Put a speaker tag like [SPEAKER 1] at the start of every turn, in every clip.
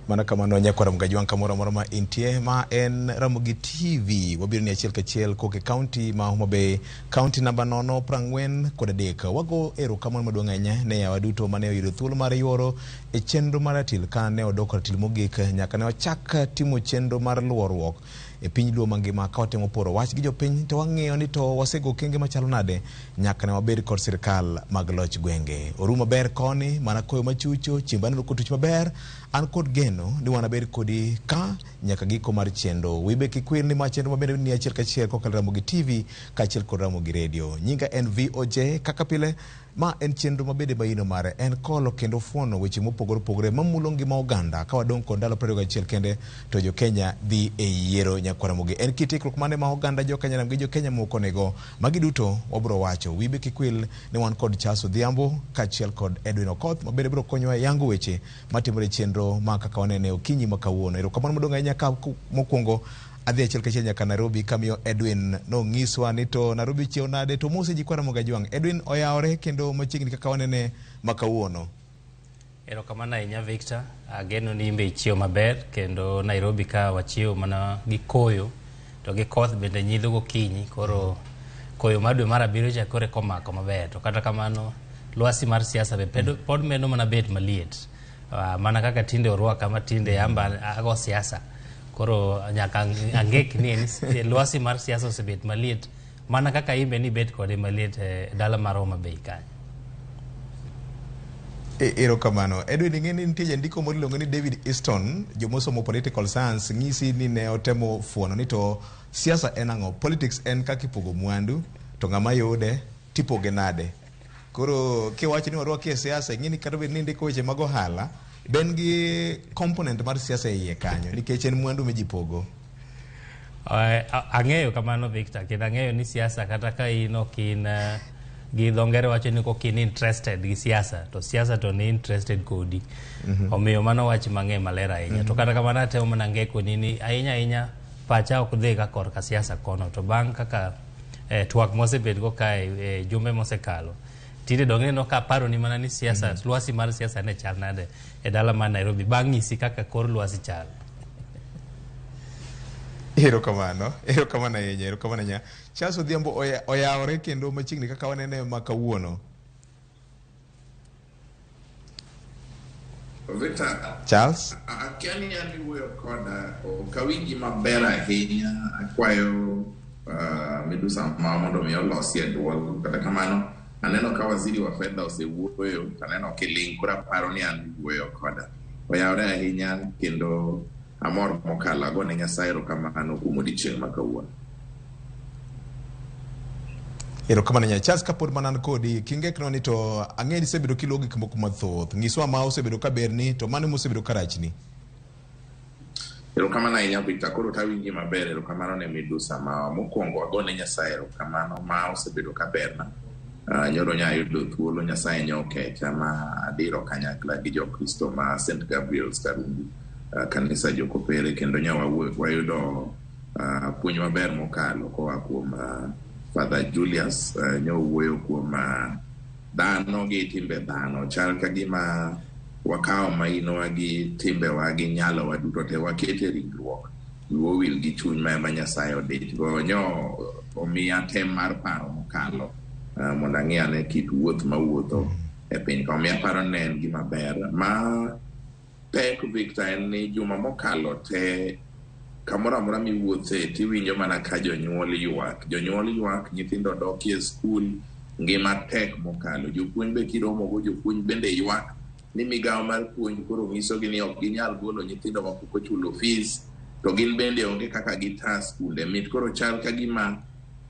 [SPEAKER 1] Mana kamano nyakwar Mgajwang' kamoro amora ma intie ma en Ramogi TV wabiro ni achiel kachiel kowuok e kaunti ma Homa Bay, kaunti namba 0 43. Wago erokamano maduong' ahinya ne yawa duto mane oyudo thuolo mar yuoro e chenro mar ratil ka ne odok ratil mogik nyaka ne wachak timo chenro mar luoruok e piny Luo mangima ka watemo poro wach gi jopiny to wang'iyo ni to wasego okenge machalo nade nyaka ne wabed kod sirkal mag loch gwenge. Oru maber koni mana koyo machucho, chiemb aneno kotuch maber. An kod geno ni wanabed kodi ka nyaka giko mar chenro. Wibe kik wil ni ma chenro mabende ni achiel kachiel kokalo Ramogi TV kaachiel kod Ramogi Radio. Nyinga en VOJ kaka pile ma en chenro mabende maino mare en kolo kendo fuono weche mopogore opogore mamulo ngima oganda ka wadong' kod ndalo 21 kende to jo Kenya dhi e yiero nyakwar Ramogi. En kit ikruok mane ma oganda jo Kenya nam gi jo Kenya moko nego? Magi duto wabiro wacho. Wibe kik wil ni wan kod Charles Odhiambo kaachiel kod Edwin Okoth mabende biro konyowa e yango weche matimore e chenro ma kaka wanene okinyi ma kawuono. Erokamano maduong' ahinya ka mokwongo adhi achiel kachiel nyaka Nairobi kamiyo Edwin nonyiswa ni to Nairobi chiew nade to mose ji kwa Ramogi Ajwang'. Edwin oyawore kendo machiegni kaka wanene ma kawuono.
[SPEAKER 2] Erokamano ahinya Victor, ageno ni inbe ichiew maber kendo Nairobi ka wachiew mana gi koyo to gi koth bende nyidho gokinyi koro koyo mar dwe mar abiriyo cha koro eka omako maber to kata kamano lwasi mar siasa be pod medo mana bet maliet. Mana kaka tinde orwaka ma tinde amba ago siasa koro nyaka angek ni en lwasi mar siasa osebet maliet mana kaka imbe ni bet kode maliet e dala mar Homa Bay kanyo.
[SPEAKER 1] Erokamano. Edwin, ing'e ni nitie jandiko moro iluongo ni David Easton, jomosomo political science ng'isi ni ne otemo fuono ni to siasa en ang'o? Politics en kaka ipogo mwandu, to ng'ama yude tipoge nade? Koro kiwacho ni warwaki e siasa, ing'e ni kata bed ni indiko weche mag ohala, be en gi component mar siasa e iye kanyo, nikech en mwandu ma ji pogo.
[SPEAKER 2] Ang'eyo kamano Victor, kendo ang'eyo ni siasa kata ka in ok in gi dho ngere wacho ni ok in interested gi siasa, to siasa to ni interested kodi. Omiyo mano wach mang'e maler ahinya. To kata kamano atemo mana ngekoni ni ahinya ahinya pacha ok dhi ga korka siasa kono, to bang' kaka twak mosebet go kae jumbe mosekalo, tinde dong ineno ka aparoni mana ni siasa, lwasi mar siasa ne chal nade e dala mar Nairobi bang' ng'isi kaka kor lwasi chal.
[SPEAKER 1] Erokamano, erokamano ahinya, erokamano ahinya. Charles Odhiambo oyawore kendo machiegni kaka wanene ma kawuono.
[SPEAKER 3] Victor,
[SPEAKER 1] Charles?
[SPEAKER 3] Akia ni an iwuoyo koda, ok awinji maber ahinya, akwayo Midusa ma mondo mi olosie duol. Kata kamano, aneno ka waziri wa fedha osewuoyo, to aneno kiling', koro aparo ni an iwuoyo koda. Oyawore ahinya kendo amor mokalo, agone Nyasaye erokamano kuom odiechieng' ma kawuono.
[SPEAKER 1] Erokamano ahinya. Charles, kapod mana an kodi, kingekno ni to ang'e ni isebedo kiluwo gik moko mathoth. Nyiswa ma osebedo ka berni to mano mosebedo ka rachni.
[SPEAKER 3] Erokamano ahinya Victor, koro tawinji maber. Erokamano ne Midusa ma mokwongo agone Nyasaye erokamano ma osebedo ka berna. Nyoro nya ayudo thuolo, Nyasaye nyo okecha ma adiro kanyakla gi Jokristo ma St. Gabriel's Karungu, kanisa Jokopere, kendo nya wayudo puonj maber mokalo koa kuom Father Julius. Nyo wuoyo kuom dhano gi timbe dhano. Chal ka gima wakawo mainowa gi timbewa gi nyalowa duto te wakete e ringruok, wiwa owil gi chuny ma ema Nyasaye odich go. Nyo omiya tem mar paro mokalo mondo ang'i ane kit wuoth mawuotho e piny ka. Omiyo aparo ni en gima ber. Ma pek Victor en ni juma mokalo te kamoro amora miwuothe tiwinjo mana ka jonyuol ywak. Jonyuol ywak, nyithindo dokie skul, ngima tek mokalo. Jopuonj be kiromogo, jopuonj bende ywak ni migawo mar puonj koro nyisogi ni ok ginyal golo nyithindo mapok ochulo fees, to gin bende onge kaka gita skunde. Mit koro chal ka gima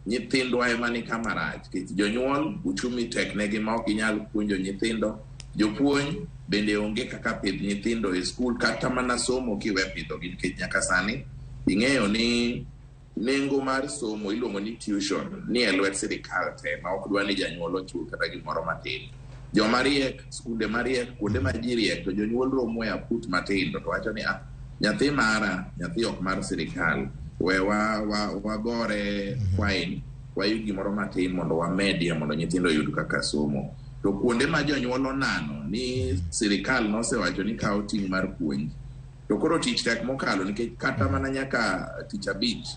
[SPEAKER 3] nyithindwa ema ni kama rach, nikech jonyuol uchumi tek negi ma ok ginyal puonjo nyithindo. Jopuonj bende onge kaka pidh nyithindo e skul, kata mana somo kiwe pidhogi, nikech nyaka sani ing'eyo ni nengo mar somo iluongo ni tuition ni e lwet sirikal te ma ok dwa ni janyuol ochul kata gimoro matin. Joma riek, skunde mariek, kuonde ma ji riek, to jonyuol romo e aput matindo to wacho ni ah, nyathi mara, nyathi ok mar sirikal, we wagore fine, wayud gimoro matin mondo wamedie mondo nyithindo oyud kaka somo. To kuonde ma jonyuol onano ni sirikal nosewacho ni kawo ting' mar puonj, To koro tich tek mokalo nikech kata mana nyaka tich abich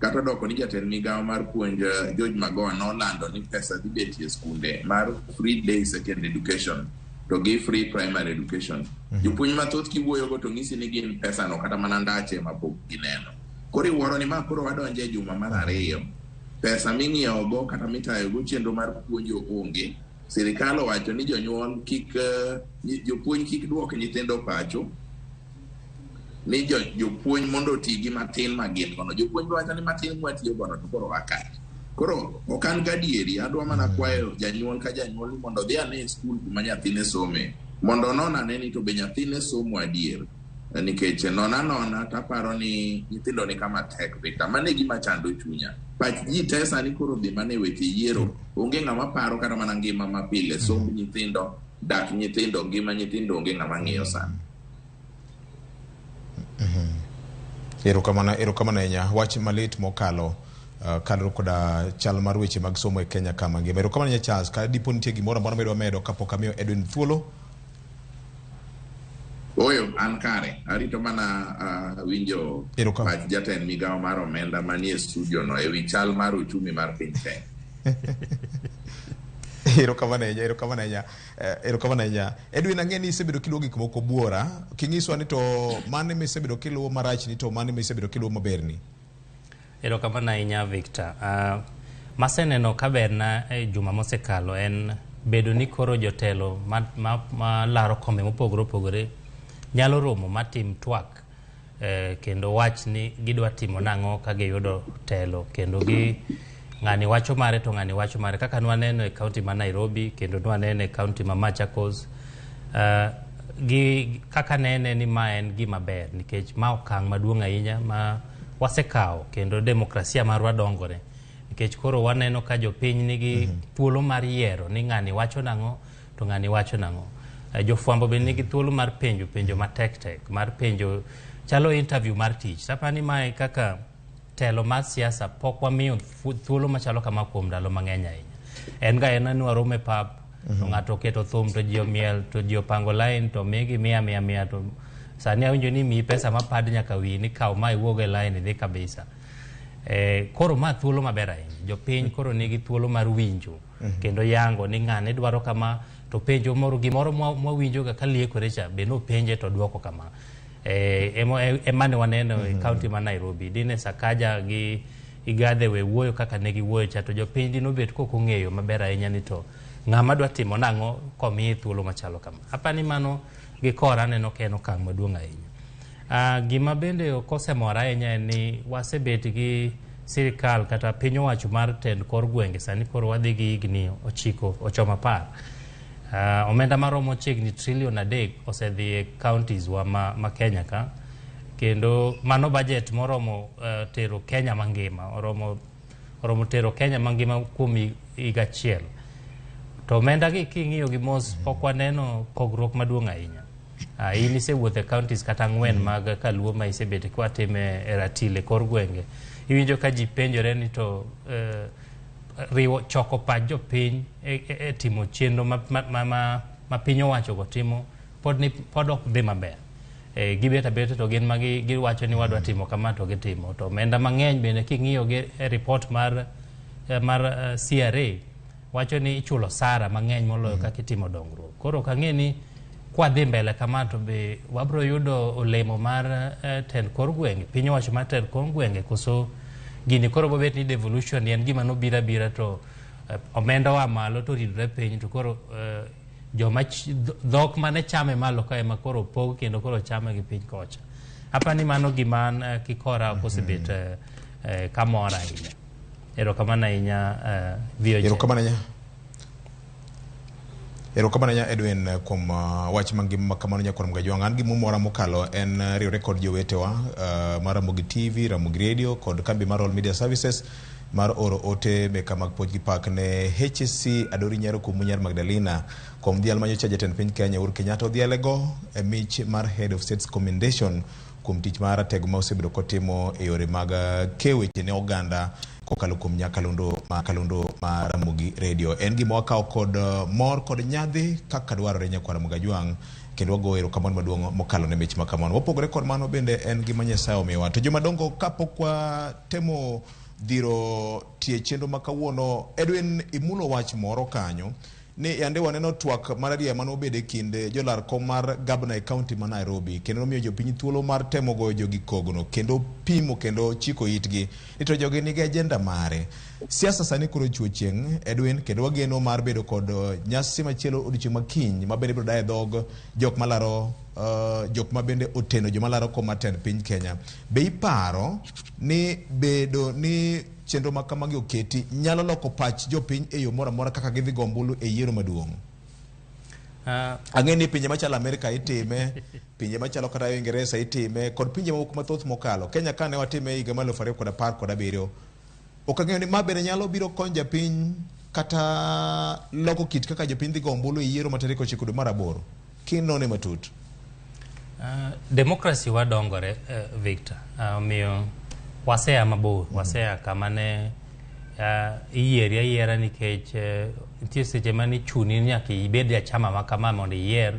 [SPEAKER 3] kata odoko ni jatend migawo mar puonj George Magoha nolando ni pesa dhi betie e skunde mar free day secondary education to gi free primary education. Jopuonj mathoth kiwuoyogo to ng'isi ni gin pesa no kata mana ndache ma pok gineno. Koro iwuoro ni ma koro wadonjo e juma mar ariyo. Pesa ming'iewogo kata mitayogo chenro mar puonjo onge. Sirikal owacho ni jonyuol kik jopuonj kik duok nyithindo pacho ni jopuonj mondo oti gi matin ma gin gono. Jopuonj wacho ni matin mwatiyo gono to koro wakach. Koro ok an gadieri, adwa mana kwayo janyuol ka janyuol ni mondo odhi ane e skul kuma nyathine some mondo onon ane ni to be nyathine somo adier. Nikech nona nona taparo ni nyithindo ni kama tek Victor. Mano e gima chando chunya. Pach ji te sani koro dhi mana e weche yiero. Onge ng'ama paro kata mana ngima mapile. Somb nyithindo, dak nyithindo, ngima nyithindo onge ng'ama ng'iyo sani.
[SPEAKER 1] Erokamano, erokamano ahinya. Wach malit mokalo kaluwore koda chal mar weche mag somo e Kenya ka mangima. Erokamano ahinya Charles, ka dipo nitie gimoro amora midwa medo kapok amiyo Edwin thuolo.
[SPEAKER 3] Oyo, an kare. Arito mana winjo pach jatend migawo mar omenda manie studio no ewi chal mar uchumi mar piny Kenya.
[SPEAKER 1] Erokamano ahinya, erokamano ahinya. Erokamano ahinya. Edwin, ang'e ni isebedo kiluwo gik moko buora. King'iswa ni to mane misebedo kiluwo marach ni to mane misebedo kiluwo maberni?
[SPEAKER 2] Erokamano ahinya Victor. Maseneno kaberna e juma mosekalo en bedo ni koro jotelo ma laro kombe mopogore opogore nyalo romo matim twak kendo wach ni gidwa timo nang'o ka giyudo telo kendo gi ng'ani wacho mare to ng'ani wacho mare kaka nwaneno e kaunti ma Nairobi kendo nwaneno e kaunti ma Machakos. Gi kaka nene ni ma en gima ber nikech ma okang' maduong' ahinya ma wasekawo kendo demokrasia marwa dongore nikech koro waneno ka jopiny nigi thuolo mar yiero ni ng'ani wacho nang'o to ng'ani wacho nang'o. Jofwambo be nigi thuolo mar penjo penjo matek tek mar penjo chalo interview mar tich. Tapani mae kaka telo mar siasa pok wamiyo thuolo machalo kama kuom ndalo mang'eny ahinya. En ga en ni waromo e pap to ng'ato oketo thum to ji omiel to ji opango line to migi mia mia mia to sani awinjo ni miyi pesa mapad nyaka wiyi ni kaw ma iwuog e line idhi kabisa. Koro ma thuolo maber ahinya. Jopiny koro nigi thuolo mar winjo kendo yango ni ng'ane dwaro kama to penjo moro gimoro mwawinjo ga kaliekore cha be nopenje to duoko kama. Ema ne waneno e kaunti ma Nairobi. Dine Sakaja gi Igathe we wuoyo kaka ne giwuoyo cha to jopiny dine obet kok ong'eyo maber ahinya ni to ng'ama dwa timo nang'o komiye thuolo machalo kama. Apani mano gi kora aneno ka en okang' maduong' ahinya. Gima bende ok osemora ahinya en ni wasebet gi sirikal kata piny owacho mar tend kor gwenge sani koro wadhi gi higni 9 ochomo 10. Omenda maromo chiegni trilion 3 osedhi e counties wa ma Kenya ka kendo mano budget moromo tero Kenya mangima oromo tero Kenya mangima kuom higa achiel. To omenda gi king'iyo gi mos pok waneno pogruok maduong' ahinya. In isewuotho e counties kata 4 mag Kaluo ma isebet kwatime e ratil e kor gwenge. Iwinjo ka ji penjore ni to riwo choko pach jopiny e timo chenro ma piny owacho go timo pod ok dhi maber. Gibet abeta to gin ma giwacho ni wadwa timo kama to gitimo. To omenda mang'eny bende king'iyo gi e report mar CRA wacho ni ichulo sara mang'eny moloyo kaka itimo dongruok. Koro ok ang'e ni kwadhi mbele kama to be wabro yudo olemo mar tend kor gwenge, piny owacho mar tend kor gwenge koso gini koro bobet ni devolution en gima nobiro abira to omenda oa malo to ridore piny to koro joma dhok mane chame malo ka ema koro opog kendo koro chame gi piny kocha. Apani mano gima an kikora ok osebet kamora ahinya. Erokamano ahinya VOJ.
[SPEAKER 1] Erokamano ahinya. Erokamano ahinya Edwin kuom wach mangima kamano nyakwar Mgajwang'. An gimomora mokalo en riwre kod jowetewa mar Ramogi TV, Ramogi Radio kod kambi mar All Media Services mar oro ote meka mag puonj gi pak ne HSC Adori Nyaro kuom Munyar Magdalena kuom dhial manyocha jatend piny Kenya Uhuru Kenyatta odhialego e mich mar Head of States Commendation kuom tich mar ratego ma osebedo kotimo e yore mag keyo weche ne oganda Kokalo kuom nyakalondo ma kalondo ma Ramogi Radio. En gima wakawo kod mor kod nyadhi kaka dwarore nyakwar Ramogi Ajwang' kendo wagoyo erokamano maduong' mokalo ne mich ma kamano. Mopogore kod mano bende en gima Nyasaye omiyowa. To joma dongo kapok watemo dhiro tie chenro ma kawuono, Edwin imulo wach moro kanyo ni yande waneno twak mararieya mane obedo e kind jolar kom mar gabna e kaunti ma Nairobi kendo nomiyo jopiny thuolo mar temo goyo jogi kogno kendo pimo kendo chiko itgi ni to jogi nigi agenda mare. Siasa sani koro ochiwo chieng' Edwin kendo wageno mar bedo kod nyasi machielo odiochieng' ma kiny ma bende ibiro daye dhog jok malaro jok ma bende oteno joma laro kom mar tend piny Kenya. Be iparo ni bedo ni chenro ma kamagi oketi nyalo loko pach jopiny e yo moro amora kaka gidhi go ombulu e yiero maduong'? Ang'e ni pinje machalo Amerika itime, pinje machalo kata Uingereza itime, kod pinje mamoko mathoth mokalo. Kenya ka ne watime e higa mar 2017, ok ang'eyo ni ma bende nyalo biro konyo japiny kata loko kit kaka jopiny dhi go ombulu e yiero ma tarik 9 dwe mar aboro. Kinone matut.
[SPEAKER 2] Democracy wa dongore, Victor. Omiyo wasea mabor, wasea kama ne iyieri ayiera nikech nitie seche mane ichuni ni nyaka ibed ja chama ma kama mondo iyier.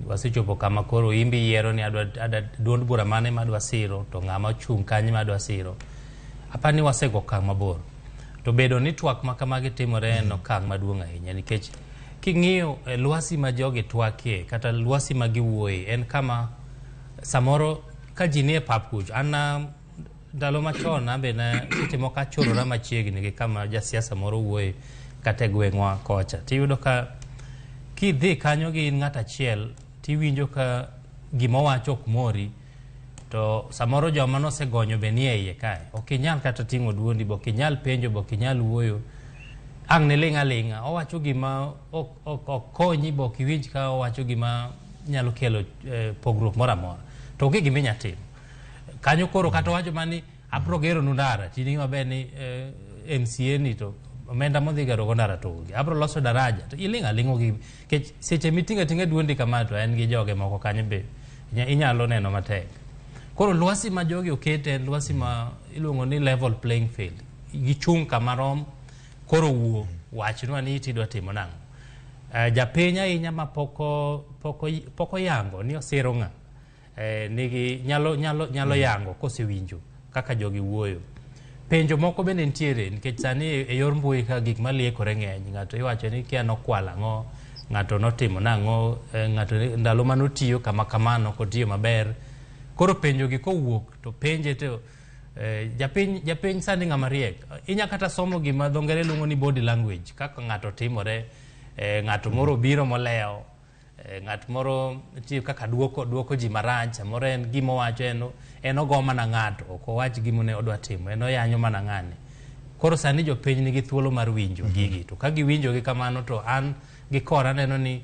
[SPEAKER 2] Wasechopo kama koro in be iyiero ni adwa, adwa duond bura mane madwa siro to ng'ama ochung' kanyo madwa siro. Apani wasego okang' mabor. To bedo ni twak ma kamagi timore en okang' maduong' ahinya nikech king'iyo lwasi ma jogi twakie kata lwasi ma giwuoye en kama samoro ka ji nie pap kucho. An ndalo machon an be ne seche moko achorora machiegni gi kama jasiasa moro wuoye kata e gweng'wa kocha. Tiyudo ka kidhi kanyo gi in ng'at achiel tiwinjo ka gima owacho ok mori to samoro joma nosegonyo be nie iye kae. Ok inyal kata ting'o duondi, be ok inyal penjo, be ok inyal wuoyo. Ang' ne ling' aling'a. Owacho gima ok konyi, be ok iwinj ka owacho gima nyalo kelo pogruok moro amora. To onge gima inyalo timo. Kanyo koro kata owacho mana ni abro gero nu ndara, tini maber ni MCA ni to omenda modhi gero go ndara to onge. Abro loso daraja to iling' aling'a gi nikech seche miting'o ating'a duondi kama to en gi joge moko kanyo be inyalo neno matek. Koro lwasi ma jogi okete en lwasi ma iluongo ni level playing field. Gichung' kama rom, koro wuo wachnwa ni tidwa timo nang'o. Japiny ahinya ma pok oyango ni osiro ng'a, nigi nyalo yango kosewinjo kaka jogi wuoyo. Penjo moko bende nitiere nikech sani e yor mbui ka gik maliekore ng'eny. Ng'ato iwacho ni kia nokwalo ang'o, ng'ato notimo nang'o, ng'ato ndalo manotiyo kama kamano ok otiyo maber. Koro penjo gi kowuok to penje to japiny sani ng'ama riek. Inya kata somo gima dho ngere luongo ni body language kaka ng'ato timore, ng'ato moro obiro molewo, ng'at moro nitie kaka duoko ji marach, samoro en gima owacho en ogo mana ng'ato, ok owach gima ne odwa timo, en oyanyo mana ng'ane. Koro sani jopiny nigi thuolo mar winjo gigi, to ka giwinjo gi kamano to an gi kora aneno ni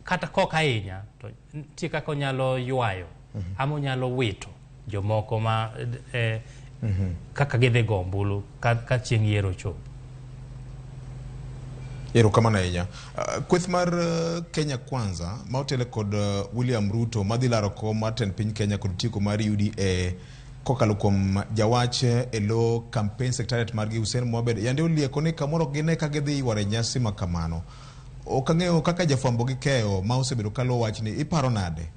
[SPEAKER 2] kata kok ahinya to nitie kaka onyalo ywayo ama onyalo wito jomoko ma kaka gidhi go ombulu ka chieng' yiero ochopo.
[SPEAKER 1] Erokamano ahinya. Kweth mar Kenya Kwanza ma otele kod William Ruto madhi laro kom mar tend piny Kenya kod tieko mar UDA kokalo kuom jawach e lo campaign secretariat margi Hussein Mohamed yande olieko ni kamoro gine ka gidhi yware nyasi ma kamano. Ok ang'eyo kaka jafwambo gi keyo ma osebedo kaluwo wachni, iparo nade?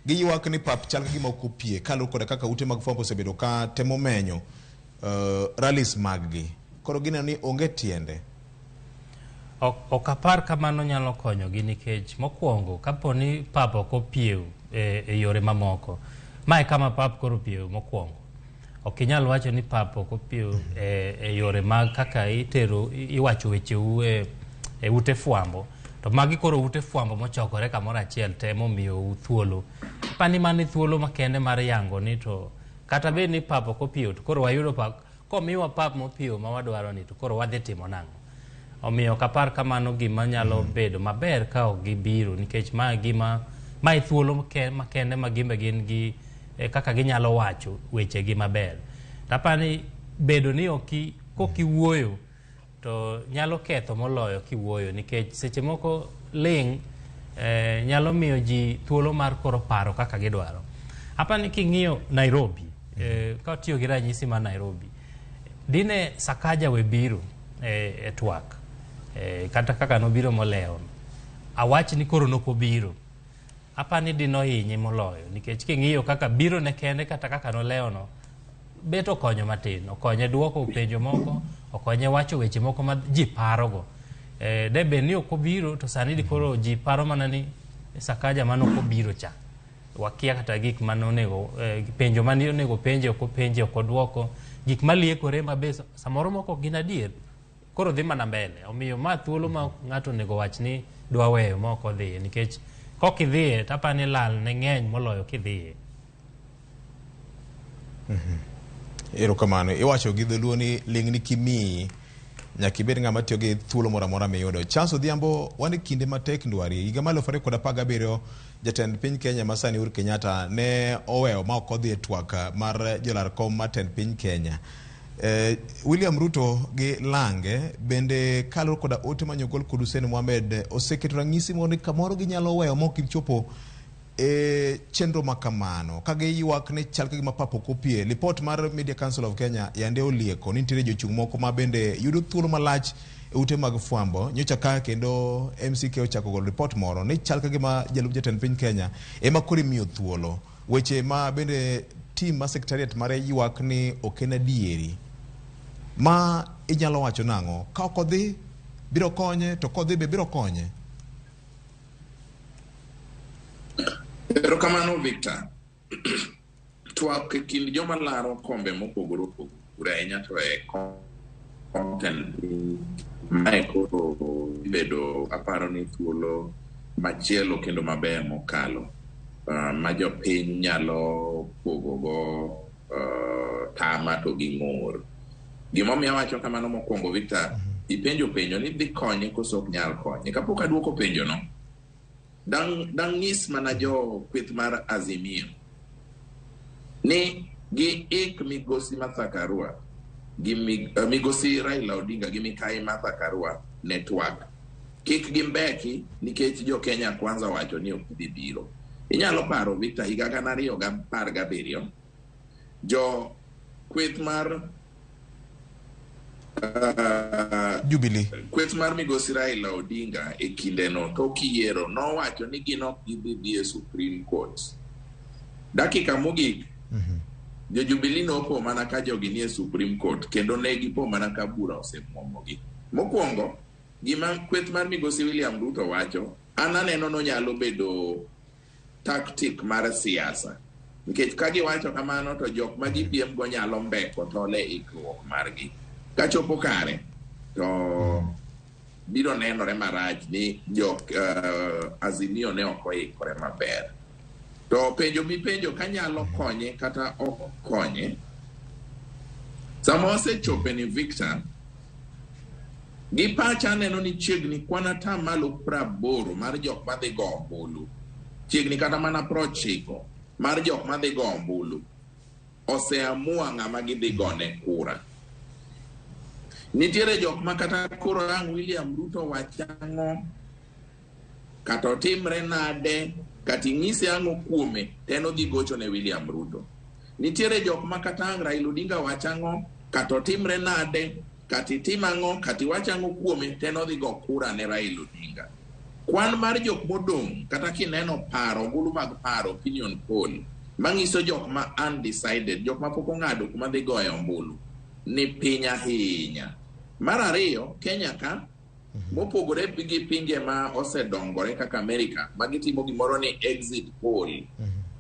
[SPEAKER 1] Giywak ni pap chal ka gima ok opie kaluwore koda kaka ute mag fwambo osebedo ka temo menyo rallies mag-gi. Koro gineno ni onge tiende.
[SPEAKER 2] Ok apar kamano nyalo konyogi nikech mokwongo kapo ni pap ok opiew e yore mamoko. Mae kama pap koro opiew mokwongo. Ok inyal wacho ni pap ok opiew e yore mag kaka itero, iwacho wecheu e ute fwambo. To magi koro ute fwambo mochokore kamoro achiel temo miyou thuolo. Apani mano e thuolo makende mar yango ni to kata bed ni pap ok opiew to koro wayudo pap, komiwa pap mopiew ma wadwaro ni to koro wadhi timo nang'o? Omiyo ok apar kamano gima nyalo bedo maber ka ok gibiro nikech ma gima mae thuolo makende ma gimbe gin gi kaka ginyalo wacho wechegi maber. To apani bedo ni kok iwuoyo to nyalo ketho moloyo kiwuoyo nikech seche moko ling' nyalo miyo ji thuolo mar koro paro kaka gidwaro. Apani king'iyo Nairobi, ka watiyo gi ranyisi mar Nairobi, Dine Sakaja we biro e twak, kata kaka nobiro molewo, awach ni koro nokobiro, apani dinohinye moloyo, nikech king'iyo kaka biro ne kende kata kaka nolewono, bet okonyo matin, okonye duoko penjo moko, okonye wacho weche moko ma ji parogo. De bed ni ok obiro to sani di koro ji paro mana ni Sakaja mane ok obiro cha, wakia kata gik mane onego, penjo mane onego penje ok openje, ok oduoko, gik maliekore ma be samoro moko ok gin adier, koro dhi mana mbele. Omiyo ma thuolo ma ng'ato onego wach ni dwa weyo ma ok odhiye, nikech kok idhiye to apani lal ne ng'eny moloyo kidhiye.
[SPEAKER 1] Erokamano. Iwacho gi dholuo ni ling'ni kimiyi, nyaka ibed ng'ama tiyo gi thuolo moro amora miyudo. Charles Odhiambo, wan e kinde matek ndwari. Higa mar 2017, jatend piny Kenya masani Uhuru Kenyatta ne oweyo ma ok odhi e twak mar jolar kom mar tend piny Kenya. William Ruto gi Lange bende kaluwore koda ote manyogol kod Hussein Mohamed oseketo ranyisi moro ni kamoro ginyalo weyo ma ok gichopo e chenro ma kamano ka giywak ni chal ka gima pap ok opie. Lipot mar Media Council of Kenya yande olieko ni nitiere jochung' moko ma bende yudo thuolo malach e ute mag fwambo. Nyocha ka kendo MCK ochako golo ripot moro ni chal ka gima jalup jatend piny Kenya ema koro imiyo thuolo. Weche ma bende team mar secretariat mare ywak ni ok en adieri. Ma inyalo wacho nang'o? Ka ok odhi biro konye, to kodhi be biro konye.
[SPEAKER 3] Erokamano Victor. Twak e kind joma laro kombe mopogore opogore ahinya to e kom tend piny mae koro bedo aparo ni thuolo machielo kendo maber mokalo ma jopiny nyalo pogogo tama to gi ng'ur. Gimomiyo awacho kamano mokwongo Victor, ipenjo penjo ni dhi konye koso ok nyal konye. Kapok aduoko penjo no, dang nyis mana jo kweth mar Azimio ni gi ik migosi Martha Karua gi migosi Raila Odinga gi mikai Martha Karua ne twak. Kik gimbeki nikech jo Kenya Kwanza wacho ni ok gidhi biro. Inyalo paro Victor higa 2017 jo kweth mar
[SPEAKER 1] Jubilee,
[SPEAKER 3] kweth mar migosi Raila Odinga e kindeno tok yiero nowacho ni gin ok gidhi dhi e Supreme Court. Dakika mogik, jo Jubilee nopo mana ka jogi nie Supreme Court kendo ne gipo mana ka bura osemuomogi. Mokwongo, gima kweth mar migosi William Ruto wacho, an aneno nonyalo bedo tactic mar siasa. Nikech ka giwacho kamano to jok ma gipiem go nyalo mbeko tole ikruok margi. Kachopo kare to biro nenore marach ni jok Azimio ne ok oikore maber. To penjo mipenjo kanyalo konye kata ok konye, sama osechope ni Victor, gi pacha aneno ni chiegni kwan 80% mar jok madhi go ombulu, chiegni kata mana 90 mar jok madhi go ombulu oseamua ng'ama gidhi gone kura. Nitiere jok ma kata koro ang' William Ruto wach ang'o, kata otimre nade, kata ing'ise ang'o kuome, to en odhi gocho ne William Ruto. Nitiere jok ma kata ang' Raila Odinga wach ang'o, kata otimre nade, kata itim ang'o, kata iwach ang'o kuome, to en odhi go kura ne Raila Odinga. Kwan mar jok modong', kata kineno paro, ombulu mag paro, opinion poll, manyiso jok ma undecided, jok ma pok ong'ado kuma dhi goye ombulu, ni piny ahinya. Mar ariyo, Kenya ka, mopogore gi pinje ma osedongore kaka Amerika, ma gitimo gimoro ni exit poll.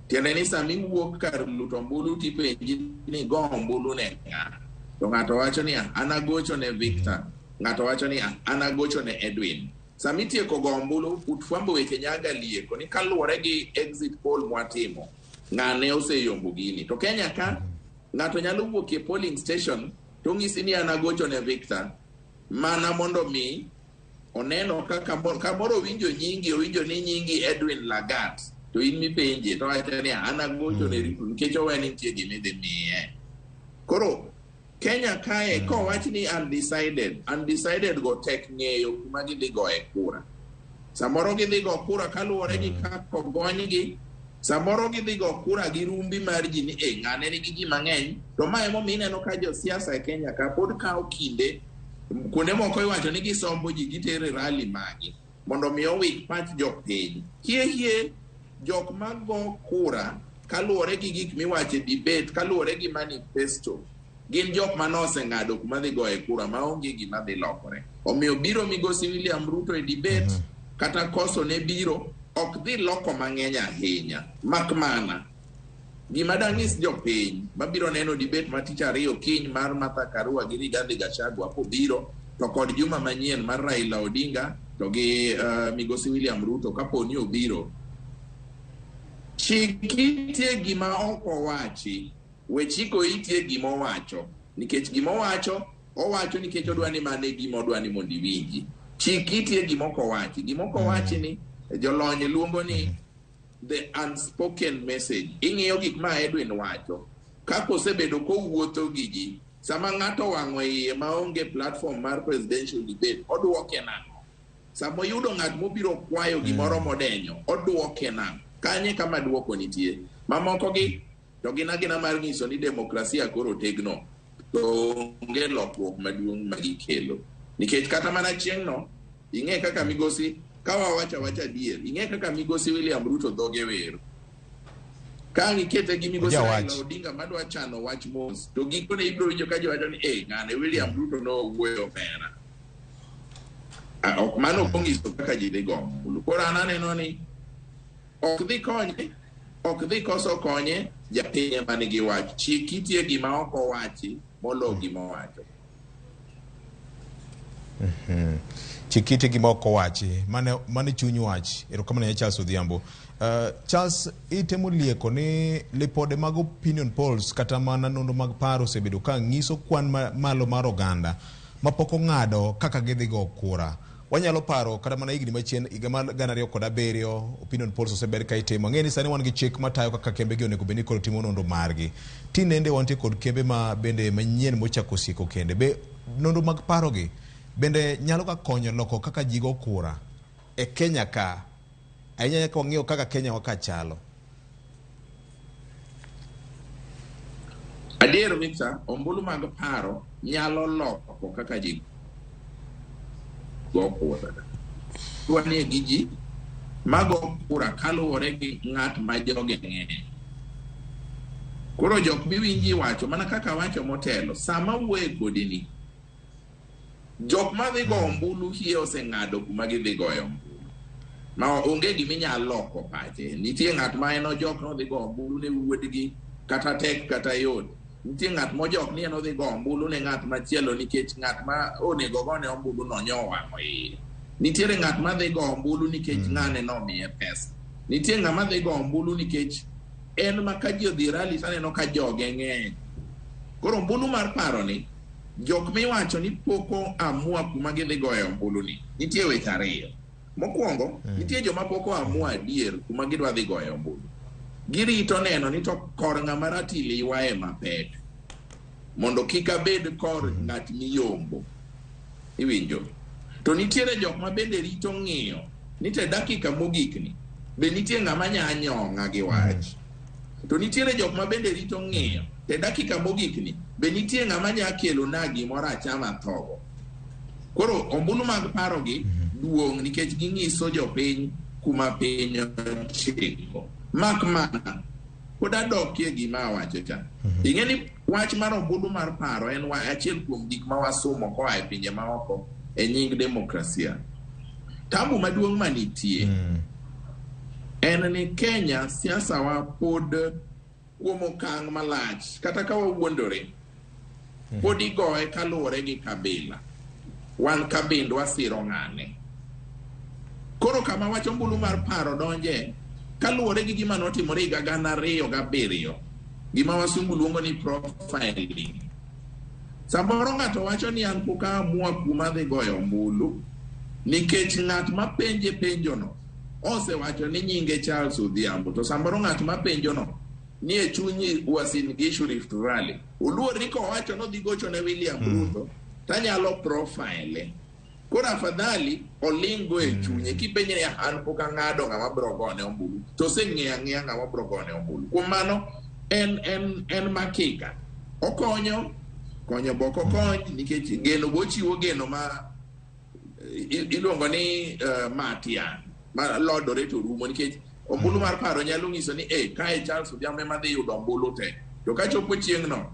[SPEAKER 3] Tiende ni sama iwuok kar luto ombulu tipenji ni go ombulu ne ng'a. To ng'ato wacho ni an agocho ne Victor, ng'ato wacho ni an agocho ne Edwin. Sama itieko go ombulu, ut fwambo weche nyaga lieko ni kaluwore gi exit poll mwatimo, ng'ane oseyombo gini. To Kenya ka, ng'ato nyalo wuok e polling station to ng'isi ni an agocho ne Victor, mana mondo mi oneno kaka kamoro owinjo nyingi, owinjo ni nyingi Edwin Lagat, to in mipenje to wacho ni an agocho ne Ruto nikech owe ni nitie gima idhi miye. Koro Kenya kae kowach ni undecided, undecided go tek ng'eyo kuma gidhi goye kura. Samoro gidhi go kura kaluwore gi kaka ogonygi, Samoro gidhi go kura gi rumbi mar ji ni e ng'ane nigi ji mang'eny, to ma emomiyo ineno ka josiasa e Kenya ka pod kawo kinde. Kuonde moko iwacho ni gisombo ji gitero e rally magi mondo mi owit pach jopiny. Hie hie jok mago kura kaluwore gi gik miwacho e debate, kaluwore gi manifesto, gin jok mane oseng'ado kuma dhi goye kura maonge gima dhi lokore. Omiyo biro migosi William Ruto e debate kata koso ne biro ok dhi loko mang'eny ahinya. Mak mana gima dang'is jopiny mabiro neno debate ma tich ariyo kiny mar Martha Karua gi Rigathi Gachagua kobiro, to kod juma manyien mar Raila Odinga to gi migosi William Ruto kaponi obiro, chik itie gima ok owachi, we chiko itie gima owacho, nikech gima owacho owacho nikech odwa ni mano e gima odwa ni mondo iwinji. Chik itie gima ok owachi. Gima ok owachi ni jolony luongo ni the unspoken message. Ing'iyo gik ma Edwin wacho kaka osebedo kowuotho gi ji. Sama ng'ato owang'o iye maonge platform mar presidential debate, odwoke nang'o? Sama oyudo ng'at mobiro kwayo gimoro modenyo, odwoke nang'o? Kanye kama dwoko nitie? Mamoko gi to gin agina mar nyiso ni demokrasia koro tegno, to onge lokruok maduong' ma gikelo. Nikech kata mana chieng'no, ing'e kaka migosi, ka wawacho awacha adier, ing'e kaka migosi William Ruto dhoge wer. Ka ang' ikete gi migosi Raila Odinga madwa chano wach mos, to gikone ibiro winjo ka jiwacho ni eh, ng'ane William Ruto nowuoyo omera. Ok mano ok onyiso kaka ji dhi go ombulu. Koro an aneno ni ok dhi konye, ok dhi koso konye, japiny ema nigi wach. Chik itie gima ok owachi molo gima owacho.
[SPEAKER 1] Chik itie gima ok owachi. Mane chuny wach. Erokamano ahinya Charles Odhiambo. Charles, itemo lieko ni lipode mag opinion polls kata mana nonro mag paro osebedo ka nyiso kwan malo mar oganda mapok ong'ado kaka gidhi go kura. Wanyalo paro kata mana higni machien, higa mar 2007, opinion polls osebed ka itimo. Ang'eyo ni sani wan gi chik matayo kaka kembe gi onego bed ni koro timo nonro margi. Tinende wantie kod kembe ma bende manyien mochako sieko kende. Be nonro mag paro gi bende nyalo ga konyo loko kaka ji go kura e Kenya ka, ahinya ka wang'iyo kaka Kenya wa ka chalo?
[SPEAKER 3] Adier Victor, ombulu mag paro nyalo loko kaka ji go kura. Wanie gi ji mago kura kaluwore gi ng'at ma joge ng'eny. Koro jok miwinji wacho mana kaka wacho motelo, sama wuoye kodi ni, jok madhi go ombulu hie oseng'ado kuma gidhi goyo ombulu. Ma onge gima inyalo loko pache. Nitie ng'at ma en ojok nodhi go ombulu ne wuodgi kata tek kata yot. Nitie ng'at mojok ni en odhi go ombulu ne ng'at machielo nikech ng'at ma onego gone ombulu no nyowang'o iye. Nitiere ng'at madhi go ombulu nikech ng'ane nomiye pesa. Nitie ng'ama dhi go ombulu nikech en ma ka ji odhi rally taneno ka joge ng'eny. Koro ombulu mar paro ni, jok miwacho ni pok oamua kuma gidhi goye ombulu ni, nitie weche ariyo. Mokwongo, nitie joma pok oamua adier kuma gidwa dhi goye ombulu. Girito neno ni to kor ng'ama ratil ywaye mapek mondo kik abed kor ng'at miyombo. Iwinjo? To nitiere jok ma bende rito ng'iyo ni to e dakika mogik ni be nitie ng'ama nya nyong'a gi wach. To nitiere jok ma bende rito ng'iyo to e dakika mogik ni be nitie ng'ama nya kelo na gimoro achama athogo. Koro ombulu mag paro gi duong' nikech ging'iso jopiny kuma piny ochiko. Mak mana pod adokie gima awacho cha. Ing'e ni wach mar ombulu mar paro en achiel kuom gik ma wasumo koa e pinje maoko e nying demokrasia. Tabu maduong' manitie en ni Kenya siasa wa pod kuom okang' malach kata ka wawuondore pod igoye kaluwore gi kabila. Wan kabindwa siro ng'ane. Koro kama wach ombulu mar paro donje kaluwore gi gima notimore higa 2007, gima wasungu luongo ni profiling. Samoro ng'ato wacho ni an pok aamua kuma adhi goyo ombulu nikech ng'at mapenje penjono osewacho ni nyinge Charles Odhiambo, to samoro ng'at mapenjono ni e chuny Uasin Gishu Rift Valley. Oluor ni kowacho nodhi gocho ne William Ruto tanyalo profile. Koro afadhali oling' go e chunye kipenje ni an pok ang'ado ng'ama biro gone ombulu to oseng'eyo ang'eya ng'ama biro gone ombulu. Kuom mano en makika. Okonyo, konyo bok okony nikech geno bochiwo geno ma iluongo ni matiang' ma lodore to rumo nikech ombulu mar paro nyalo nyiso ni kae Charles Odhiambo ema dhi yudo ombulu te. To kachopo chieng'no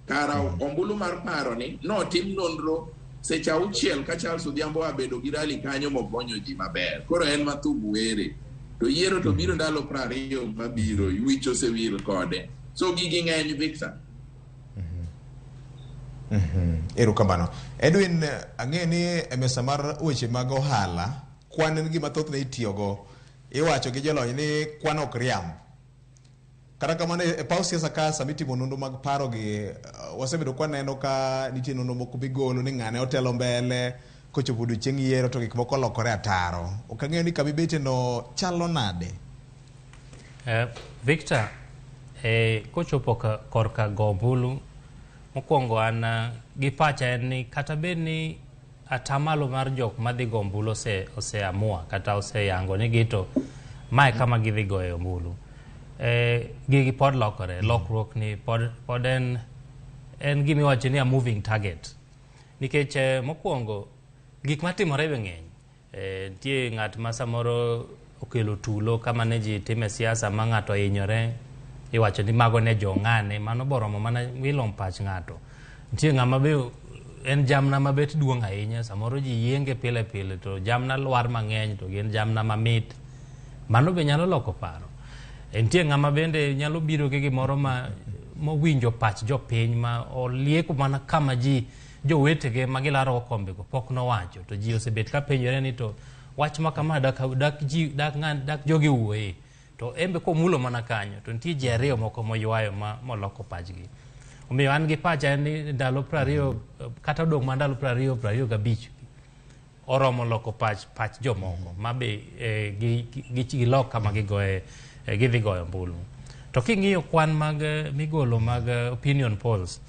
[SPEAKER 3] kara ombulu mar paro ni notim nonro seche 6 ka Charles Odhiambo obedo gi rally kanyo mokonyo ji maber. Koro en ma thum were. To yiero to biro ndalo 20 mabiro, wich osewil kode. So gigi ng'eny, Victor.
[SPEAKER 1] Erokamano. Edwin, ang'e ni e mesa mar weche mag ohala, kwan en gima thothne itiyogo. Iwacho gi jolony ni kwan ok riamb. Kata kamano e paw siasa ka sama itimo nonro mag paro gi, wasebedo kwa neno ka nitie nonro moko migolo ni ng'ane otelo mbele, kochopo odiochieng' yiero to gik moko olokore ataro. Ok ang'eyo ni kama ibete no chalo nade?
[SPEAKER 2] Victor, kochopo korka go ombulu, mokwongo an gi pacha en ni kata bed ni atamalo mar jok madhi go ombulu oseamua kata oseyango ni gito mae kama gidhi goye ombulu. Gigi pod lokore, lokruok ni pod en gima iwacho ni a moving target. Nikech mokwongo gik matimore be ng'eny. Nitie ng'at ma samoro okelo tulo kama ne ji time siasa ma ng'ato ohinyore, iwacho ni mago ne jong'ane, mano boromo mana wilo pach ng'ato. Nitie ng'ama be en jamna mabet duong' ahinya, samoro ji yienge pile pile to jamna lwar mang'eny to gin jamna mamit. Mano be nyalo loko paro. Nitie ng'ama bende nyalo biro gi gimoro ma mowinjo pach jopiny ma olieko mana kama ji jowetege ma gilaro kombego pok nowacho to ji osebet ka penjore ni to wach ma kama dak jogi wuoye to en be komulo mana kanyo to nitie ji ariyo moko moywayo ma moloko pachgi. Omiyo an gi pacha en ni ndalo 20 kata odong' mana ndalo 20 25 oromo loko pach jomoko ma be gilok kama gigoye gidhi goyo ombulu. To king'iyo kwan mag migolo mag opinion polls,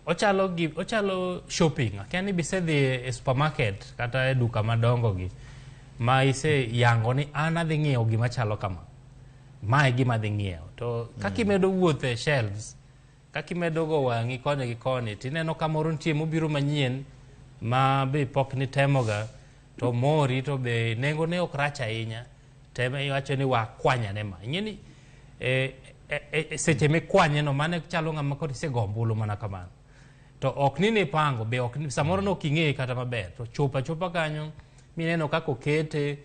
[SPEAKER 2] ochalo shopping. Akia ni bisedhi e supermarket kata e duka madongo gi ma ise yango ni an adhi ng'iewo gima chalo kama, mae gima adhi ng'iewo. To kaka imedo wuotho e shelves, kaka imedo go wang'i koni gi koni, tineno ka moro nitie mobiro manyien ma be pok nitemoga to mori to be nengone ok rach ahinya, teme iwacho ni wakwanyane ma. Ing'e ni seche mikwanye no mane chalo ng'ama koro isego ombulu mana kamano. To ok ni nipango be ok ni samoro ne ok ing'eye kata maber to chopo achopa kanyo mineno kaka okete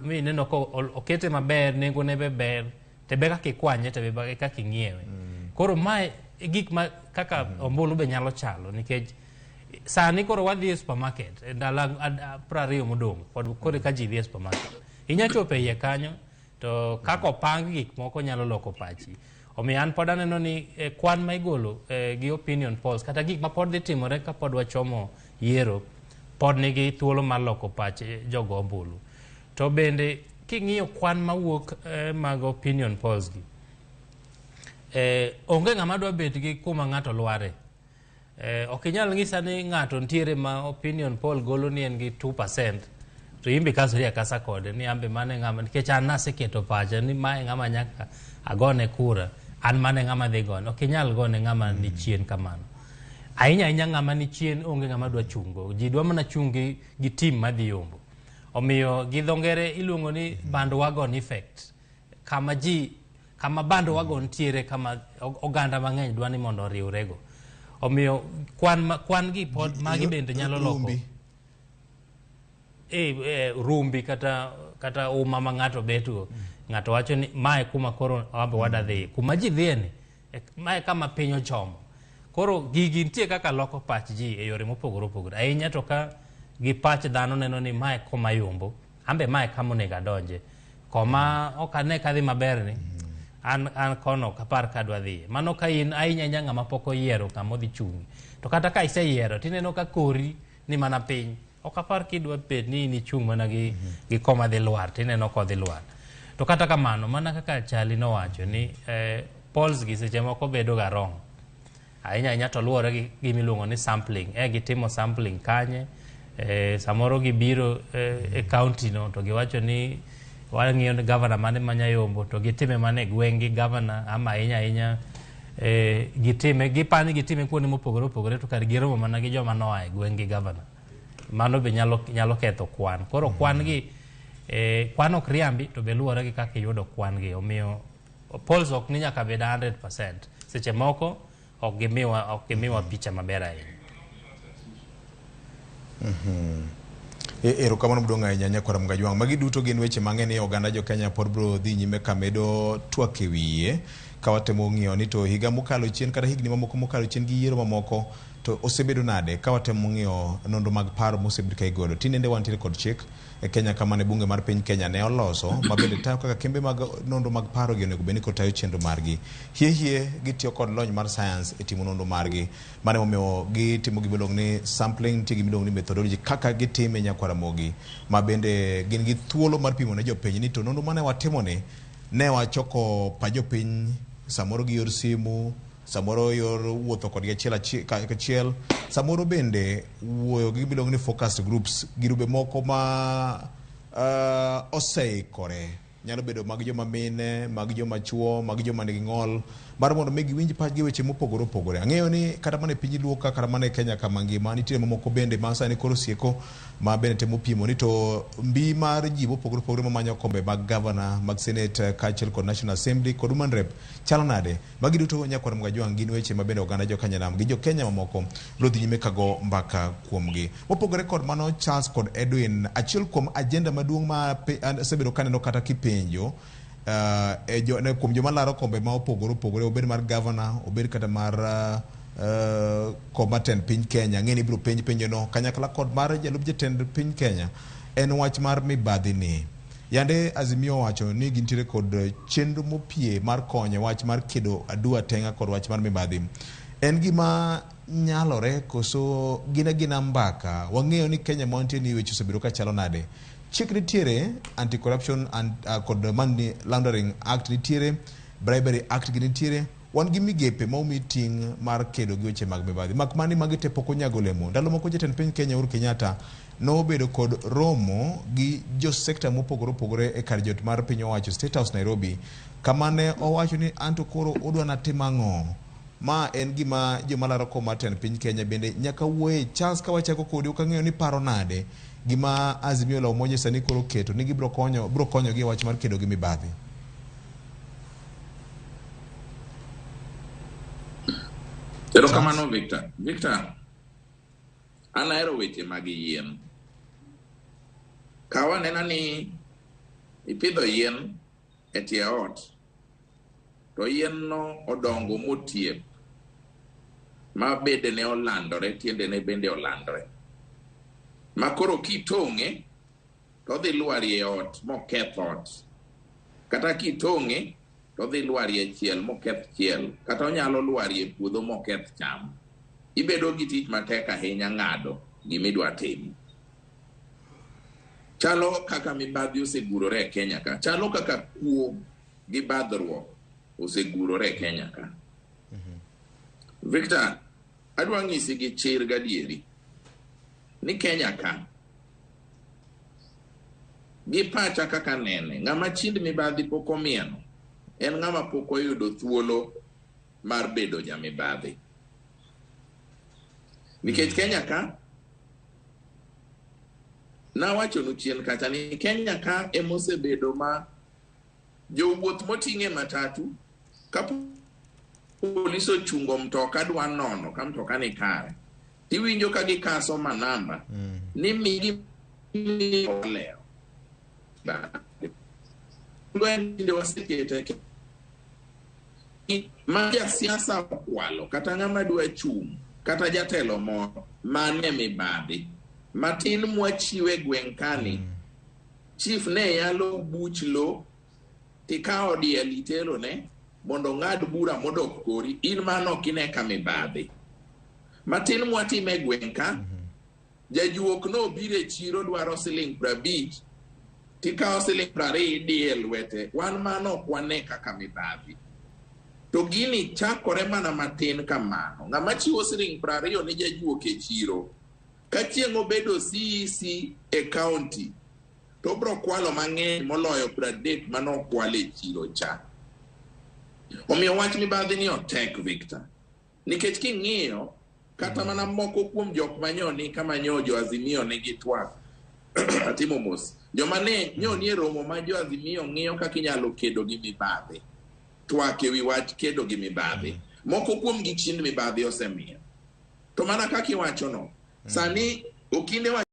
[SPEAKER 2] mineno ka okete maber, nengone be ber, to be kaka ikwanye to be kaka ing'iewe. Koro mae e gik ma kaka ombulu be nyalo chalo nikech sani koro wadhi e supermarket e ndalo 20 modong' pod koro ka ji dhi e supermarket. Inya chopo e iye kanyo to kaka opang gik moko nyalo loko pachi. Omiyo an pod aneno ni kwan ma igolo gi opinion polls kata gik ma pod dhi timore ka pod wachomo yiero pod nigi thuolo mar loko pach jogo ombulu. To bende king'iyo kwan mawuok mag opinion polls gi, onge ng'ama dwa bet gi kuma ng'ato lware. Ok inyal nyisa ni ng'ato nitiere ma opinion poll golo ni en gi 2% to in be ikasori akasa kode ni an be mano e ng'ama, nikech an naseketo pacha ni mae ng'ama nyaka agone kura, an mano e ng'ama dhi gone. Ok inyal gone ng'ama ni chien kamano. Ahinya ahinya ng'ama ni chien onge ng'ama dwa chungo. Ji dwa mana chung' gi team madhi yombo. Omiyo gi dho ngere iluongo ni bandwagon effect. Kama ji, kama bandwagon nitiere, kama oganda mang'eny dwa ni mondo oriwrego. Omiyo kwan gi pod magi bende nyalo loko. Rumbi kata uma ma ng'ato betgo. Ng'ato wacho ni mae kuma koro wambe wada dhiye. Kuma ji dhiye ni, mae kama piny ochomo. Koro gigi nitie kaka loko pach ji e yore mopogore opogore. Ahinya to ka gi pach dhano neno ni mae koma yombo, ambe mae kama onego adonje. Koma ok ane kadhi maber ni, an kono ok apar ka adwa dhiye. Mano ka in ahinya ahinya ng'ama pok oyiero kama odhi chung'e. To kata ka iseyiero tineno ka kori ni mana piny. Ok apar kidwa bet ni in ichung' mana gi koma dhi lwar, tineno kodhi lwar. To kata kamano, mana kaka Charlie nowacho ni polls gi seche moko bedo ga wrong. Ahinya ahinya to luwore gi gima iluongo ni sampling. Gitimo sampling kanye, samoro gibiro e county no to giwacho ni wang'iyo ni gavana mane manyayombo, to gitime mana e gweng'gi gavana, ama ahinya ahinya gitime gipani gitime kuonde mopogore opogore, to kar giromo mana gi joma noa e gweng'gi gavana. Mano be nyalo ketho kwan. Koro kwan gi kwan ok riambi, to be luwore gi kaka iyudo kwan gi. Omiyo polls ok ni nyaka bed 100%. Seche moko ok gimiwa picha maber ahinya.
[SPEAKER 1] Erokamano maduong' ahinya, nyakwara Mgajwang'. Magi duto gin weche mang'eny ni oganda jo Kenya pod biro dhi nyime ka medo twak e wiye, ka watemo ng'iyo ni to higa mokalo chien kata higni mamoko mokalo chien gi yiero mamoko to osebedo nade, ka watemo ng'iyo nonro mag paro mosebed ka igolo. Tinende wantiere kod chik e Kenya kama ne bunge mar piny Kenya ne oloso ma bende tayo kaka kembe mag nonro mag paro gi onego bed ni koro tayo chenro margi. Hie hie gitiyo kod lony mar science e timo nonro margi. Mano emomiyo gitimo gima iluongo ni sampling, nitie gima iluongo ni methodology kaka gitime, nyakwara Mogi, ma bende gin gi thuolo mar pimo ne jopiny ni to nonro mane watimo ni ne wachoko pa jopiny, samoro gi yor simu, samoro yor wuotho kodgi achiel achiel, samoro bende wuoyo gi gima iluongo ni focus groups, girube moko ma oseikore, nyalo bedo mag joma mine, mag joma chuo, mag joma nigi ng'ol, mar mondo mi giwinj pachgi weche mopogore opogore. Ang'eyo ni kata mana e piny Luo ka, kata mana e Kenya kama ngima, nitie mamoko bende ma sani koro sieko ma bende temo pimo ni to mbi mar ji mopogore opogore mamanyo kombe mag gavana, mag senate, kaachiel kod National Assembly kod Women Rep chalo nade. Magi duto, nyakwar Mgajwang', gin weche ma bende oganda jo Kanyanam gi jo Kenya mamoko biro dhi nyime kago mbaka kuomgi. Mopogore kod mano, Charles kod Edwin, achiel kuom agenda maduong' ma asebedo kaneno kata kipenjo kuom joma laro kombe ma opogore opogore, obed mar gavana, obed kata mar kom mar tend piny Kenya, ang'e ni ibiro penj penjono kanyakla kod mar jalup jatend piny Kenya, en wach mar mibadhi ni. Yande Azimio owacho ni gintiere kod chenro mopie mar konyo wach mar kedo adua teng'a kod wach mar mibadhi. En gima nyalore koso gin agina mbaka? Wang'eyo ni Kenya ma wantie ni weche osebedo ka chalo nade. Chik nitiere, Anti-Corruption and kod Money Laundering Act nitiere, Bribery Act gi nitiere. Wan gi migepe ma omi ting' mar kedo gi weche mag mibadhi. Mak mana ni magi te pok onyago olemo. Ndalo moko jatend piny Kenya Uhuru Kenyatta nobedo kod romo gi jo sekta mopogore opogore e kar jot mar piny owacho, State House, Nairobi, kama ne owacho ni anto koro udwa natim ang'o? Ma en gima joma laro kom mar tend piny Kenya bende nyaka wuoye. Charles, ka wachako kodi, ok ang'eyo ni paro nade gima Azimio la Umoja sani koro keto ni gibiro konyo biro konyogi e wach mar kedo gi mibadhi.
[SPEAKER 3] Erokamano, Victor. Victor, an ahero weche mag yien. Kaw anena ni ipidho yien e tie ot, to yien no odongo motiep ma bedene olandore, tiendene bende olandore. Ma koro kitong'e to odhi lwarie ot moketh ot. Kata kitong'e to odhi lwarie chiel moketh chiel. Kata onyalo lwarie puodho moketh cham. Ibedo gi tich matek ahinya ng'ado gimidwa timo. Chalo kaka mibadhi osegurore e Kenya ka. Chalo kaka kuo gi badhruok osegurore e Kenya ka. Victor, adwa ng'isi gi chir gadieri ni Kenya ka gi pacha kaka nene, ng'ama chind mibadhi pok omieno en ng'ama pok oyudo thuolo mar bedo jamibadhi. Nikech Kenya ka, nawachonu chien kacha ni Kenya ka emosebedo ma jowuoth moting'e matatu, ka polis ochungo mtoka dwa nono ka mtoka ni kare, tiwinjo ka gikaso manamba ni migi lewo. Tinde wasekete ma jasiasa okwalo, kata ng'ama dwa chung', kata jatelo moro mane mibadhi matin mwachiwe gweng' kani. Chief ne yalo buch lo, tikawo diel iterone mondo ong'ad bura modok kori in, mano ok ine ka mibadhi matin mwatime e gweng' ka. Jajuok nobiro e chiro dwaro siling 50, tikawo siling 20 idiye e lwete, wan mano ok wane kaka mibadhi. To gini chakore mana matin kamano. Ng'ama chiwo siling 20 ne jajuok e chiro, ka chieng' obedo CEC e county, to obro kwalo mang'eny moloyo 30 manokwalo e chiro cha. Omiyo wach mibadhi ni otek, Victor. Nikech king'iyo, kata mana moko kuom jok manyo ni kama nyo jo Azimio nigi twak, atimo mos. Joma ne nyo nie romo ma jo Azimio ng'iyo kaka inyalo kedo gi mibadhi. Twak ewi wach kedo gi mibadhi. Moko kuom gi chind mibadhi osemiyo. To mana kaka iwachono, sani okinde wach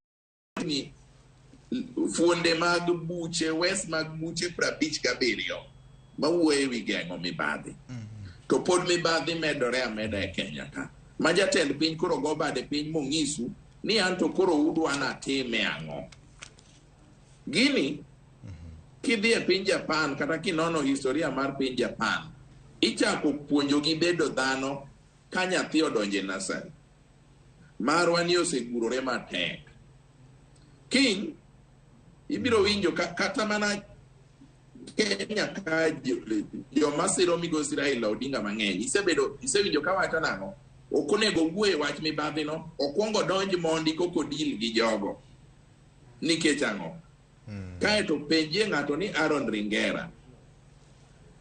[SPEAKER 3] ni fuonde mag buche, wes mag buche 57 mawuoyo ewi geng'o mibadhi. To pod mibadhi medore ameda e Kenya ka. Ma jatend piny koro go bade piny mong'isu ni anto koro udwa natime ang'o. Gini, kidhi e piny Japan kata kinono historia mar piny Japan, ichako puonjogi bedo dhano ka nyathi odonjo e nursery. Marwa ni osegurore matek. Kiny, ibiro winjo kata mana Kenya ka joma siro migosi Raila Odinga mang'eny, isewinjo ka wacho nang'o? Ok onego owuo e wach mibadhi no, okwongo donj mondi koko deal gi jogo. Nikech ang'o? Kaeto penjie ng'ato ni Aaron Ringera,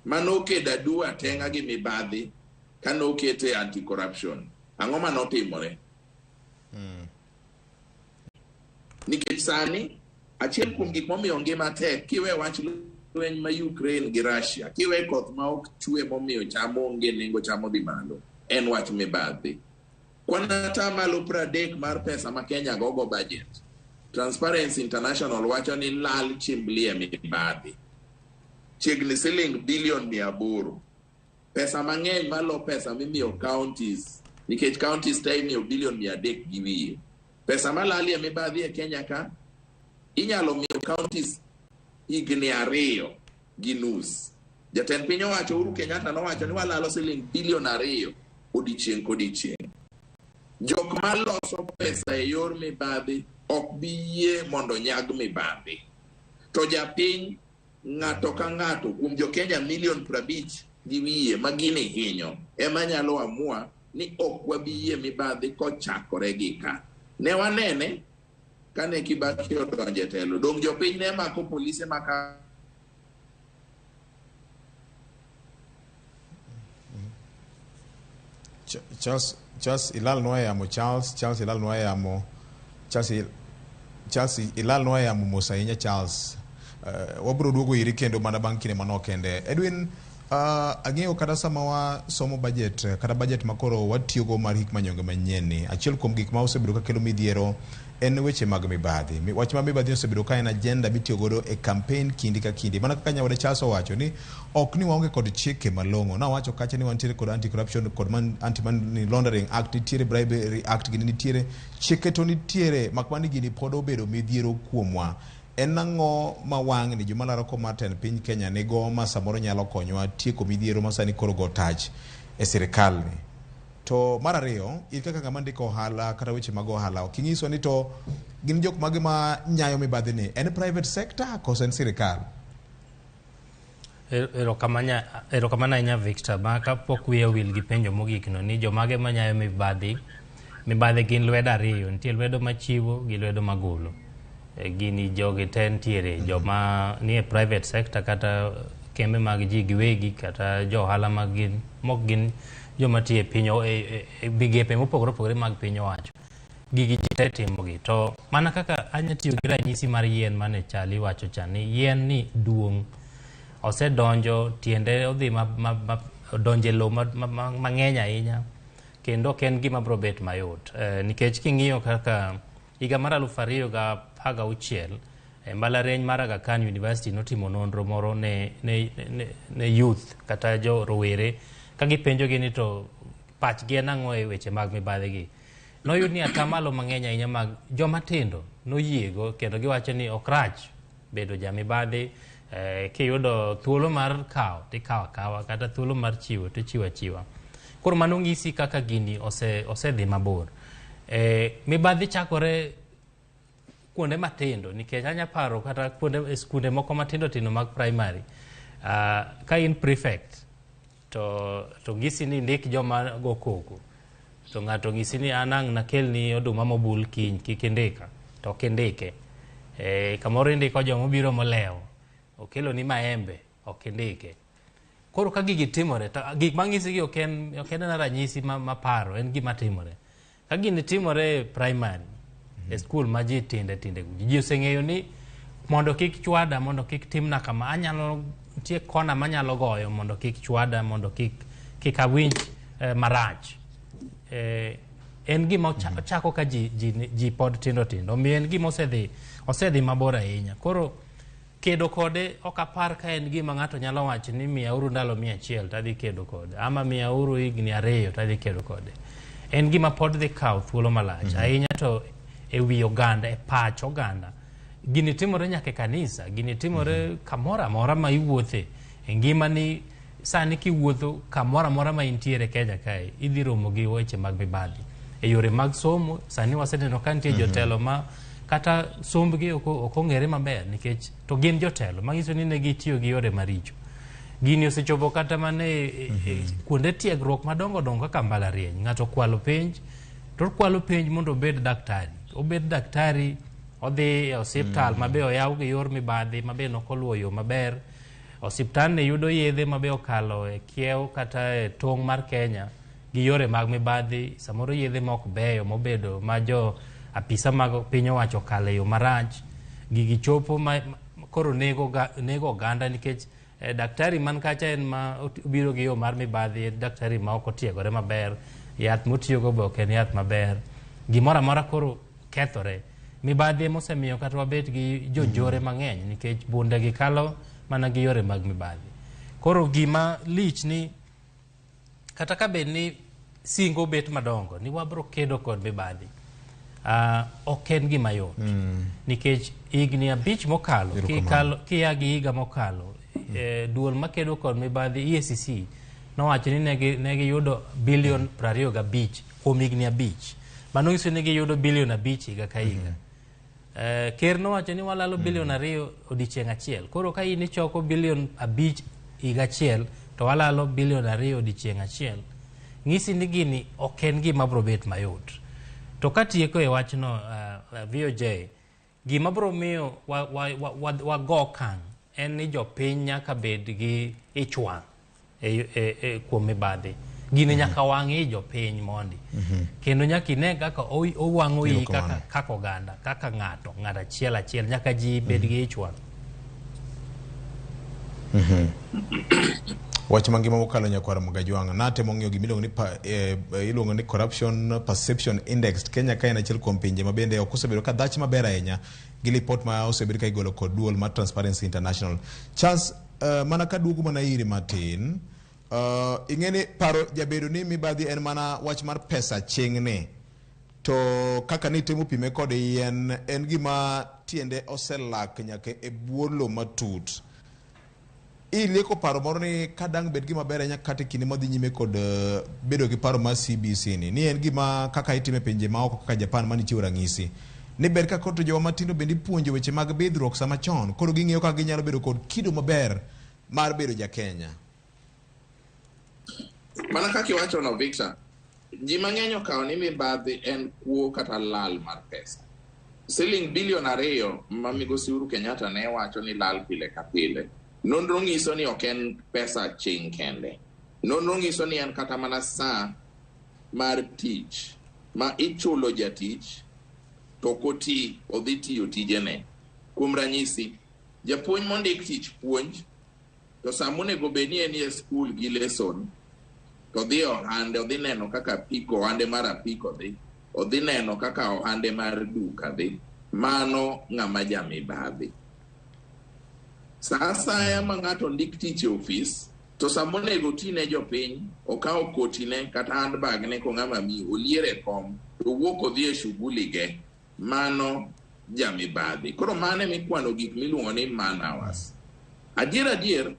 [SPEAKER 3] manokedo aduwa teng'a gi mibadhi kanokete anti-corruption. Ang'o manotimore? Nikech sani, achiel kuom gik momiyo ngima tek, kiwe wach lweny ma Ukraine gi Russia, kiwe koth ma ok chwe momiyo cham onge nengo cham odhi malo, en wach mibadhi. Kwan atamalo 30 mar pesa ma Kenya gogo budget. Transparency International wacho ni lal chimbli e mibadhi. Chiegni siling bilion 800. Pesa mang'eny malo pesa mimiyo counties, nikech counties te imiyo bilion 300 gi wiye. Pesa malal e mibadhi e Kenya ka, inyalo miyo counties higni 2.5. Jatend piny owacho Uhuru Kenyatta nowacho ni walalo siling bilion 2 odiechieng' kodiechieng'. Jok maloso pesa e yor mibadhi ok bi yie mondo nyag mibadhi. To japiny ng'ato ka ng'ato kuom jo Kenya milion 50 gi wiye ma gini hinyo ema nyalo amua ni ok wabi yie mibadhi kochakore gi ka. Ne wanene kane Kibaki odonjo e telo. Dong' jopiny ne mako polise maka
[SPEAKER 1] Charles ilal nwa yamo. Charles ilal nwa yamo. Charles ilal nwa yamo mos ahinya. Charles, wabiro duogo iri kendo mana bang' kinde manok kende. Edwin, ang'eyo kata sama wasomo budget, kata budget makoro watiyogo mar hik manyonge manyien ni, achiel kuom gik ma osebedo kakelo midhiero en weche mag mibadhi. Wach mar mibadhi osebedo ka en agenda mitiyo godo e campaign kinde ka kinde, mana kaka nyawade Charles owacho ni ok ni waonge kod chike malong'o. Nawacho kacha ni wantiere kod anti-corruption kod anti-money laundering act, nitiere bribery act, gini nitiere chike to nitiere, mak mana ni gini pod obedo midhiero kuomwa. En ang'o ma wang'ni joma laro kom mar tend piny Kenya nigo ma samoro nyalo konyowa tieko midhiero ma sani koro go tach e sirikal ni? To mar ariyo, in kaka ng'ama ndiko ohala kata weche mag ohala, ok inyiswa ni to gin jok mage ma nyayo mibadhi ni? En private sector koso en sirikal?
[SPEAKER 2] Erokamano ahinya, Victor. Ma kapok wiya owil gi penjo mogik no ni jomage manyayo mibadhi. Mibadhi gin lwedo ariyo, nitie lwedo machiwo gi lwedo magolo. Gini jogi te nitiere, joma nie private sector kata kembe mag ji giwegi kata jo ohala mag gin mok gin joma tiyo e piny e migepe mopogore opogore mag piny owacho. Gigi ji te timogi. To mana kaka anya tiyo gi ranyisi mar yien mane Chali wacho cha ni yien ni duong' osedonjo tiende odhi ma odonjo e lowo mang'eny ahinya kendo ok en gima biro bet mayot, nikech king'iyo kaka higa mar 2016 e mbalariany mar Aga Khan University notimo nonro moro ne youth kata jo rowere ka gipenjogi ni to pachgi en ang'o e weche mag mibadhi gi. Noyud ni atamalo mang'eny ahinya mag joma tindo noyiego kendo giwacho ni ok rach bedo jamibadhi, kiyudo thuolo mar kawo tikawo akawa kata thuolo mar chiwo tichiwo achiwa. Koro mano ng'isi kaka gini osedhi mabor. Mibadhi chakore kuonde matindo, nikech anya paro kata kuonde e skunde moko matindo tindo mag primary, ka in prefect To ng'isi ni ndik joma go koko, to ng'ato ng'isi ni an ang' nakelni oduma mobul kiny, kik indika, to ok indike. Kamoro indiko joma obiro molewo, okeloni maembe, ok indike. Koro ka gigi timore, to gik mang'isi gi ok en mana ranyisi ma paro, en gima timore. Ka gini timore e primary, e skul ma ji tinde tinde, ji oseng'eyo ni mondo kik chwada, mondo kik timna kama, anyalo nitie kona manyalo goyo mondo kik chwada, mondo kik awinj marach. En gima ochako ka ji pod tindo tindo, omiyo en gima osedhi mabor ahinya. Koro kedo kode ok apar ka en gima ng'ato nyalo wacho ni miyauru ndalo 100 tadhi kedo kode, ama miyauru higni 2 tadhi kedo kode. En gima pod dhi kawo thuolo malach ahinya to e wi oganda, e pach oganda. Gini timore nyaka e kanisa, gini timore kamoro amora ma iwuothe e ngimani. Sani kiwuotho kamoro amora ma intiere Kenya kae, idhi romo gi weche mag mibadhi e yore mag somo. Sani waseneno ka nitie jotelo ma kata sombgi ok ong'ere maber, nikech to gin jotelo manyiso ni ne gitiyo gi yore maricho. Gini osechopo kata mana e kuonde tiegruok madongo dongo kaka mbalariany. Ng'ato kwalo penj, to okwalo penj mondo obed daktari, obed daktari, odhi e osiptal mabe oyaw gi yor mibadhi, mabe nokoluwo yo maber. Osiptandni yudo yedhe mabe okalo e kiew kata e tong' mar Kenya gi yore mag mibadhi, samoro yedhe mok beyo mobedo ma jo apisa mag piny owacho okalo e yo marach. Gigi chopo ma koro nego oganda, nikech daktari man kacha en ma obiro gi yo mar mibadhi, en daktari ma ok otiegore maber, yath motiyogo be ok en yath maber, gimoro amora koro kethore. Mibadhi emosemiyo kata wabet gi jonjore mang'eny, nikech bunde gi kalo mana gi yore mag mibadhi. Koro gima lich ni kata ka bed ni singo bet madongo ni wabro kedo kod mibadhi, ok en gima yot, nikech higni 5 mokalo
[SPEAKER 1] Erokamano.
[SPEAKER 2] Kia gi higa mokalo, duol makedo kod mibadhi, EACC, nowacho ni ne giyudo bilion 25 kuom higni 5. Mano nyiso ni giyudo bilion 5 higa ka higa. Ker nowacho ni walalo bilion 2 odiechieng' achiel. Koro ka in ichoko bilion 5 higa achiel, to walalo bilion 2 odiechieng' achiel, ng'isi ni gini ok en gima biro bet mayot. To katieko e wachno, VOJ, gima biro miyo wago okang' en ni jopiny nyaka bed gi ich wang' e kuom mibadhi. Gini nyaka wang' i jopiny mondi, kendo nyaka ine kaka owang'o iyi kaka oganda, kaka ng'ato ng'ato achiel achiel, nyaka ji bed gi ich wang'.
[SPEAKER 1] Wach mangima mokalo, nyakwar Mugajwang', natemo ng'iyo gima iluongo ni iluongo ni Corruption Perception Index. Kenya ka en achiel kuom pinje ma bende ok osebedo ka dhach maber ahinya gi lipot ma osebed ka igolo kod duol mar Transparency International. Charles, mana kaduogo mana iri matin, ing'e ni paro jabedo ni mibadhi en mana wach mar pesa ching'ni, to kaka nitemo pime kod yien, en gima tiende oselak nyaka e bwo lo matut. Ilieko paro moro ni ka dang' bed gima ber ahinya kata e kinde madhi nyime kod bedo gi paro mar CBC ni en gima kaka itime e pinje maoko kaka Japan manichiwo ranyisi ni ber ka koro to jowa matindo bende ipuonjo weche mag bidhruok sama chon, koro ging'eyo kaka ginyalo bedo kod kido maber mar bedo ja Kenya.
[SPEAKER 3] Mana kaka iwachono, Victor, ji mang'eny okawo ni mibadhi en kuo kata lal mar pesa. Siling bilion 2 ma migosi Uhuru Kenyatta ne wacho ni lal pile ka pile, nonro nyiso ni ok en pesa ching kende. Nonro nyiso ni en kata mana sa mar tich ma ichulo jatich to ok oti, odhi tiyo tijene. Kuom ranyisi, japuonj mondik tich puonj, to sama onego bed ni en e skul gi lesson, to odhi e ohande, odhi neno kaka apiko, ohande mar apiko dhi, odhi neno kaka ohande mar duka dhi. Mano ng'ama jamibadhi. Sa asaya ma ng'ato ndik tich e ofis, to sama onego oti ne jopiny, okawo kotine kata handbag ne kong'ama miyo, oliero e kom, to owuok odhi e shughuli ge. Mano jamibadhi. Koro mano emikwano gik miluongo ni man hours. Adier adier,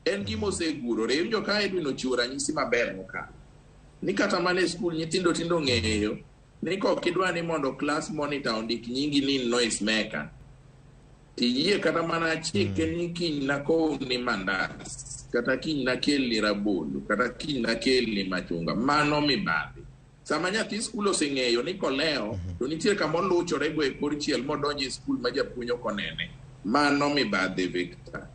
[SPEAKER 3] en gima osegurore. Iwinjo ka Edwin ochiwo ranyisi maber mokalo. Ni kata mana e skul nyithindo tindo ong'eyo ni kok idwa ni mondo class monitor ondik nyingi ni noise maker, tiyie kata mana chike ni kiny nakowni mandas. kata kiny nakelni rabolo, kata kiny nakelni machunga. Mano mibadhi. Sama nyathi skul oseng'eyo ni kolewo to nitie kama oluchore go e kor chiel modonjo e skul ma japuonj ok onene. Mano mibadhi, Victor.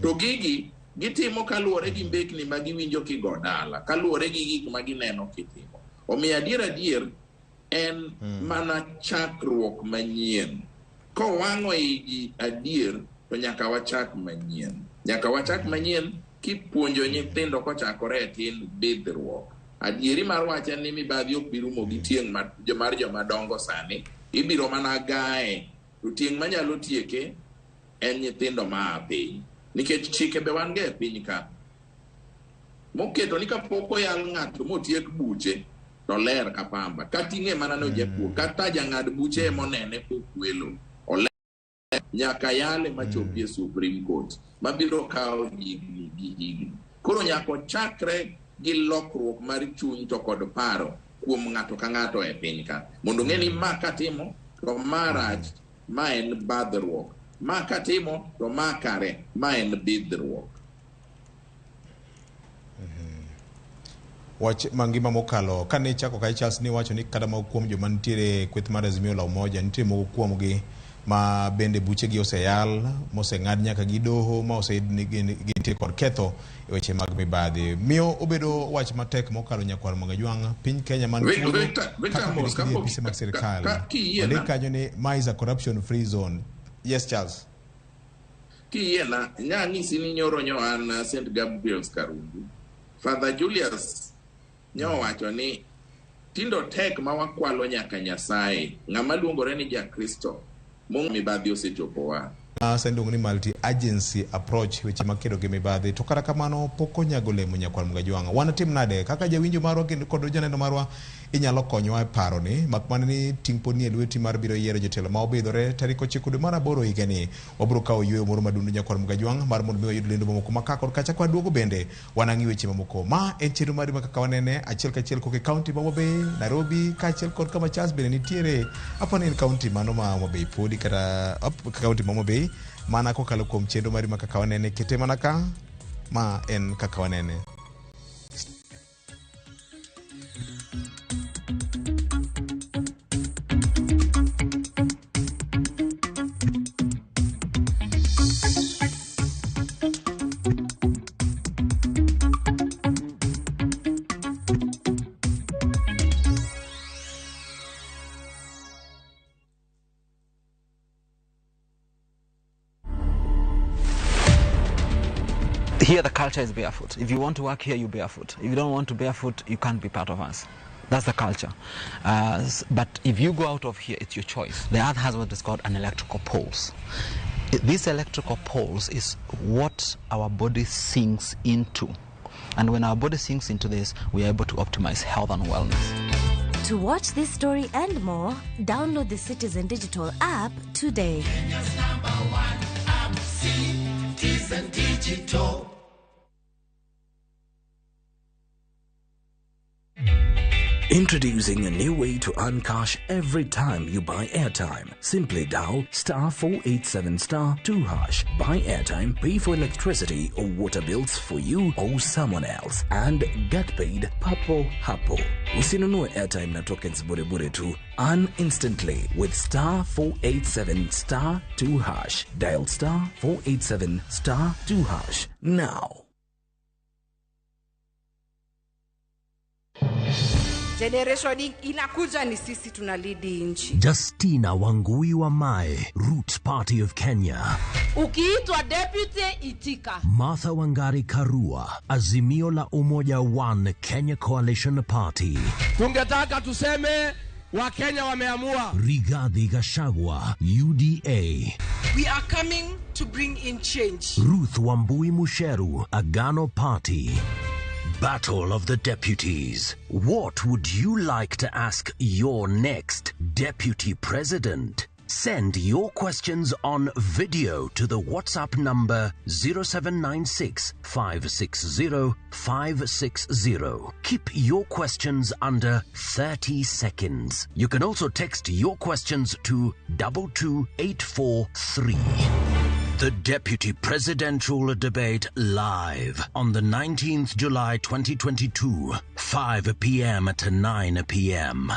[SPEAKER 3] To gigi gitimo kaluwore gi mbekni ma giwinjo kigo dala, kaluwore gi gik ma gineno kitimo. Omiyo adier adier en mana chakruok manyien. Kowang'o i ji adier to nyaka wachak manyien. Nyaka wachak manyien kipuonjo nyithindo kochakore e tin bidhruok. Adieri mar wach en ni mibadhi ok bi rumo gi tieng' mar joma dongo sani, ibiro mana gaye. To tieng' manyalo tieke en nyithindo maa piny. Nikech chike be wan go e piny ka. Moketo ni kapok oyal ng'ato motiek buche, to ler ka pamba. Kata ing'e mana ni ojakuo, kata jang'ad buche emonene kokwelo. Oler nyaka yale machopi e Supreme Court, mabiro kawo higni gi higni. Koro nyaka ochakre gi lokruok mar chuny to kod paro kuom ng'ato ka ng'ato e piny ka. Mondo ong'e ni ma katimo to ma rach, ma en badhruok. Ma katimo to ma kare, ma en bidhruok.
[SPEAKER 1] Wach mangima mokalo kane ichako kae Charles ni wacho ni kata moko kuom joma nitiere kweth mar Azimio la Umoja nitie moko kuomgi ma bende buchegi oseyal moseng'ad nyaka gi doho ma oseyud ni gintie kod ketho e weche mag mibadhi. Miyo obedo wach matek mokalo nyakwar Mwangajwang' piny Kenya man thuolo
[SPEAKER 3] Victor
[SPEAKER 1] kaka
[SPEAKER 3] Mos,
[SPEAKER 1] pile kidhi e apise mag sirikal.
[SPEAKER 3] Kiyiena
[SPEAKER 1] Ondik kanyo ni ma is a corruption free zone. Yes, Charles.
[SPEAKER 3] Kiyiena, nya nyisi ni nyoro nyo an St. Gabriel's Karungu. Father Julius nyowacho ni tindo tek ma wakwalo nyaka Nyasaye. Ng'ama luongore ni Jakristo mong'e mibadhi osechopowa.
[SPEAKER 1] Sani iluongo ni multi agency approach weche mag kedo gi mibadhi to kata kamano pok onyago olemo nyakwar Mgajwang'. Wanatim nade kaka jawinjo marwa kendo kod janeno marwa inyalo konyowa e paro ni mak mana ni ting' pod nie lweti mar biro yiero jotelo ma obidhore tarik 9 dwe mar 8 higani. Wabiro kawo yueyo moro madundo nyakwar Mgajwang' mar mondo mi wayud lendo mamoko ma ka kod kacha kwa duogo bende wanang'i weche mamoko. Ma en chenro mari ma kaka wanene achiel kachiel koka e kaunti ma Homa Bay, Nairobi kaachiel kod kama Charles bende nitiere. Apani en kaunti mano ma Homa Bay podi kata kaunti ma Homa Bay mana kokalo kuom chenro mari ma kaka wanene kete mana ka ma en kaka wanene.
[SPEAKER 4] Here the culture is barefoot. If you want to work here, you barefoot. If you don't want to barefoot, you can't be part of us. That's the culture. But if you go out of here, it's your choice. The earth has what is called an electrical pulse. This electrical pulse is what our body sinks into. And when our body sinks into this, we are able to optimize health and wellness.
[SPEAKER 5] To watch this story and more, download the Citizen Digital app today.
[SPEAKER 6] Kenya's #1 app, Citizen Digital.
[SPEAKER 7] Introducing a new way to earn cash every time you buy airtime. Simply dial *487 *2#. Buy airtime, pay for electricity or water bills for you or someone else, and get paid papo hapo. Usinunue airtime na tokens bure bure tu. Earn instantly with *487 *2#. Dial *487 *2# now.
[SPEAKER 8] Generation inakuja ni sisi tunalidi nchi.
[SPEAKER 9] Justina Wangui wa Mae, Roots Party of Kenya.
[SPEAKER 10] Ukiitwa deputy itika.
[SPEAKER 9] Martha Wangari Karua, Azimio la Umoja One Kenya Coalition Party.
[SPEAKER 11] Tungetaka tuseme Wakenya wameamua.
[SPEAKER 9] Rigathi Gachagua, UDA.
[SPEAKER 12] We are coming to bring in change.
[SPEAKER 9] Ruth Wambui Mucheru, Agano Party. Battle of the Deputies. What would you like to ask your next deputy president? Send your questions on video to the WhatsApp number 0796 560 560. Keep your questions under 30 seconds. You can also text your questions to 22843. The Deputy Presidential Debate live on the 19th July 2022, 5 p.m. to 9 p.m.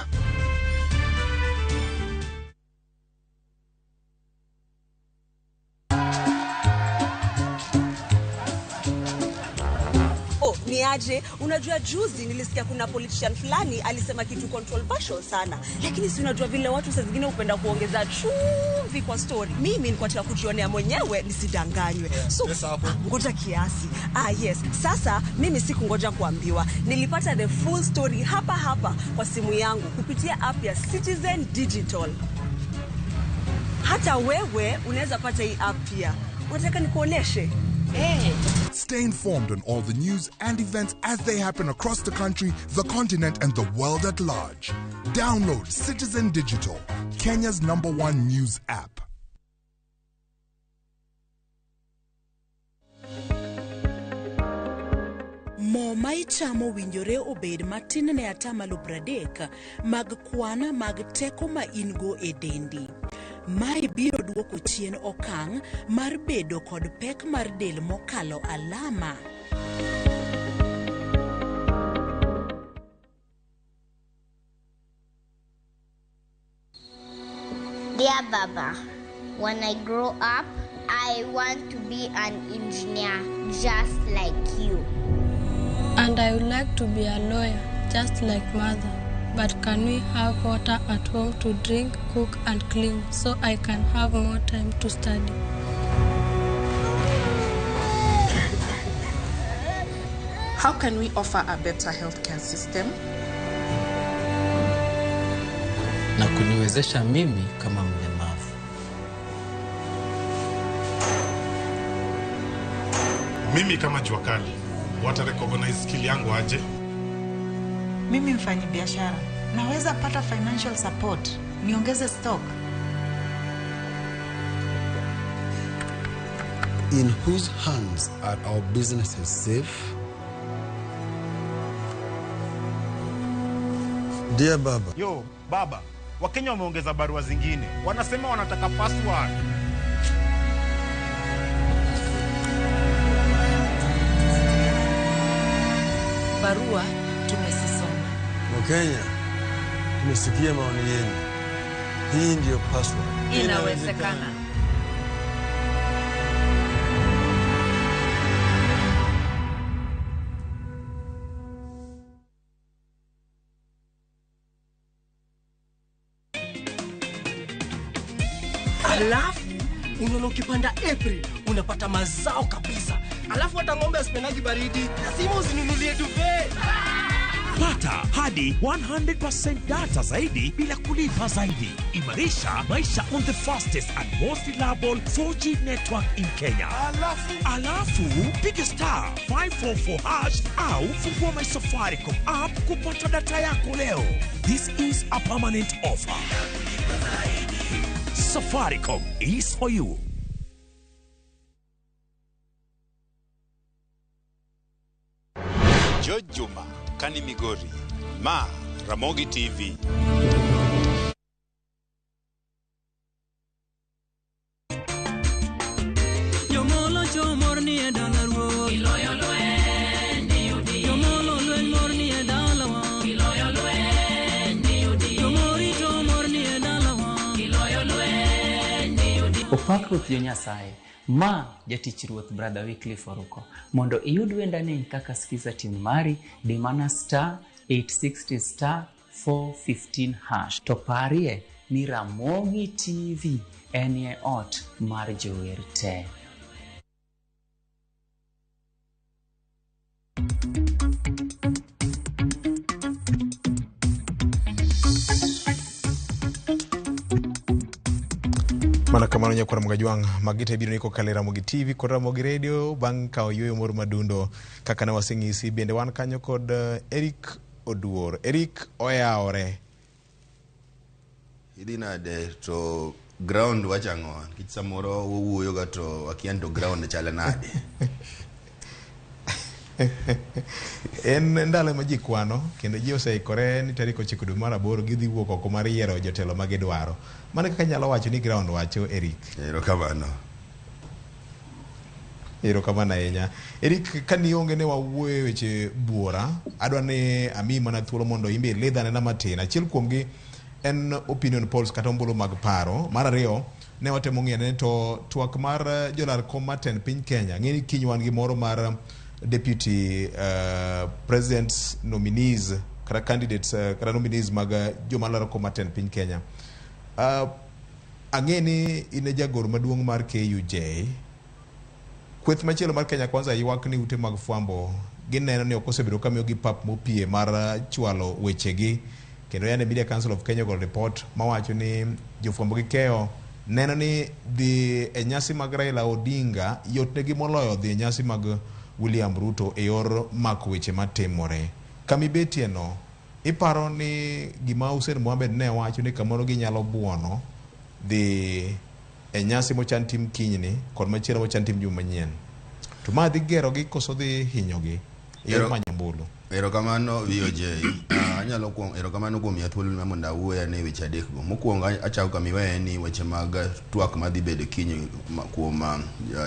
[SPEAKER 13] Oh, ni aje? Unajua juzi nilisikia kuna politician fulani alisema kitu controversial sana. Lakini si unajua vile watu saa zingine hupenda kuongeza chumvi kwa story. Mimi nilikuwa nataka kujionea mwenyewe nisidanganywe. So ngoja kiasi. Ah yes, sasa mimi sikungoja kuambiwa. Nilipata the full story hapa hapa kwa simu yangu kupitia app ya Citizen Digital. Hata wewe unaweza pata hii app pia. Unataka nikuoneshe? Hey.
[SPEAKER 14] Stay informed on all the news and events as they happen across the country, the continent, and the world at large. Download Citizen Digital, Kenya's #1 news app.
[SPEAKER 15] Mo ma ichamo owinjore obed matin ne 30% mag kwan mag teko ma in-go e dendi. Mae biro duoko chien okang' mar bedo kod pek mar del mokalo alama.
[SPEAKER 16] Dear Baba, when I grow up, I want to be an engineer just like you.
[SPEAKER 17] And I would like to be a lawyer just like mother. But can we have water at home to drink, cook and clean so I can have more time to study?
[SPEAKER 12] How can we offer a better healthcare system?
[SPEAKER 18] Na kuniwezesha mimi kama mlemavu.
[SPEAKER 19] Mimi kama jua kali, wata recognize skill yangu aje?
[SPEAKER 20] Mimi mfanyi biashara, naweza pata financial support, niongeze stock.
[SPEAKER 21] In whose hands are our businesses safe? Dear Baba.
[SPEAKER 22] Yo, Baba, Wakenya wameongeza barua zingine. Wanasema wanataka password.
[SPEAKER 23] Barua tumesisoma.
[SPEAKER 21] Wakenya, tumesikia maoni yenu. Hii ndio password.
[SPEAKER 23] Inawezekana.
[SPEAKER 24] Alafu unaona ukipanda April unapata mazao kabisa. Alafu hata ng'ombe asipendagi baridi, lazima usinunulie duvet.
[SPEAKER 25] Pata hadi 100% data zaidi bila kulipa zaidi. Imarisha maisha on the fastest and most reliable 4G network in Kenya. Alafu piga star 544 hash au fungua my Safaricom app kupata data yako leo. This is a permanent offer. Safaricom is for you.
[SPEAKER 26] George Juma, Kani Migori, Ma, Ramogi TV.
[SPEAKER 27] Yomolo chomor ni e dala ruoth. Iloyo lweny ni udi. Yomolo lweny mor ni e dalawa. Iloyo lweny ni udi. Yomori to mor ni e dalawa. Iloyo lweny ni udi.
[SPEAKER 28] Opak Ruoth jo Nyasaye. Ma jatich Ruoth Brother Wycliffe Oruko. Mondo iyud wendani kaka skiza tune mari, di mana star 860 star 415 hash. To parie ni Ramogi TV enie ot mar jower te.
[SPEAKER 1] Mana kamano nyakwar Ramogi Ajwang' magi te biro ni kokalo e Ramogi TV kod Ramogi Radio bang' kawo yueyo moro madundo kaka ne waseng'isi. Bende wan kanyo kod Eric Oduor. Eric oyawore.
[SPEAKER 29] Idhi nade to ground wachang'o nikech samoro wawuoyo ga to wakia ni to ground chalo nade.
[SPEAKER 1] En ndalo ma ji kwano kendo ji oseikore ni tarik 9 dwe mar 8 gidhi wuok oko mar yiero jotelo ma gidwaro. Mano kaka nyalo wacho ni ground wacho Eric.
[SPEAKER 29] Erokamano.
[SPEAKER 1] Erokamano ahinya. Eric, ka nionge ne wawuoyo e weche buora, adwa ni amiyi mana thuolo mondo in be ilidh anena matin. Achiel kuomgi en opinion polls kata ombulu mag paro. Mar ariyo, ne watemo ng'iyo ane to twak mar jolar kom mar tend piny Kenya. Ng'e ni kiny wan gi moro mar deputy president's nominees kata candidates kata nominees mag joma laro kom mar tend piny Kenya. Ang'e ni in e jagoro maduong' mar KUJ. Kweth machielo mar Kenya Kwanza ywak ni ute mag fwambo gineno ni ok osebedo ka miyogi pap mopie mar chwalo wechegi kendo yande Media Council of Kenya ogolo report mawacho ni jofwambo gi keyo neno ni dhi e nyasi mag Raila Odinga yotnegi moloyo dhi e nyasi mag William Ruto e yor mako weche matimore. Kamibetie no, iparo ni gima Hussein Mohamed ne wacho ni kamoro ginyalo buono dhi e nyasi mochan tim kinyni kod machielo mochan tim juma manyien. To ma dhi gerogi koso dhi hinyogi e yor manyo ombulu?
[SPEAKER 29] Erokamano VOJ. Anyalo kuong erokamano kuom miya thuolo ni mondo awuoye ane weche adek go. Mokwongo achako kama iweye ni weche mag twak madhi bedo kiny kuom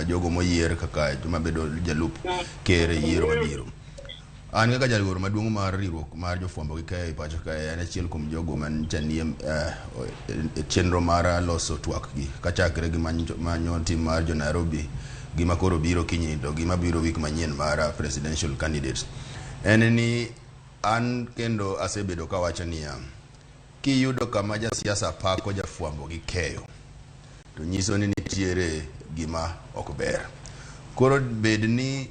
[SPEAKER 29] jogo moyier kaka joma bedo jalup ker e yiero mabiro. An kaka jagoro maduong' mar riwruok mar jofwambo gi keyo e pacho kae, an achiel kuom jogo manyicha nie e chenro mar loso twak gi kachakre gi manyo tim mar jo Nairobi gi ma koro biro kiny to gi mabiro wik manyien mar presidential candidates. En ni an kendo asebedo kawacho niya, kiyudo kama jasiasa pako jafwambo gi keyo to nyiso ni nitiere gima ok ber. Koro bed ni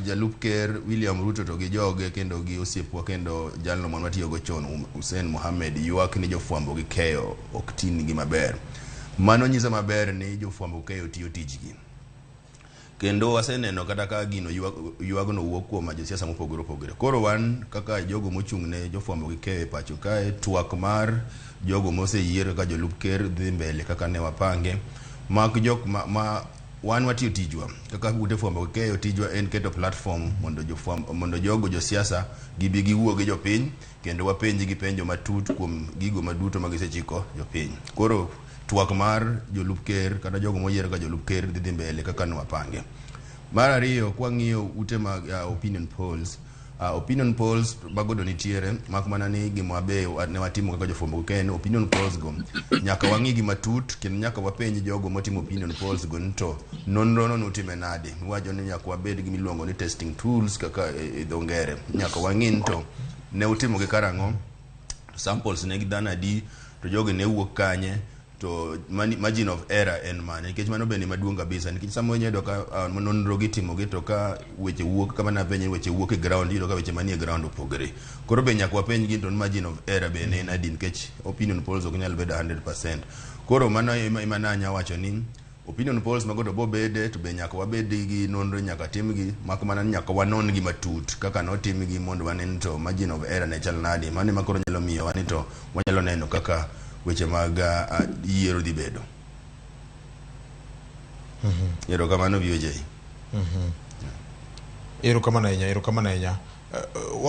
[SPEAKER 29] jalup ker William Ruto to gi joge kendo gi osiepwa kendo jalno mane watiyogo chon Hussein Mohamed ywak ni jofwambo gi keyo ok tinigi maber. Mano nyiso maber ni jofwambo gi keyo tiyo tijgi. Kendo waseneno kata ka gino ywagno wuok kuom josiasa mopogore opogore. Koro wan kaka jogo mochung' ne jofwambo gi keyo e pacho kae, twak mar jogo moseyier kaka jolup ker dhi mbele kaka ne wapange. Mak jok ma wan watiyo tijwa kaka ute fwambo gi keyo, tijwa en keto platform mondo jofwambo, mondo jogo josiasa gibi giwuo gi jopiny kendo wapenj gi penjo matut kuom gigo maduto ma gisechiko jopiny. Koro twak mar jolup ker kata jogo moyier kaka jolup ker dhi mbele kaka ne wapange. Mar ariyo, kwang'iyo ute mag opinion polls, opinion polls mago to nitiere, mak mana ni gima be ne watimo kaka jofwambo gi keyo ni opinion polls go nyaka wang'i gi matut kendo nyaka wapenj jogo motimo opinion polls go ni to nonro no nutime nade. Iwacho ni nyaka wabed gi miluongo ni testing tools kaka e dho ngere. Nyaka wang'i ni to ne utimo gi karang'o, samples ne gi dhano adi, to jogi ne wuok kanye, to margin of error en mane, nikech mano bende maduong' kabisa, nikech sama iyudo ka nonro gi itimo gi to ka weche wuok kama napenje weche wuok e ground, iyudo ka weche manie ground opogore. Koro be nyaka wapenj gi to margin of error bende en adi, nikech opinion polls ok nyal bedo 100%. Koro mano ema nanya wacho ni opinion polls mago to bobede to be nyaka wabed gi nonro nyaka timgi, mak mana ni nyaka wanon gi matut kaka notimgi mondo wane ni to margin of error ne chal nade. Mano ema koro nyalo miyowa ni to wanyalo neno kaka weche mag yiero dhi bedo. Erokamano VOJ.
[SPEAKER 1] Erokamano ahinya, erokamano ahinya.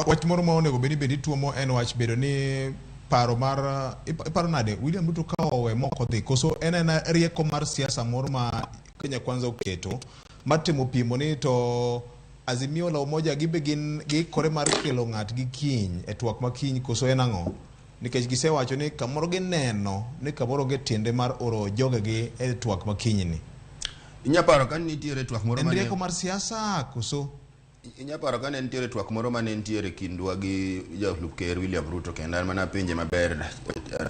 [SPEAKER 1] Wach moro ma onego bed ni bende ituomo en wach bedo ni paro mar iparo nade William Ruto ka owe mok odhi, koso en ena rieko mar siasa moro ma Kenya Kwanza oketo mar temo pimo ni to Azimio la Umoja gibe gin giikore mar kelo ng'atgi kiny e twak ma kiny, koso en ang'o? Nikech gisewacho ni kamoro gineno ni kamoro onge tiende mar oro jogegi e twak ma kinyni.
[SPEAKER 29] Inya paro ka nitiere twak moro
[SPEAKER 1] En
[SPEAKER 29] mane
[SPEAKER 1] rieko mar siasa koso?
[SPEAKER 29] Inya paro ka ne nitiere twak moro mane nitiere kindwa gi jalup ker William Ruto, kendo an mana penje maber,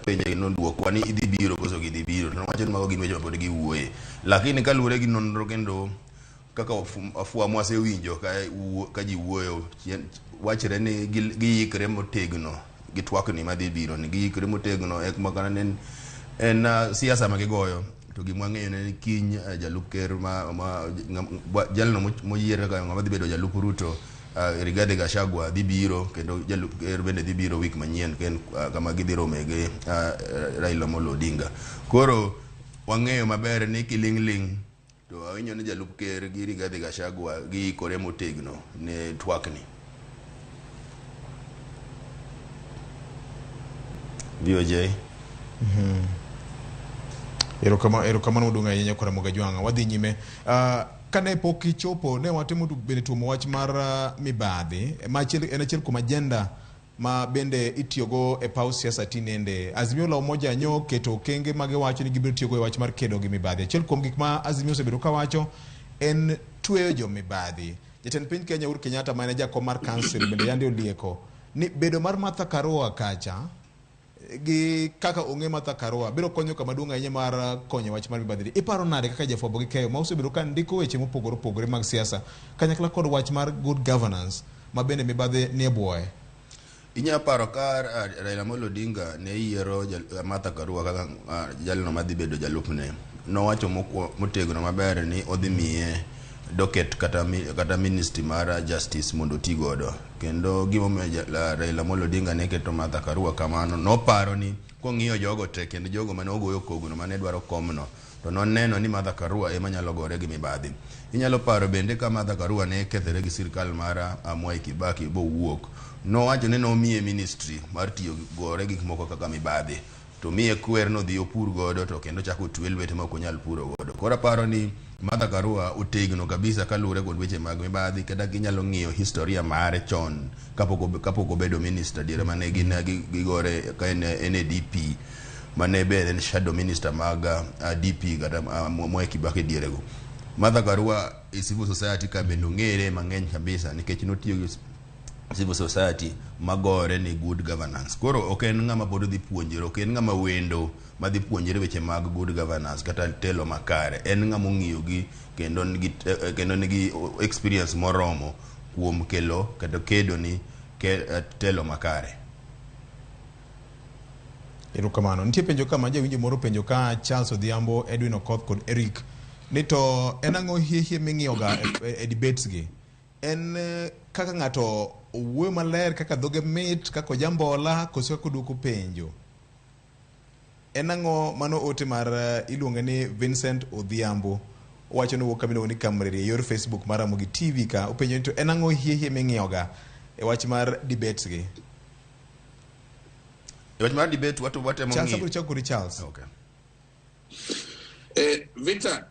[SPEAKER 29] penje nodwokwa ni idhi biro koso gidhi biro, to nowacho ni mago gin weche mapod giwuoye. Lakini kaluwore gi nonro kendo kaka afwa mwasewinjo ka ji wuoyo, wachre ni giikre motegno gi twakni madhi biro ni giikre motegno ek makana ne en siasa ma gigoyo. To gima wang'eyo ne ni kiny jalup ker ma jalno moyier kaka ng'ama dhi bedo jalup Ruto, Rigathi Gachagua dhi biro, kendo jalup ker bende dhi biro wik manyien kama gidhi rome gi Raila Amolo Odinga. Koro wang'eyo maber ni kiling'ling' to awinjo ni jalup ker gi Rigathi Gachagua giikore motegno ne twakni. VOJ.
[SPEAKER 1] Erokamano maduong' ahinya kora Moga Jwang'a. Wadhi nyime. Kane pok ichopo ne watemo bende tuomo wach mar mibadhi ma achiel, en achiel kuom agenda ma bende itiyogo e paw siasa tinende. Azimio la Umoja nyo keto okenge ma giwacho ni gibiro tiyogo e wach mar kedo gi mibadhi. Achiel kuom gik ma Azimio osebedo kawacho en tweyo jo mibadhi. Jatend piny Kenya Uhuru Kenyatta ma en jakom mar council bende yande olieko ni bedo mar Martha Karua kacha gi kaka ong'e Martha Karua biro konyo kama duong' ahinya mar konyo wach mar mibadhi. Iparo nade kaka jafwambo gi keyo ma osebedo ka ndiko weche mopogore opogore mag siasa kanyakla kod wach mar good governance ma bende mibadhi nie bwoye?
[SPEAKER 29] Inya paro ka Raila Amolo Odinga ne yiero Martha Karua kaka jalno madhi bedo jalupne. Nowacho motegno maber ni odhi miye docket kata ministry mar justice mondo oti godo. Kendo gimomiyo Raila Amolo Odinga ne keto Martha Karua kamano, noparo ni kong'iyo jogo te kendo jogo mane ogoyo kogno mane dwaro komno, to noneno ni Martha Karua ema nyalo gore gi mibadhi. Inyalo paro bende ka Martha Karua ne kethore gi sirkal mar Mwai Kibaki bowuok, nowacho ni nomiye ministry mar tiyo gore gik moko kaka mibadhi, to miye kwer nodhi opur godo to kendo chako otwe lwete ma ok onyal puro godo. Koro aparo ni Martha Karua otegno kabisa kaluwore kod weche mag mibadhi, kata ginyalo ng'iyo historia mare chon kapok obedo minister diere mane gin gigore ka en e DP mane be en shadow minister mag DP kata Mwai Kibaki dierego. Martha Karua e civil society ka bende ong'ere mang'eny kabisa nikech notiyo gi civil society magore ni good governance. Koro ok en ng'ama pod dhi puonjore, ok en ng'ama wendo madhi puonjore weche mag good governance kata telo makare. En ng'ama ong'iyo gi kendo nigi experience moromo kuom kelo kata kedo ni telo makare.
[SPEAKER 1] Erokamano. Nitie penjo ka ma jawinjo moro penjo ka Charles Odhiambo, Edwin Okoth kod Eric ni to en ang'o hie ming'iyoga e debates gi? En kaka ng'ato owuoyo maler, kaka dhoge mit, kaka ojambola, koso kaka oduoko penjo? En ang'o mano ote mar iluonge ni Vincent Odhiambo. Owacho ni owuok kama iluongo ni Kamreri e yor Facebook mar Ramogi TV ka. Openjo ni to en ang'o hie ming'iyoga e wach mar debates gi?
[SPEAKER 29] E wach mar debate watemo
[SPEAKER 1] Charles
[SPEAKER 29] ng'iyo.
[SPEAKER 1] abiro chako kodi Charles.
[SPEAKER 29] Okay.
[SPEAKER 2] Victor,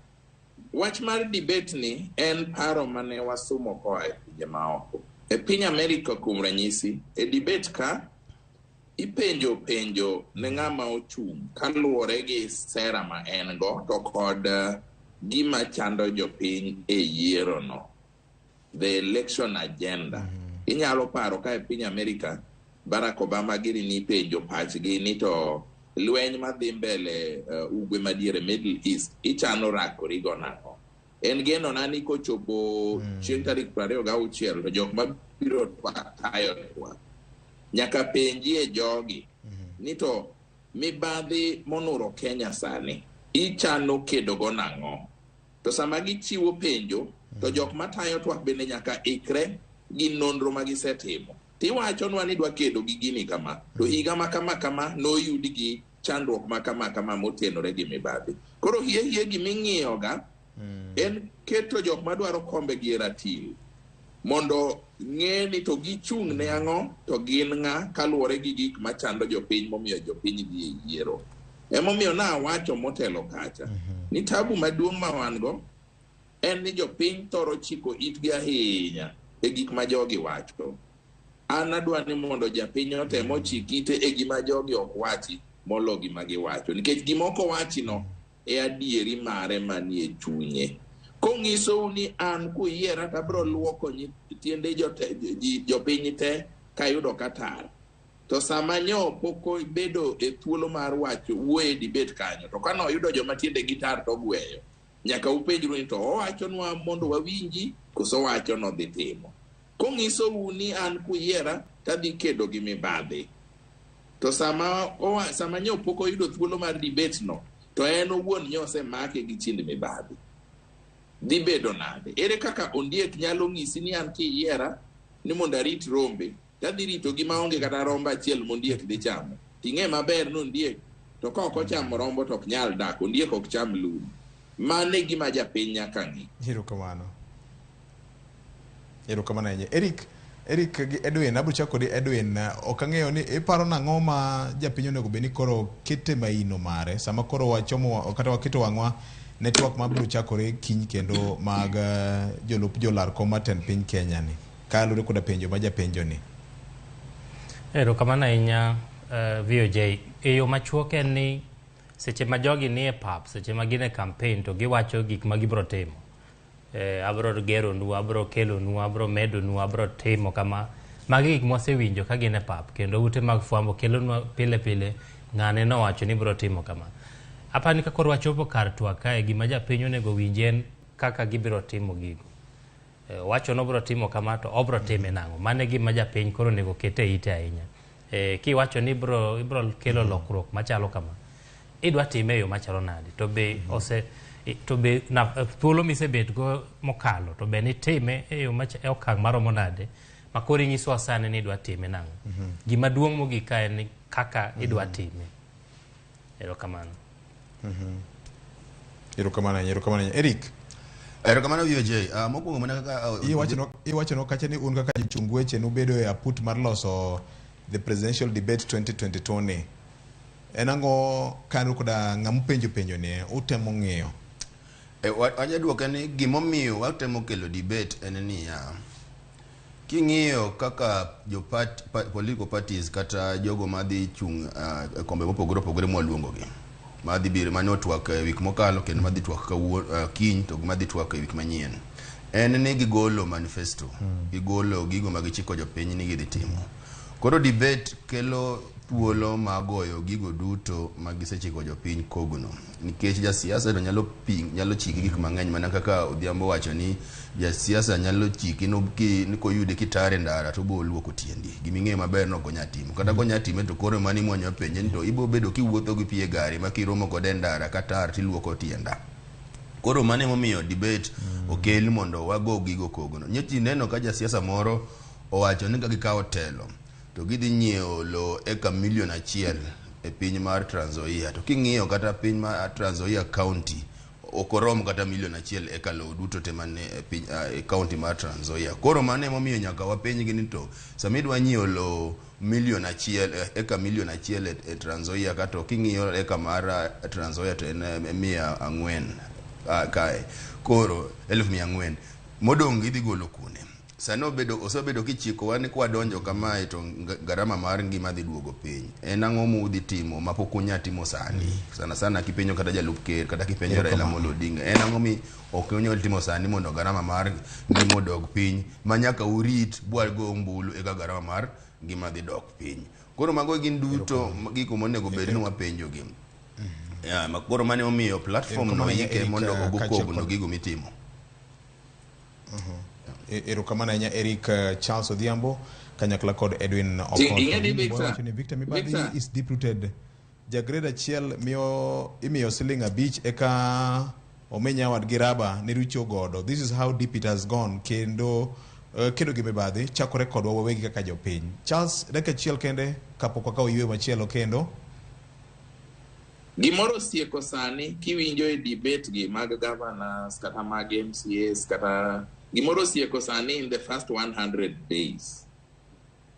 [SPEAKER 2] wach mar debate ni en paro mane wasumo koa e pinje maoko. E piny Amerika kuom ranyisi, e debate ka ipenjo penjo ne ng'ama ochung' kaluwore gi sera ma en go to kod gima chando jopiny e yiero no, the election agenda. Inyalo paro ka e piny Amerika Barack Obama gini ni penjo pachgi ni to lweny madhi mbele ugwe madiere Middle East ichano rakori go nang'o. En geno na ni kochopo chieng' tarik 26 to jok mabiro tayo twak nyaka penjie jogi ni to mibadhi monuro Kenya sani ichano kedo go nang'o. To sama gichiwo penjo to jok matayo twak bende nyaka ikre gi nonro ma gisetimo. Tiwachonwa ni dwa kedo gi gini kama, to higa ma kama kama noyud gi chandruok ma kama kama motenore gi mibadhi. Koro hie giming'iyoga en keto jok madwaro kombe gi e ratil mondo ng'e ni to gichung' ne ang'o to gin ng'a kaluwore gi gik machando jopiny momiyo jopiny dhi e yiero. Emomiyo nawacho motelo kacha ni tabu maduong' ma wan go en ni jopiny thoro chiko itgi ahinya e gik ma jogi wacho. An adwa ni mondo japiny otem ochik ite e gima jogi ok wachi molo gima giwacho. Nikech gima ok owachi no e adieri mare manie chunye. Kong'isou ni an kuyiera to abiro luoko tiende jopiny te kayudo ka tar. To sama nyo pok obedo e thuolo mar wacho wuoyo e debate kanyo, to kane oyudo joma tiendegi tar to ogweyo, nyaka upenjru ni to owachonwa mondo wawinji koso owacho nodhi timo. Kong'isou ni an kuyiera tadhi kedo gi mibadhi, to sama nyo pok oyudo thuolo mar debate no, to en owuon nyo osemake gi chind mibadhi. Dhi bedo nade? Ere kaka ondiek nyalo ng'isi ni an kiyiera ni mondo arit rombe, tadhi ritogi maonge kata rombo achiel mondiek dhi chamo. Ting'e maber ni ondiek to ka ok ochamo rombo to ok nyal dak, ondiek ok cham lum. Mano e gima japiny nyaka ng'i.
[SPEAKER 1] Erokamano. Erokamano ahinya. Eric gi Edwin, abiro chako kodi Edwin. Ok ang'eyo ni iparo nang'o ma japiny onego bed ni koro kete maino mare sama koro wachomo kata waketo wang'wa Ne twak mabiro chakore kiny kendo mag jolup jolar kom mar tend piny Kenya ni. Kaluwore koda penjo ma japenjo ni.
[SPEAKER 3] Erokamano ahinya VOJ. E yo machuok en ni seche ma jogi nie pap, seche ma gin e campaign to giwacho gik ma gibiro timo. Abiro geronu, abiro kelonu, abiro medonu, abiro timo kama. Magi gik mwasewinjo ka gin e pap kendo ute mag fwambo kelonwa pile pile ng'ane nowacho ni biro timo kama. Apani ka koro wachopo kar twak kae gima japiny onego winj en kaka gibiro timo gigo. Wacho nobiro timo kama to obiro time nang'o? Mano e gima japiny koro onego ket e ite ahinya. Kiwacho ni ibiro kelo lokruok machalo kama, idwa time e yo machalo nade? To be ose to be na, thuolo misebet go mokalo to be nitime e yo e okang' maromo nade ma koro inyisowa sani ni idwa time nang'o? Gima duong' mogik ka en ni kaka idwa time. Erokamano.
[SPEAKER 1] Erokamano ahinya, erokamano ahinya. Eric.
[SPEAKER 29] Erokamano VOJ. Mokwongo mana kaka
[SPEAKER 1] Iwacho kacha ni un kaka jochung weche nubedo e aput mar loso the presidential debate 2022 ni. En ang'o kanu koda ng'ama penjo penjo ni utemo ng'iyo?
[SPEAKER 29] Wanya duoke ni gimomiyo watemo kelo debate en niya, king'iyo kaka jo political parties kata jogo madhi chung' e kombe mopogore opogore mwaluongogi madhi biro mane otwak e wik mokalo kendo madhi twak kawuono kiny to madhi twak e wik manyien en ni gigolo manifesto, gigolo gigo ma gichiko jopiny ni gidhi timo. Koro debate kelo thuolo mar goyo gigo duto ma gisechiko jopiny kogno, nikech jasiasa to nyalo ping, nyalo chiki gik mang'eny mana kaka Odhiambo wacho ni jasiasa nyalo chiki no ni koyudi kitare ndara to obo luoko tiendi. Giming'eyo maber ni ok onya timo. Kata konya time to koro mano imwanya penje ni to ibo bedo kiwuotho gi pi e gari ma kiromo kode e ndara katar tiluoko tienda. Koro mano emomiyo debate okel mondo wago gigo kogno. Nyocha ineno ka jasiasa moro owacho ni ka gikawo telo to gidhi nyiewo lowo eka 1 million e piny mar Trans Nzoia. To king'iyo kata piny mar Trans Nzoia County ok orom kata 1 million eka lowo duto te mane e piny e county mar Trans Nzoia. Koro mano emomiyo nyaka wapenjgi ni to sama idwa nyiewo lowo 1 million eka 1 million e Trans Nzoia ka to king'iyo eka mar Trans Nzoia to en 400 kae. Koro 400,000 modong' idhi golo kune? Sani obedo osebedo kichikowa ni kwadonjo kamae to garama mar ngima dhi duogo piny. En ang'o mudhi timo ma pok unya timo sani? Sana sana kipenjo kata jalup ker kata kipenjo Raila Amolo Odinga. En ang'o mi ok unyal timo sani mondo garama mar ngima odog piny ma nyaka urit bwago ombulu eka garama mar ngima dhi dok piny. Koro mago gin duto gigo monego bed ni wapenjogi. Ya, ma koro mane omiyo platform no
[SPEAKER 1] Erokamano ahinya,
[SPEAKER 29] ike
[SPEAKER 1] Eric,
[SPEAKER 29] mondo ogo
[SPEAKER 1] kaachiel
[SPEAKER 29] kogno
[SPEAKER 1] kod
[SPEAKER 29] gigo mitimo.
[SPEAKER 1] Erokamano ahinya Eric Charles Odhiambo kanyakla kod Edwin Okoth.
[SPEAKER 2] Ing'e ni Victor,
[SPEAKER 1] Wacho ni Victor Mibadhi
[SPEAKER 2] Victor.
[SPEAKER 1] is deep rooted. Ja grade 1 miyo imiyo siling 5 eka omi nyawadgi raba ne richo godo. This is how deep it has gone. Kendo kedo gi mibadhi chakore kodwa wawegi kaka jopiny. Charles, dakika achiel kende kapok wakawo yweyo machielo kendo.
[SPEAKER 2] Gimoro osieko sani kiwinjo e debate gi mag governors kata mag MCAs kata gimoro osieko sani in the first 100 days.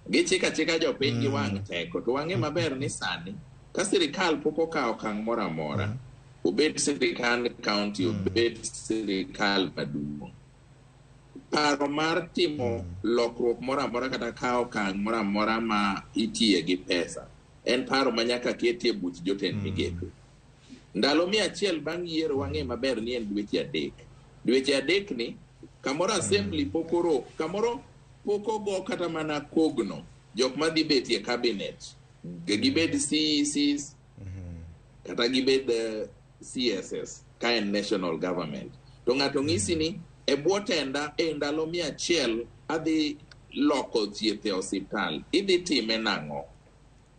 [SPEAKER 2] Gichiko achika jopiny gi wang' teko to wang'e maber ni sani ka sirikal pok okawo okang' moro amora, obed sirikand county, obed sirikal maduong', paro mar timo lokruok moro amora kata kawo okang' moro amora ma itiye gi pesa en paro ma nyaka ketie buch jotend migepe. Ndalo 100 bang' yiero wang'e maber ni en dweche 3. Dweche 3 ni kamoro assembly pok oro, kamoro pok ogo kata mana kogno jok madhi betie cabinet, gibed CECs kata gibed CSS ka en national government. To ng'ato ng'isi ni e bwo tenda e ndalo 100 adhi loko thieth e osiptal. Idhi time nang'o?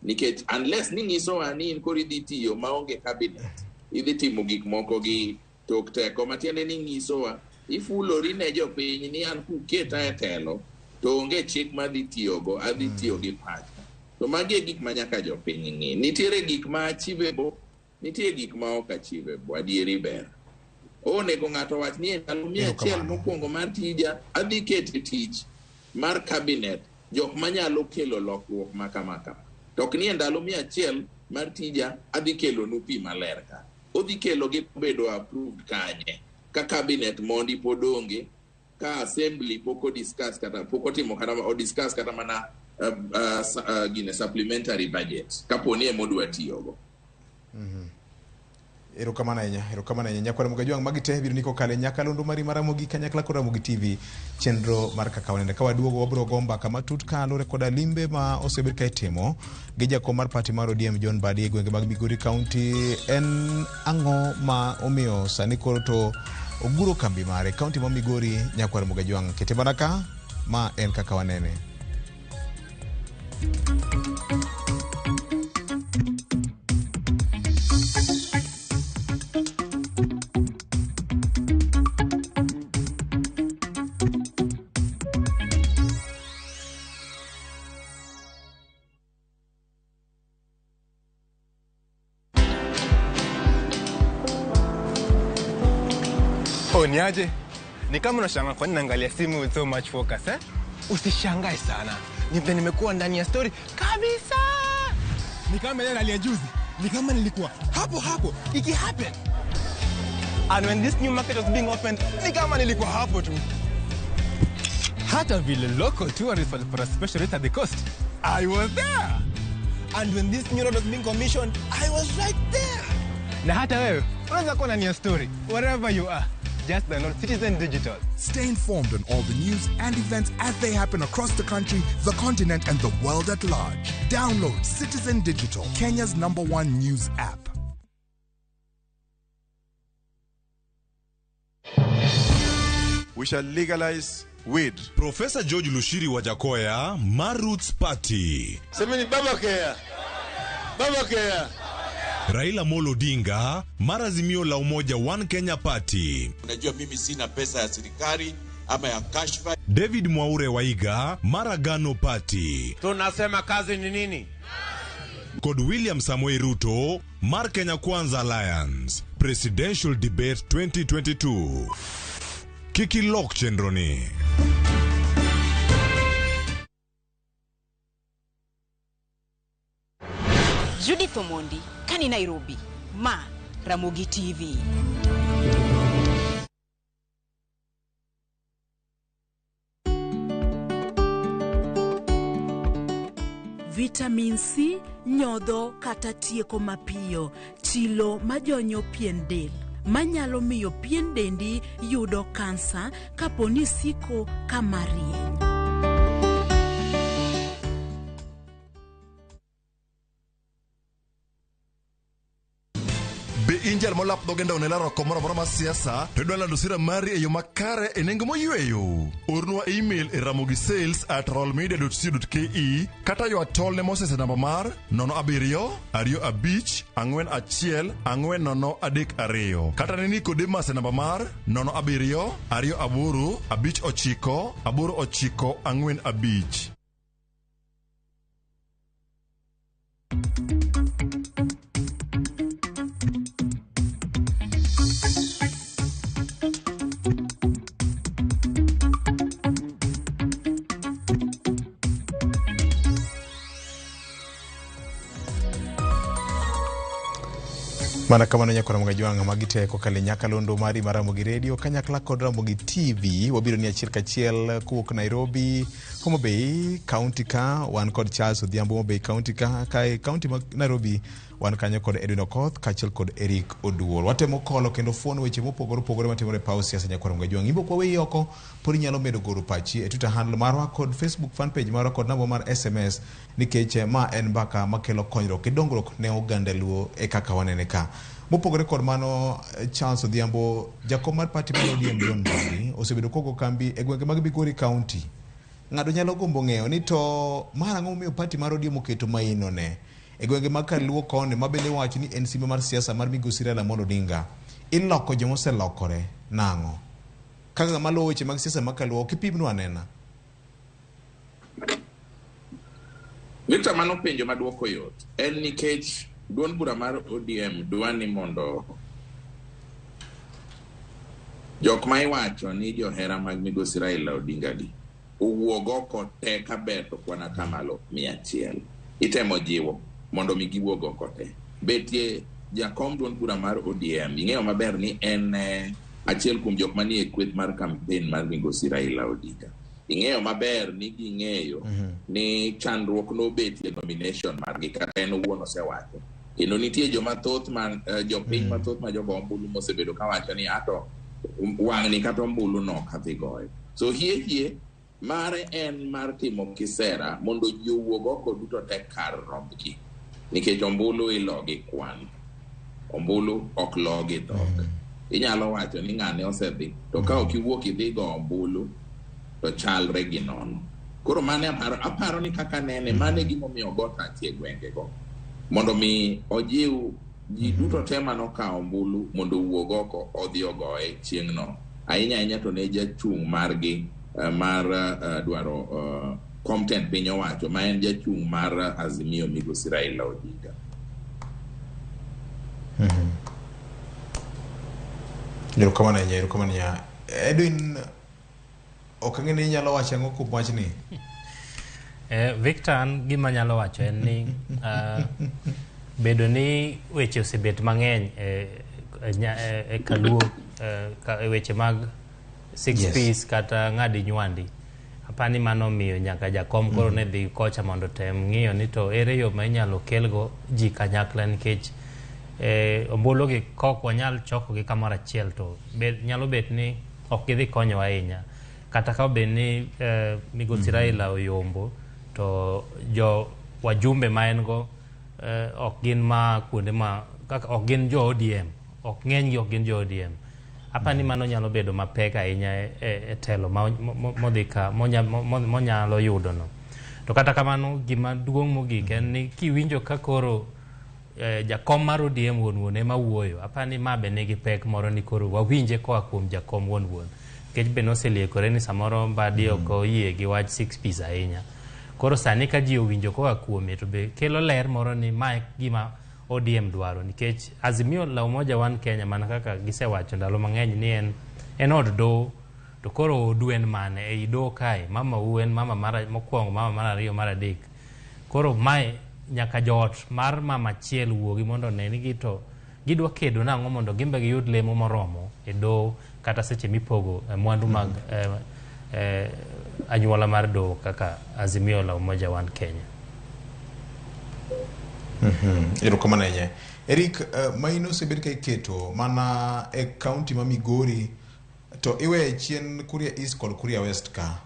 [SPEAKER 2] Nikech unless ni ng'isowa ni in koro idhi tiyo maonge cabinet, idhi timo gik moko gi tok teko, matiende ni ng'isowa ifulori ne jopiny ni an kuketa e telo to onge chik madhi tiyogo, adhi tiyo gi pacha. To magi e gik ma nyaka jopiny ng'i. Nitiere gik ma achievable, nitie gik ma ok achievable. Adieri ber. Onego ng'ato wach ni e ndalo 100 mokwongo mar tija adhi keto e tich mar cabinet jok manyalo kelo lokruok ma kama kama. To ok ni e ndalo 100 mar tija adhi kelonu pi maler ka. Odhi kelo gi bedo approved kanye? Ka cabinet mondi pod onge, ka assembly pok odiscuss kata pok otimo kata odiscuss kata mana gine supplementary budget kapo ni ema odwa tiyogo.
[SPEAKER 1] Erokamano ahinya, erokamano ahinya. Nyakwar Ramogi Ajwang', magi te biro ni kokalo e nyakalondo mari mar Ramogi kanyakla kod Ramogi TV, chenro mar Kaka Wanene. Ka waduogo wabiro go mbaka matut kaluwore koda limbe ma osebed ka itimo gi jakom mar party mar ODM John Mbadi e gwenge mag Migori County. En ang'o ma omiyo sani koro to oguro kambi mare county ma Migori? Nyakwar Ramogi Ajwang', kete mana ka ma en Kaka Wanene.
[SPEAKER 4] Oh, niaje? Ni kama unashangaa kwa nini naangalia simu with so much focus, eh? Usishangae sana. Ni vile nimekuwa ndani ya story kabisa. Ni kama ile nalia juzi. Ni kama nilikuwa hapo hapo iki happen. And when this new market was being opened, ni kama nilikuwa hapo tu. Hata vile local tourists walipata special rate at the coast, I was there. And when this new road was being commissioned, I was right there. Na hata wewe unaweza kuwa ndani ya story wherever you are. Just download Citizen Digital.
[SPEAKER 14] Stay informed on all the news and events as they happen across the country, the continent, and the world at large. Download Citizen Digital, Kenya's number one news app.
[SPEAKER 5] We shall legalize weed.
[SPEAKER 6] Profesa George Lushiri Wajackoyah, mar Roots Party.
[SPEAKER 5] Semeni baba care. Baba care.
[SPEAKER 6] Raila Amolo Odinga, mar Azimio la Umoja One Kenya Party.
[SPEAKER 26] Unajua mimi sina pesa ya serikali ama ya kashfa.
[SPEAKER 6] David Mwaure Waiga, mar Agano Party.
[SPEAKER 7] Tunasema kazi ni nini?
[SPEAKER 6] Kod William Samoei Ruto, mar Kenya Kwanza Alliance. Presidential Debate 2022. Kik ilok chenro ni.
[SPEAKER 15] Judith Omondi, kani Nairobi, ma Ramogi TV. Vitamin C nyodho kata tieko mapiyo chilo majonyo pien del manyalo miyo pien dendi yudo kansa kapo ni siko kama rieny.
[SPEAKER 8] Be in jal molap dhoge ndaw ne laro oko moro amora mar siasa to idwa lando sira mari e yo makare e nengo moyweyo. Ornwa email e ramogisales@royalmedia.co.ke kata ywa tol ne Moses e namba mar 07 25 41 40 32 kata ne Nicodemus e namba mar 07 28 59 89 45.
[SPEAKER 1] Mana kamano nyakwar Ramogi Ajwang', magi te kokalo e nyakalondo mari mar Ramogi Radio kanyakla kod Ramogi TV. Wabiro ni achiel kachiel kowuok Nairobi, Homa Bay County ka wan kod Charles Odhiambo Homa Bay County ka kae county ma Nairobi wan kanyo kod Edwin Okoth kaachiel kod Eric Oduor. Watemo kolo kendo fuono weche mopogore opogore matimore e paw siasa nyakwar Ramogi Ajwang'. In be ok waweyi oko, pod inyalo medo goro pachi e Twitter handle marwa kod Facebook fan page marwa kod namba mar SMS nikech ma en mbaka makelo konyruok gi dongruok ne oganda Luo e kaka wanene ka. Mopogore kod mano, Charles Odhiambo, jakom mar party mar ODM John Mbadi osebedo kogo kambi e gwenge mag Migori County. Ng'ato nyalo gombo ng'eyo ni to mar ang'o momiyo party mar ODM oketo maino ne e gwenge mag Kaluo koni ma bende iwacho ni en simba mar siasa mar migosi Raila Amolo Odinga. Iloko joma oselokore nang'o? Kaka ng'ama luwo weche mag siasa mag Kaluo, ok ipimnwa anena.
[SPEAKER 2] Victor, mano penjo maduoko yot. En nikech duond bura mar ODM dwa ni mondo jok ma iwacho ni johera mag migosi Raila Odinga gi owuog oko te kaber to kwan 100%. Itemo jiwo mondo mi giwuog oko te. Betie jakom duond bura mar ODM ing'eyo maber ni en achiel kuom jok manie e kweth mar campaign mar migosi Raila Odinga. Ing'eyo maber ni ging'eyo ni chandruok nobetie nomination margi kata en owuon osewacho. Kendo nitie joma thoth ma jopiny mathoth ma jogo ombulu mosebedo kawacho ni ato wang'ni kata ombulu no ok adhi goyo. So hie mare en mar timo kisera mondo ji owuog oko duto te kar rombgi. Nikech ombulu ilo gi kwan. Ombulu ok lo gi dhok. Inyalo wacho ni ng'ane osedhi to ka ok iwuok idhi go ombulu to chalre gi nono. Koro mane aparo ni kaka nene mane gimomiyo ogo tach e gwengego mondo mi ojiw ji duto te manokawo ombulu mondo owuog oko odhi ogoye chieng'no. Ahinya ahinya to ne jachung' margi mar dwaro kom tend piny owacho ma en jachung' mar Azimio migosi Raila Odinga.
[SPEAKER 1] Erokamano ahinya, erokamano ahinya. Edwin, ok ang'e ni inyalo wacho ang'o kuom wachni?
[SPEAKER 3] Victor, an gima anyalo wacho en ni bedo ni weche osebet mang'eny e kaluo e weche mag six piece kata ng'adi nywandi. Apani mano miyo nyaka jakom koro ne dhi kocha mondo tem ng'iyo ni to ere yo ma inyalo kelgo ji kanyakla nikech ombulu gi kok wanyal chokogi kamoro achiel to nyalo bet ni ok gidhi konyowa ahinya. Kata ka obed ni migosi Raila oyombo to jo wajumbe ma en go ok gin ma kuonde ma kaka ok gin jo ODM, ok ng'eny gi ok gin jo ODM. Apani mano nyalo bedo mapek ahinya e telo modhi ka monyalo yudo no. To kata kamano gima duong' mogik en ni kiwinjo ka koro jakom mar ODM wuon wuon ema wuoyo, apani ma be nigi pek moro ni koro wawinje koa kuom jakom wuon wuon. Nikech be noseliekore ni samoro Mbadi ok oyie gi wach six piece ahinya. Koro sani ka ji owinjo koa kuome to be kelo ler moro ni mae gima ODM dwaro nikech Azimio la Umoja One Kenya mana kaka gisewacho ndalo mang'eny ni en od doho to koro odu en mane ei doho kae mama u en mama mar mokwongo mama mar ariyo mar adek. Koro mae nyaka joot mar mama achiel wuogi mondo one ni gi to gidwa kedo nang'o mondo gimbe giyud lemo moromo e doho kata seche mipogo mwandu mag anyuola mar doho kaka Azimio la Umoja One Kenya.
[SPEAKER 1] Erokamano ahinya. Eric, maino osebed ka iketo mana e kaunti ma Migori to iweyo chien Kuria East kod Kuria West ka.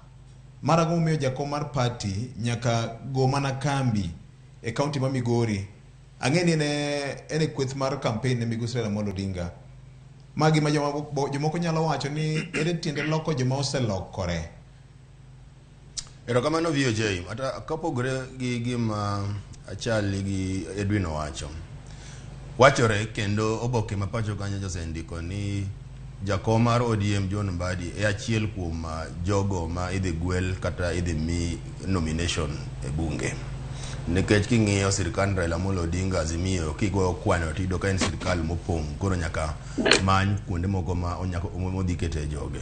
[SPEAKER 1] Mar ang'o momiyo jakom mar party nyaka go mana kambi e kaunti ma Migori? Ang'e ni en e kweth mar campaign ne migosi Raila Amolo Odinga. Ma gima jomoko nyalo wacho ni ere tiende loko joma oselokore.
[SPEAKER 29] Erokamano VOJ. Ata kapogore gi gima Achali gi Edwin owacho. Wachore kendo oboke ma pacho kanyo osendiko ni jakom mar ODM John Mbadi e achiel kuom jogo ma idhi gwel kata idhi mi nomination e bunge. Nikech king'iyo sirkand Raila Amolo Odinga Azimio kigoyo kwano tiyudo ka en sirkal mopong' koro nyaka many kuonde moko ma odhi kete joge.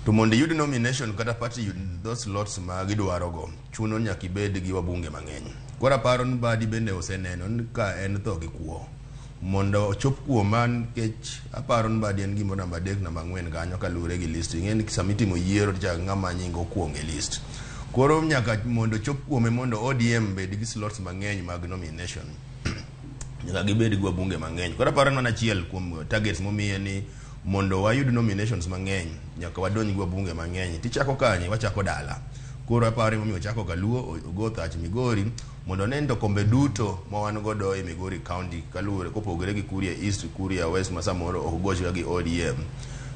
[SPEAKER 29] To mondo iyud nomination kata party yud those slots ma gidwaro go, chuno nyaka ibed gi wabunge mang'eny. Koro aparo ni Mbadi bende oseneno ni ka en tho gi kuo. Mondo ochop kuoma nikech aparo ni Mbadi en gimoro namba 3 namba 4 kanyo kaluwore gi list. Ing'e ni sama itimo yiero to ng'ama nyinge okuongo e list. Koro nyaka mondo ochop kuome mondo ODM bed gi slots mang'eny mag nomination. Nyaka gibed gi wabunge mang'eny. Koro aparo ni mano achiel kuom targets momiye ni mondo wayud nominations mang'eny nyaka wadonj gi wabunge mang'eny. Tichako kanye? Wachako dala. Koro aparo ni momiyo ochako Kaluo, ogo thach Migori mondo one ni to kombe duto ma wan godo e Migori County kaluwore kopogore gi Kuria East, Kuria West ma samoro ok gochga gi ODM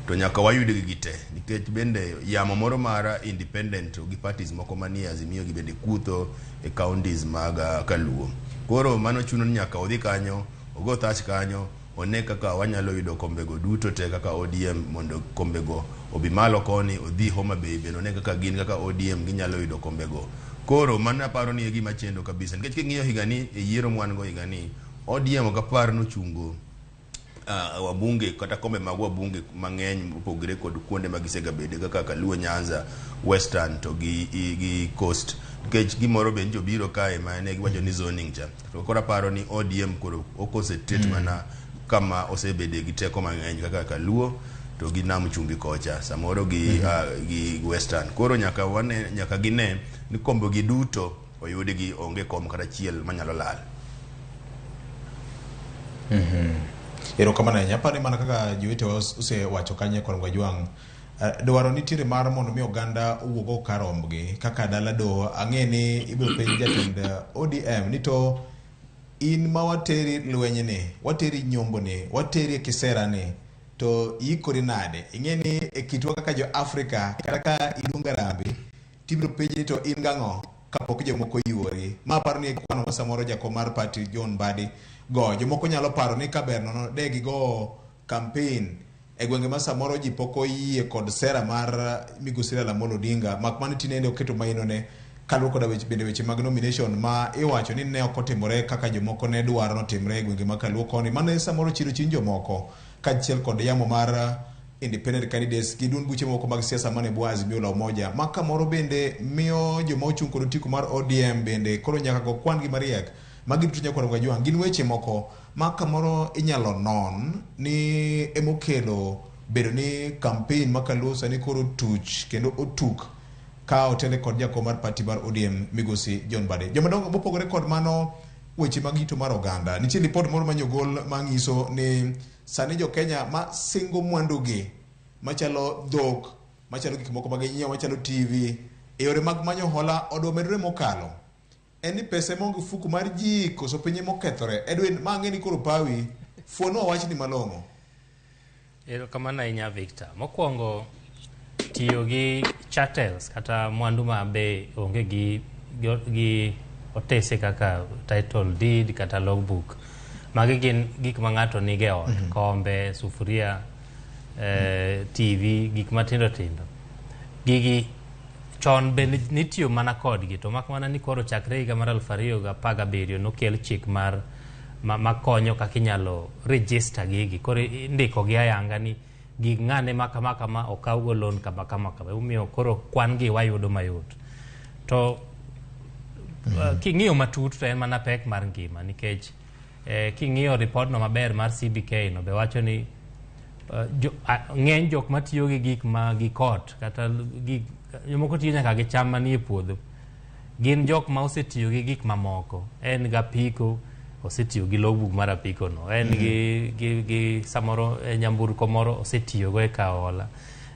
[SPEAKER 29] to nyaka wayudgi gite nikech bende yamo moro mar independent gi parties moko manie Azimio gi bende kutho e counties mag Kaluo. Koro mano chuno ni nyaka odhi kanyo, ogo thach kanyo, one kaka wanyalo yudo kombego duto te kaka ODM mondo kombego obi malo koni, odhi Homa Bay bende one kaka gin kaka ODM ginyalo yudo kombego. Koro mano aparo ni e gima chendo kabisa nikech king'iyo higani e yiero mwan go higani ODM ok apar nochungo Wabunge kata kombe mag wabunge mang'eny mopogore kod kuonde ma gisegabede kaka Kaluo Nyanza, Western to gi Coast, nikech gimoro be njo biro kae ma ne giwacho ni zoning cha. To koro aparo ni ODM koro o concentrate mana kama osebede gi teko mang'eny kaka Kaluo to gi Nam Chumbi kocha, samoro gi Western. Koro nyaka wane, nyaka gine ni kombe gi duto oyudgi, onge kom kata achiel manyalo lal.
[SPEAKER 1] Erokamano ahinya. Aparo ni mana kaka jowetewa osewacho kanyo e Korwa Jwang', dwaro nitiere mar mondo mi oganda owuog oko kar rombgi kaka dala doho. Ang'e ni ibiro penj jatend ODM ni to in ma wateri lweny ni, wateri nyombo ni, wateri e kisera ni, to iikori nade? Ing'e ni e kitwa kaka jo Afrika, kata ka iluongo harambee, tibiro penji ni to in gang'o kapok jomoko yuori. Ma aparo ni e kwano ma samoro jakom mar party John Mbadi go. Jomoko nyalo paro ni kaber nono de gigo campaign e gwenge ma samoro ji pok oyie kod sera mar migosi Raila Amolo Odinga, mak mana tinende oketo maino ne kaluwore koda weche bende weche mag nomination ma iwacho ni ne ok otimore kaka jomoko ne dwaro notimre e gwenge ma Kaluo koni, mane samoro chiro chuny jomoko kaachiel kod yamo mar independent candidates gi duond buche moko mag siasa mane bwo Azimio la Umoja, ma kamoro bende miyo joma ochung' kod otiko mar ODM bende koro nyaka go kwan gi mariek. Magi duto nyakwar Kajwang' gin weche moko ma kamoro inyalo non ni emokelo bedo ni campaign ma Kaluo sani koro tuch kendo otuk ka otene kod jakom mar party mar ODM migosi John Mbadi. Jomadongo mopogore kod mano, weche mag yuto mar oganda. Nitie lipot moro manyogol manyiso ni sani jo Kenya ma singo mwandugi machalo dhok, machalo gik moko mag nyiewo, machalo TV e yore mag manyo hola odwa medore mokalo. En ni pesa ema onge fuku mar ji koso piny ema okethore. Edwin, ma ang'e ni koro pawi, fuonwa wachni malong'o.
[SPEAKER 3] Erokamano ahinya Victor. Mokwongo tiyo gi chattels kata mwandu ma be onge gi otese kaka title deed kata logbook. Magi gin gik ma ng'ato nigo e ot, kombe, sufuria, TV, gik matindo tindo. Gigi chon be nitiyo mana kodgi, to mak mana ni koro chakre higa mar 2017 nokel chik mar makonyo kaka inyalo register gigi. Koro indiko gi ayanga ni gik ng'ane ma kama kama okawgo loan kama kama kama. Emomiyo koro kwan gi wayudo mayot. To king'iyo matut to en mana pek mar ngima, nikech king'iyo report no maber mar CBK no be wacho ni ng'eny jok matiyo gi gik ma gi kot kata gik jomoko tiyo nyaka gi cham manie puodho gin jok ma osetiyo gi gik mamoko. En gi apiko, osetiyo gi logbook mar apiko no, en gi samoro nyamburko moro osetiyogo e kawo hola,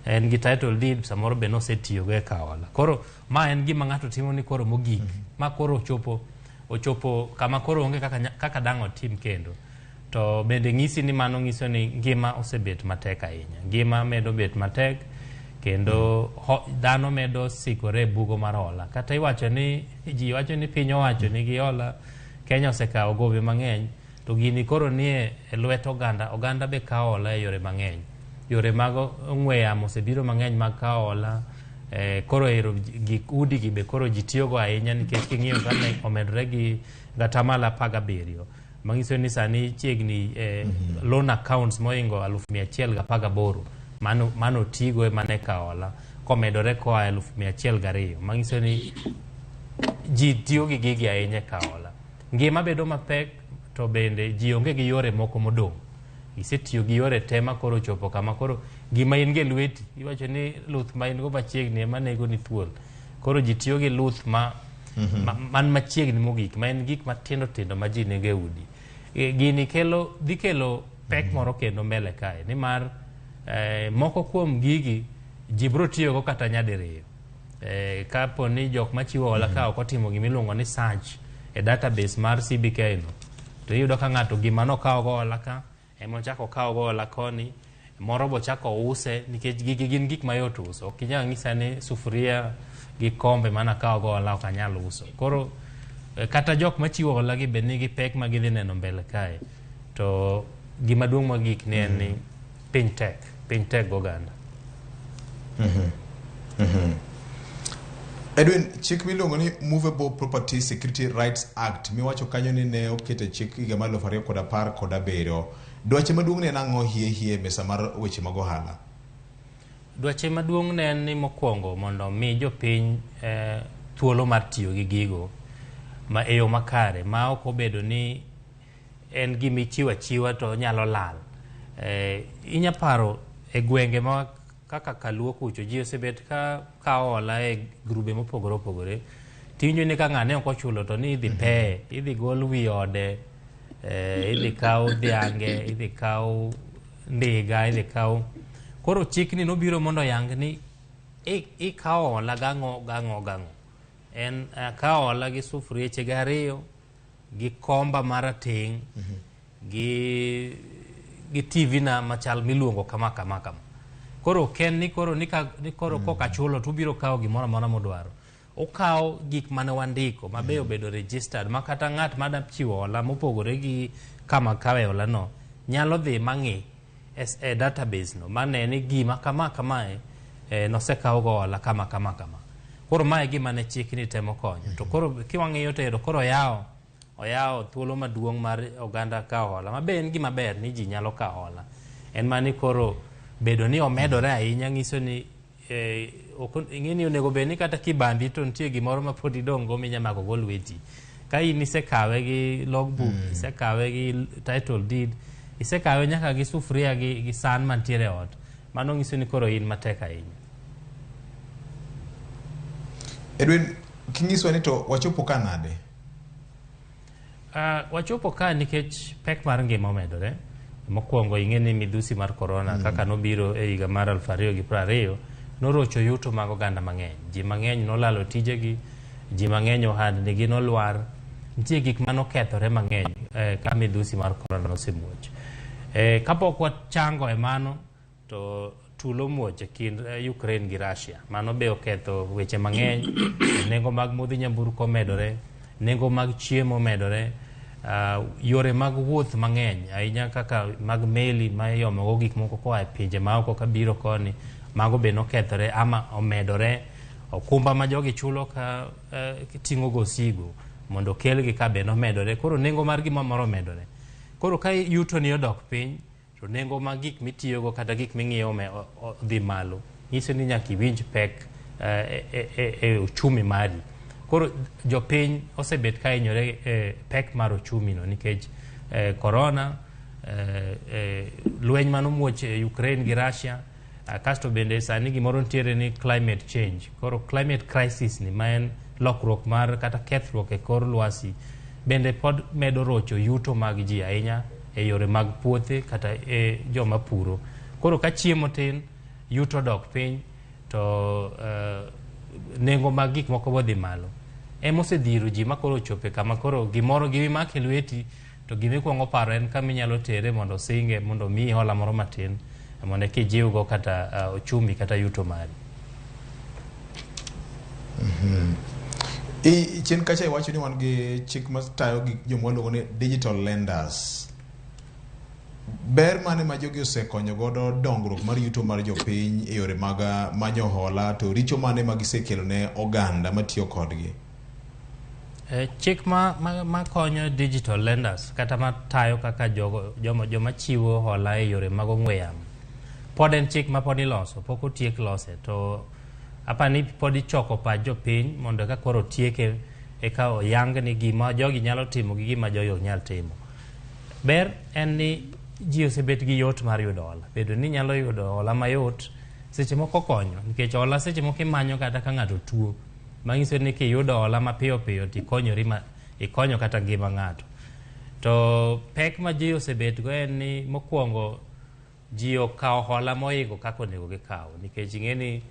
[SPEAKER 3] en gi title deed samoro be nosetiyogo e kawo hola. Koro ma en gima ng'ato timo ni koro mogik ma koro ochopo kama koro onge kaka dang' otim kendo. To bende ng'isi ni mano ng'iso ni ngima osebet matek ahinya, ngima medo bet matek kendo dhano medo sikore e bugo mar hola. Kata iwacho ni ji wacho ni piny owacho nigi hola, Kenya osekawo gowi mang'eny, to gini koro nie e lwet oganda. Oganda be kawo hola e yore mang'eny, yore mag ong'we yamo osebiro mang'eny mag kawo hola. Koro ero gik udi gi be koro ji tiyogo ahinya, nikech king'iyo ka ne omedore gi gatamalo 17, manyiso ni sani chiegni loan accounts mohingo 118,000 mano otigo ema ne kawo hola, komedore koa 102,000, manyiso ni ji tiyo gi gigi ahinya e kawo hola. Ngima bedo mapek, to bende ji onge gi yore moko modong'. Isetiyo gi yore te ma koro ochopo kama koro gima in go e lweti, iwacho ni luth ma in go machiegni ema nego ni thuol. Koro ji tiyo gi luth ma man machiegni mogik, ma en gik matindo tindo ma ji nigo e udi. Gini kelo dhi kelo pek moro kendo mbele kae, nimar moko kuom gigi ji biro tiyogo kata nyadiriyo. Kapo ni jok machiwo hola ka ok otimo gimiluongo ni search e database mar CBK no, to iyudo ka ng'ato gima nokawo go hola ka ema ochako okawo go hola koni, moro bochako use, nikech gigi gin gik mayot uso. Ok inyal nyisa ni sufuria gi kombe mana kawo go hola ok anyal uso. Koro kata jok machiwo hola gi be nigi pek ma gidhi neno mbele kae. To gima duong' mogik ni en ni piny tek, piny tek goganda.
[SPEAKER 1] Edwin, chik miluongo ni Movable Property Security Rights Act miwacho kanyo ni ne okete chik higa mar 2017. Dwache maduong' ne en ang'o hie hie e mesa mar weche mag ohala?
[SPEAKER 3] Dwache maduong' ne en ni mokwongo mondo mi jopiny thuolo mar tiyo gi gigo ma e yo makare ma ok obedo ni en gima ichiwo achiwa to onyalo lal. Inya paro e gwenge ma kaka Kaluo kucho ji osebet ka kawo hola e grube mopogore opogore. Tiwinjo ni ka ng'ane ok ochulo to ni idhi peye, idhi gol wi ode, idhi kaw dhiange, idhi kaw ndiga, idhi kaw. Koro chikni nobiro mondo oyang ni ikawo hola gang'o gang'o gang'o. En akawo hola gi sufrieche gi ariyo, gi komba marateng', gi TV na machal miluongo kama kama kama. Koro ok en ni koro ni koro kok achulo to ubiro kawo gimoro amora modwaro. Okawo gik mane wandiko ma be obedo registered ma kata ng'at mada chiwo hola mopogore gi kama kawe hola no nyalo dhi mang'i e database no mane ni gima kama kamae nosekaw go hola kama kama kama. Koro mae gima ne chikni temo konyo. To koro kiwang'iyo to yudo koro oyawo thuolo maduong' mar oganda kawo hola ma be en gima ber ni ji nyalo kawo hola. En mana ni koro bedo ni omedore ahinya nyiso ni ing'e ni onego bed ni kata kibambi to nitie gimoro ma pod idong' go minya mako go lweti. Ka in isekawe gi logbook, isekawe gi title deed, isekawe nyaka gi sufuria gi san mantiere e ot, mano nyiso ni koro in matek ahinya.
[SPEAKER 1] Edwin, kinyiso ni to wachopo ka nade?
[SPEAKER 3] Wachopo ka nikech pek mar ngima omedore. Mokwongo ing'e ni midhusi mar corona kaka nobiro e higa mar 2020 norocho yuto mag oganda mang'eny. Ji mang'eny nolalo tijegi, ji mang'eny ohandnigi nolwar. Nitie gik manokethore mang'eny ka midhusi mar corona nosemuoch. Kapok wachango e mano to tulo muoch e kind Ukraine gi Russia. Mano be oketho weche mang'eny. Nengo mag modhi nyamburko omedore, nengo mag chiemo omedore, yore mag wuoth mang'eny ahinya kaka mag meli ma iomo go gik moko koa e pinje maoko kabiro koni, mago be nokethore ama omedore. Okumba ma jogi chulo ka ting'o go osigo mondo okelgi ka be nomedore. Koro nengo mar gima moro omedore. Koro ka yuto ni odok piny to nengo mag gik mitiyogo kata gik ming'iewo dhi malo. Nyiso ni nyaka iwinj pek e uchumi mari. Koro jopiny osebet ka hinyore e pek mar uchumi no nikech corona, lweny manomuoch e Ukraine gi Russia, kasto bende sani gimoro nitiere ni climate change. Koro climate crisis ni ma en lokruok mar kata kethruok e kor lwasi bende pod medo rocho yuto mag ji ahinya e yore mag puothe kata e joma puro. Koro ka chiemo tin, yuto dok piny, to nengo mag gik moko bodhi malo. Ema osedhiro ji ma koro ochope kama koro gimoro gimimako e lweti to gimikwongo paro en kama inyalo tere mondo osinge mondo omiyi hola moro matin mondo eka ijiwgo kata ochumi kata yuto mari.
[SPEAKER 1] Chien kacha iwacho ni wan gi chik matayo gi joma waluongo ni digital lenders. Ber mane ma jogi osekonyo godo dongruok mar yuto mar jopiny e yore mag manyo hola, to richo mane ma gisekelo ne oganda matiyo kodgi?
[SPEAKER 3] Chik ma konyo digital lenders kata matayo kaka joma chiwo hola e yore mag ong'we yamo pod en chik ma pod iloso, pok otiek lose, to apani pod ichoko pach jopiny mondo eka koro otieke eka oyang ni gima jogi nyalo timo gi gima jogi ok nyal timo. Ber en ni ji osebet gi yot mar yudo hola. Bedo ni nyalo yudo hola mayot seche moko konyo, nikech hola seche moko imanyo kata ka ng'ato tuo, manyiso ni kiyudo hola mapiyo piyo to ikonyori ma ikonyo kata ngima ng'ato. To pek ma ji osebet go en ni mokwongo ji okawo hola moingo kaka onego gikaw, nikech ing'e ni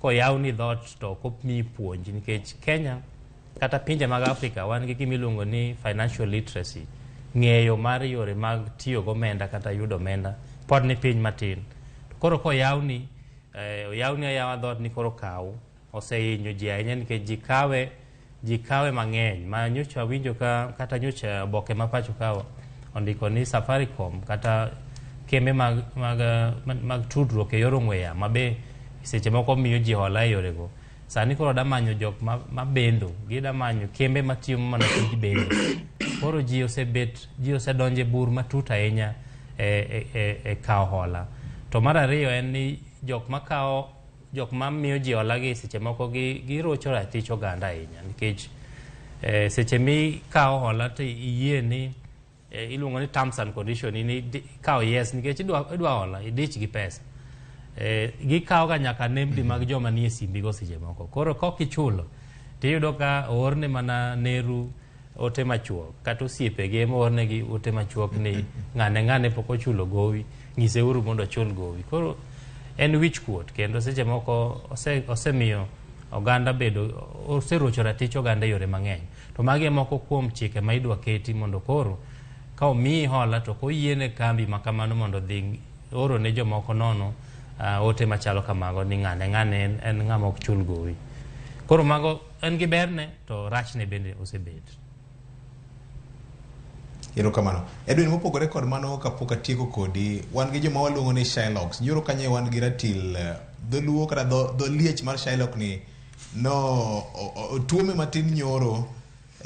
[SPEAKER 3] koyawni dhoot to ok omiyi puonj, nikech Kenya kata pinje mag Afrika wan gi gima iluongo ni financial literacy, ng'eyo mar yore mag tiyo gomenda kata yudo omenda pod ni piny matin. To koro koyawni oyawni ayawa dhoot ni koro kaw, osehinyo ji ahinya nikech ji kawe mang'eny. Ma nyocha awinjo ka kata nyocha oboke ma pacho ka ondiko ni Safaricom kata kembe mag tudruok e yor ong'we yamo ma be seche moko miyo ji hola e yorego. Sani koro damanyo jok ma bendo, gidamanyo kembe matiyo mana tij bendo. Koro ji osedonjo e bur matut ahinya e kawo hola. To mar ariyo en ni jok makawo, jok mamiyo ji hola gi seche moko girocho ratich oganda ahinya, nikech seche mikawo hola to iyie ni iluongo ni terms and condition, ni ikawo yes nikech idwa hola, idich gi pesa. Gikawo ga nyaka nembni mag joma nie simbi go seche moko. Koro kok ichulo tiyudo ka oorne mana neru ote machuok, kata osiepege ema oornegi ote machuok ni ng'ane ng'ane pok ochulo gowi, nyiseuru mondo ochul gowi. Koro en wich kuot, kendo seche moko osemiyo oganda bedo, oserocho ratich oganda e yore mang'eny. To magi e moko kuom chike ma idwa keti mondo koro ka omiyi hola to ok oyiene kambi ma kamano mondo odhi oro ne jomoko nono ote machalo kamago ni ng'ane ng'ane en ng'ama ok chul gowi. Koro mago en gi berne to rachne bende osebet.
[SPEAKER 1] Erokamano. Edwin, mopogore kod mano, kapok atieko kodi, wan gi joma waluongo ni Shylocks. Nyoro kanyo wan gi ratil dholuo kata dho liech mar Shylock ni no otuome matin nyoro.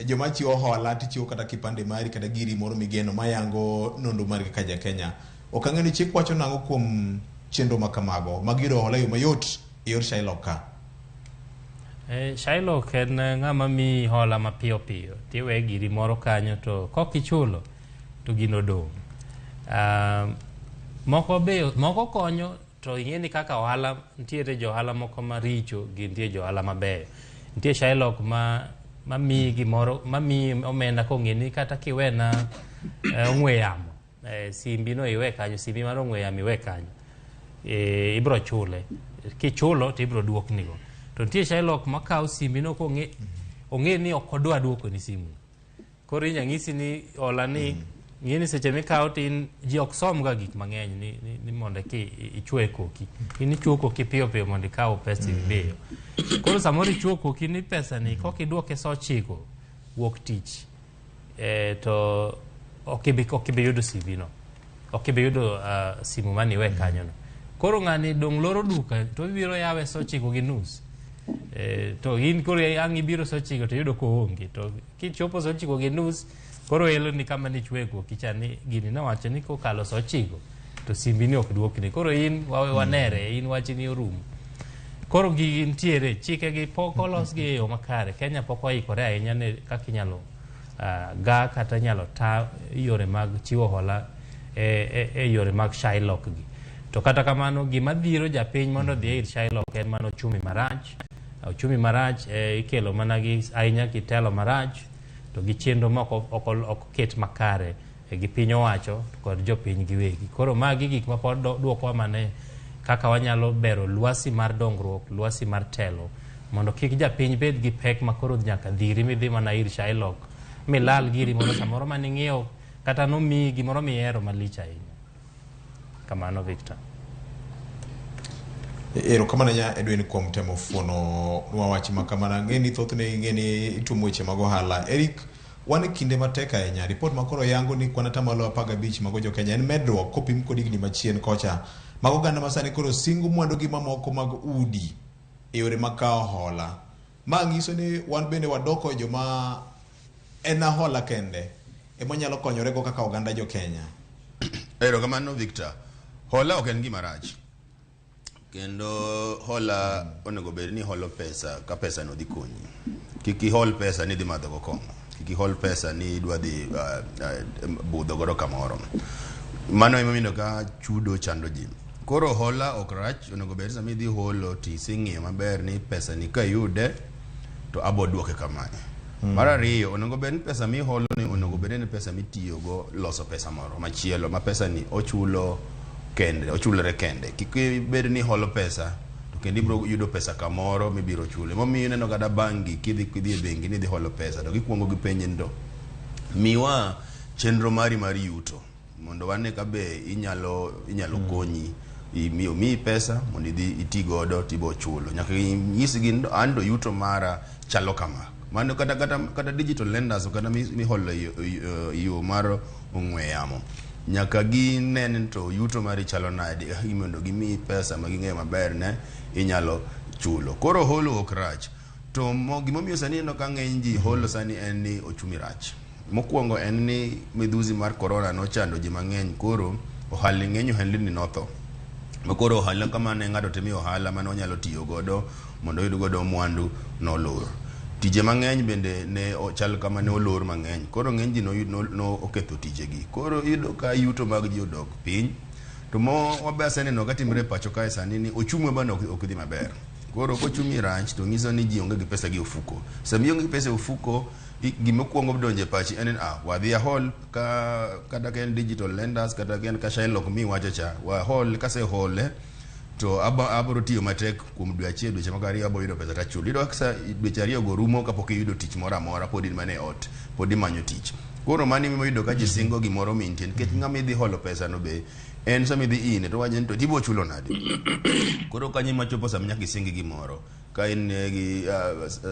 [SPEAKER 1] Joma chiwo hola tichiwo kata kipande mari kata giri moro migeno mayango nonro mari kaka ja Kenya. Ok ang'eyo ni chik wacho nang'o kuom chenro ma kamago mag yudo hola e yo mayot e yor Shylock ka.
[SPEAKER 3] Shylock en ng'ama miyi hola mapiyo piyo, tiwe giri moro kanyo to kok ichulo to gino dong'. Moko be moko konyo, to ing'e ni kaka ohala nitiere jo ohala moko maricho gi nitie jo ohala mabeyo. Nitie Shylock ma mamiyi gimoro, mamiyi omenda kong'e ni kata kiwena ong'we yamo, simbi no iwe kanyo, simbi mar ong'we yamo iwe kanyo, ibro chule, kichulo to ibro duoknigo. To nitie Shylock makawo simbi no kong'e ong'e ni ok odwa duoko ni simu. Koro inya ng'isi ni hola ni ng'e ni seche mikawo to in ji ok som ga gik mang'eny ni mondo ki ichwe koki. In ichwo koki piyo piyo mondo ikaw pesa ibiyo. Koro samoro ichwo koki ni pesa ni kok iduoke sa 9 wuok tich, to ok ibi yudo simbi no. Ok ibi yudo simu maniwe kanyo no. Koro ng'ani dong' loro duka to ibiro yawe sa 9:30. To in koro ang' ibiro sa 9 to iyudo koonge. To kichopo sa 9:30 koro elo ni kama nichwe koki cha ni gini nowacho ni kokalo sa 9 to simbi ni ok duokni. Koro in wanere, in wachni orumo. Koro gigi nitiere, chike gi pok olosgi e yo makare. Kenya pok oikore ahinya ne kaka inyalo ga kata inyalo ta yore mag chiwo hola e yore mag Shylock gi. To kata kamano gima dhiro japiny mondo odhi ir Shylock en mana ochumi marach. Ochumi marach ikelo mana gi ahinya gi telo marach to gi chenro moko ok ket makare gi piny owacho kod jopiny giwegi. Koro magi gik ma pod duokowa mana kaka wanyalo bero lwasi mar dongruok, lwasi mar telo, mondo kik japiny bed gi pek ma koro nyaka dhiri midhi mana ir Shylock milal giri moro samoro maning'iewo kata nomiyi gimoro mihero malich ahinya. Kamano Victor.
[SPEAKER 1] Erokamano ahinya Edwin kuom temo fuono nwa wach ma kamano. Ang'e ni thothne ing'e ni ituomo weche mag ohala. Eric, wan e kinde matek ahinya. Ripot ma koro yango ni kwan atamalo 15 mag jo Kenya en medruok kopim kod higni machien kocha. Mag oganda ma sani koro singo mwandu gi mamoko mag udi e yore mag kawo hola. Ma nyiso ni wan bende wadoko joma en hola kende ema nyalo konyorego kaka oganda jo Kenya.
[SPEAKER 29] Erokamano Victor. Hola ok en gima rach. Kendo hola onego bed ni holo pesa ka pesa no dhi konyi. Kik ihol pesa ni idhi madho go kong'o. Kik ihol pesa ni idwa dhi budho godo kamoro. Mano emomiyo ka chudo chando ji. Koro hola ok rach, onego bed sama idhi holo to iseng'iyo maber ni pesa ni kayude to abo duoke kamae. Mar ariyo, onego bed ni pesa miholo ni onego bed ni pesa mitiyogo loso pesa moro machielo ma pesa ni ochulo kende, ochulore kende. Kik ibed ni holo pesa to kendo ibiro yudo pesa kamoro mibiro chulo. Emomiyo ineno kata bangi kidhi e bengi ni idhi holo pesa to gikuongo gipenji ni to miwa chenro mari mar yuto mondo wane ka be inyalo konyi miyi pesa mondo idhi iti godo tibo chulo. Nyaka inyisgi ni an to yuto mara chalo kama. Mano kata digital lenders kata miholo yo mar ong'we yamo nyaka gine ni to yuto mari chalo nade mondo gimiyi pesa ma ging'eyo maber ne inyalo chulo. Koro holo ok rach. To gimomiyo sani ineno ka ng'eny ji holo sani en ni ochumi rach. Mokwongo en ni midhusi mar corona nochando ji mang'eny, koro Ohalni ng'eny ohendni notho. Makoro ohala kama ne ng'ato timo ohala mane onyalo tiyo godo mondo oyud godo mwandu nolor. Tije mang'eny bende ne chal kama ne olor mang'eny. Koro ng'eny ji no oketho tijegi. Koro iyudo ka yuto mag ji odok piny. To mo wabe aseneno ka timre e pacho kae sani ni ochumi bende ok dhi maber. Koro kochumi rach to nyiso ni ji onge gi pesa gi ofuko. Sama ionge gi pesa e ofuko, gima kwongo donjo e pachi en ni wadhi ahol ka kata ka en digital lenders kata ka en ka Shylock miwacho cha wahol kasehole to abro tiyo matek kuom dwe achiel dweche moko ariyo abo yudo pesa tachulo. Iyudo ka dweche ariyo go rumo kapok iyudo tich moro amora pod in mana e ot pod imanyo tich. Koro mano ema iyudo ka ji singo gimoro mintie nikech ng'ama idhi holo pesa no be en sama idhi ine to wacho ni to tibo chulo nade. Koro kanyo ema chopo sama nyaka ising gimoro. Ka in gi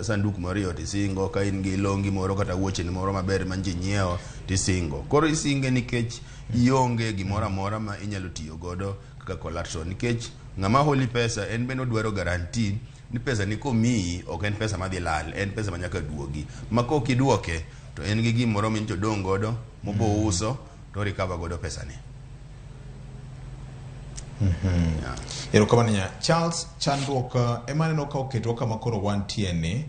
[SPEAKER 29] sanduk moro e ot isingo, ka in gi longi moro kata wuocheni moro maber ma ji nyiewo tisingo. Koro isinge nikech ionge gimoro amora ma inyalo tiyo godo kaka collateral nikech ng'ama holi pesa en bende odwaro guarantee ni pesa ni komiyi ok en pesa madhi lal, en pesa ma nyaka duogi. Ma kok iduoke to en gi gimoro mincho odong' godo mobo uso to recover godo pesa ni.
[SPEAKER 1] Erokamano nya. Charles, chandruok ema aneno ka oketwa kama koro wantie ni.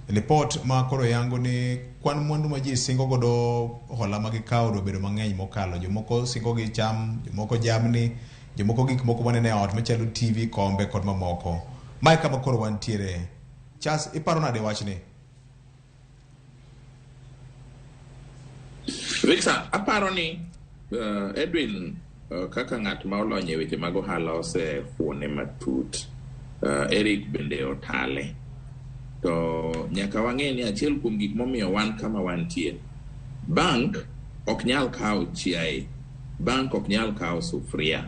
[SPEAKER 1] Lipot ma koro yango ni kwan mwandu ma ji singo godo hola ma gikawo obedo mang'eny mokalo. Jomoko singo gi cham, jomoko jamni, jomoko gik moko manene e ot machalo TV, kombe kod mamoko. Mae kama koro wantiere. Charles, iparo nade wachni?
[SPEAKER 2] Victor, aparo ni Edwin kaka ng'at ma olony e weche mag ohala osefuone matut. Eric bende otale. To nyaka wang'e ni achiel kuom gik momiyo wan kama wantie. Bank ok nyal kawo chiaye. Bank ok nyal kawo sufria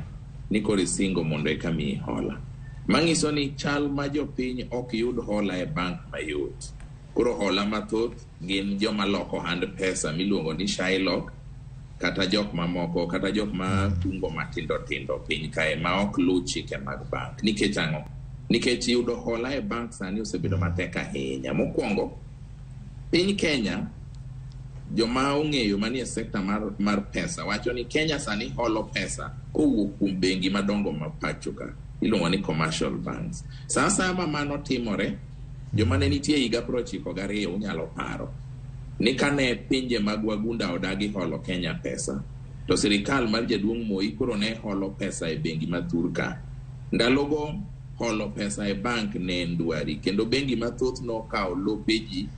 [SPEAKER 2] ni koro isingo mondo eka miyi hola. Manyiso ni chal ma jopiny ok yud hola e bank mayot. Koro hola mathoth gin joma loko hand pesa miluongo ni Shylock kata jok mamoko kata jok ma kungo matindo tindo piny kae ma ok luw chike mag bank. Nikech ang'o? Nikech yudo hola e bank sani osebedo matek ahinya. Mokwongo, piny Kenya, joma ong'eyo manie sekta mar pesa wacho ni Kenya sani holo pesa kowuok kuom bengi madongo ma pacho ka iluongo ni commercial banks. Sa asaya ma mano timore, joma ne nitie higa 92 unyalo paro ni kane pinje mag wagunda odagi holo Kenya pesa, to sirikal mar jaduong' Moi koro ne holo pesa e bengi ma thur ka. Ndalogo holo pesa e bank ne en dwari, kendo bengi mathoth nokawo lope ji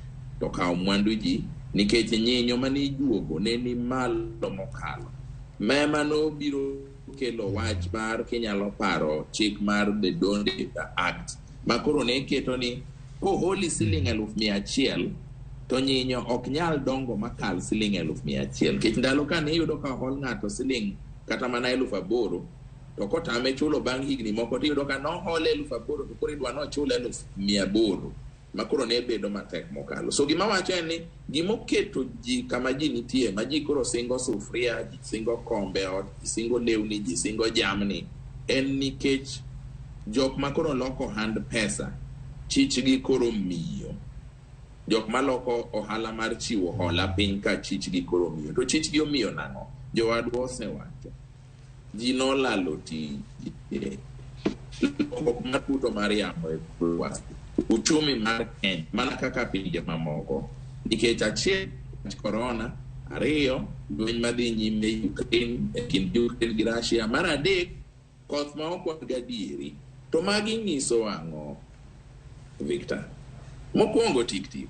[SPEAKER 2] to kawo mwandu ji nikech nyinyo mane ijuogo ne ni malo mokalo. Mema nobiro kelo wach mar kinyalo paro chik mar the Dondi Act ma koro ne keto ni koholi siling 100,000 to nyinyo ok nyal dongo makal siling 100,000 nikech ndalo ka ne iyudo ka ohol ng'ato siling kata mana 8,000 to kotame chulo bang' higni moko tiyudo ka nohole 8,000 to koro idwa nochul 800,000 ma koro ne bedo matek mokalo. So gima wacho en ni gimoketo ji kama ji nitie ma ji koro singo sufria, ji singo kombe ot, ji singo lewni, ji singo jamni en nikech jok ma koro loko hand pesa chichgi koro miyo. Jok maloko ohala mar chiwo hola piny ka chichgi koro miyo. To chichgi omiyo nang'o? Jowadwa osewacho. Ji nolalo tije. Lokruok mar puto mar yamo e lwasi. Uchumi mar Kenya mana kaka pinje mamoko. Nikech achiel, corona, ariyo, lweny madhi nyime Ukraine, e kind Ukraine gi Russia, mar adek, koth ma ok wan gadieri. To magi nyiso ang'o, Victor? Mokwongo tik tik.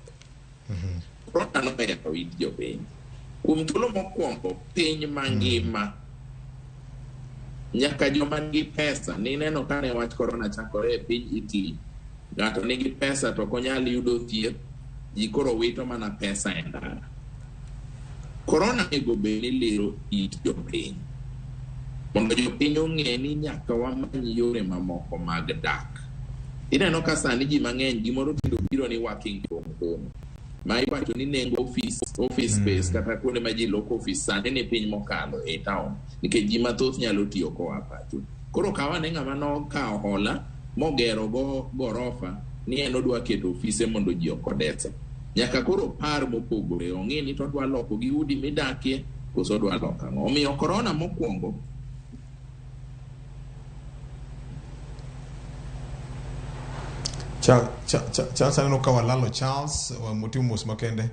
[SPEAKER 2] Corona noyaro it jopiny. Kuom thuolo mokwongo piny mangima nyaka joma nigi pesa nineno kane wach corona chakore e piny Italy, ng'ato nigi pesa to ok onyal yudo thieth, ji koro wito mana pesa e ndara. Corona onego bed ni lero it jopiny mondo jopiny ong'e ni nyaka wamany yore mamoko mag dak. Ineno ka sani ji mang'eny gimoro tinde obiro ni working from home ma iwacho ni nengo office space kata kuonde ma ji loko office sani ni piny mokalo e town nikech ji mathoth nyalo tiyo koa pacho. Koro kaw ane ng'ama nokawo hola mogero go gorofa ni en odwa keto ofise mondo ji okodesa. Nyaka koro par mopogore ong'e ni to odwa loko gi udi midakie koso odwa loko ang'o. Omiyo corona mokwongo
[SPEAKER 1] Charles aneno ka walalo Charles, motimo mos makende.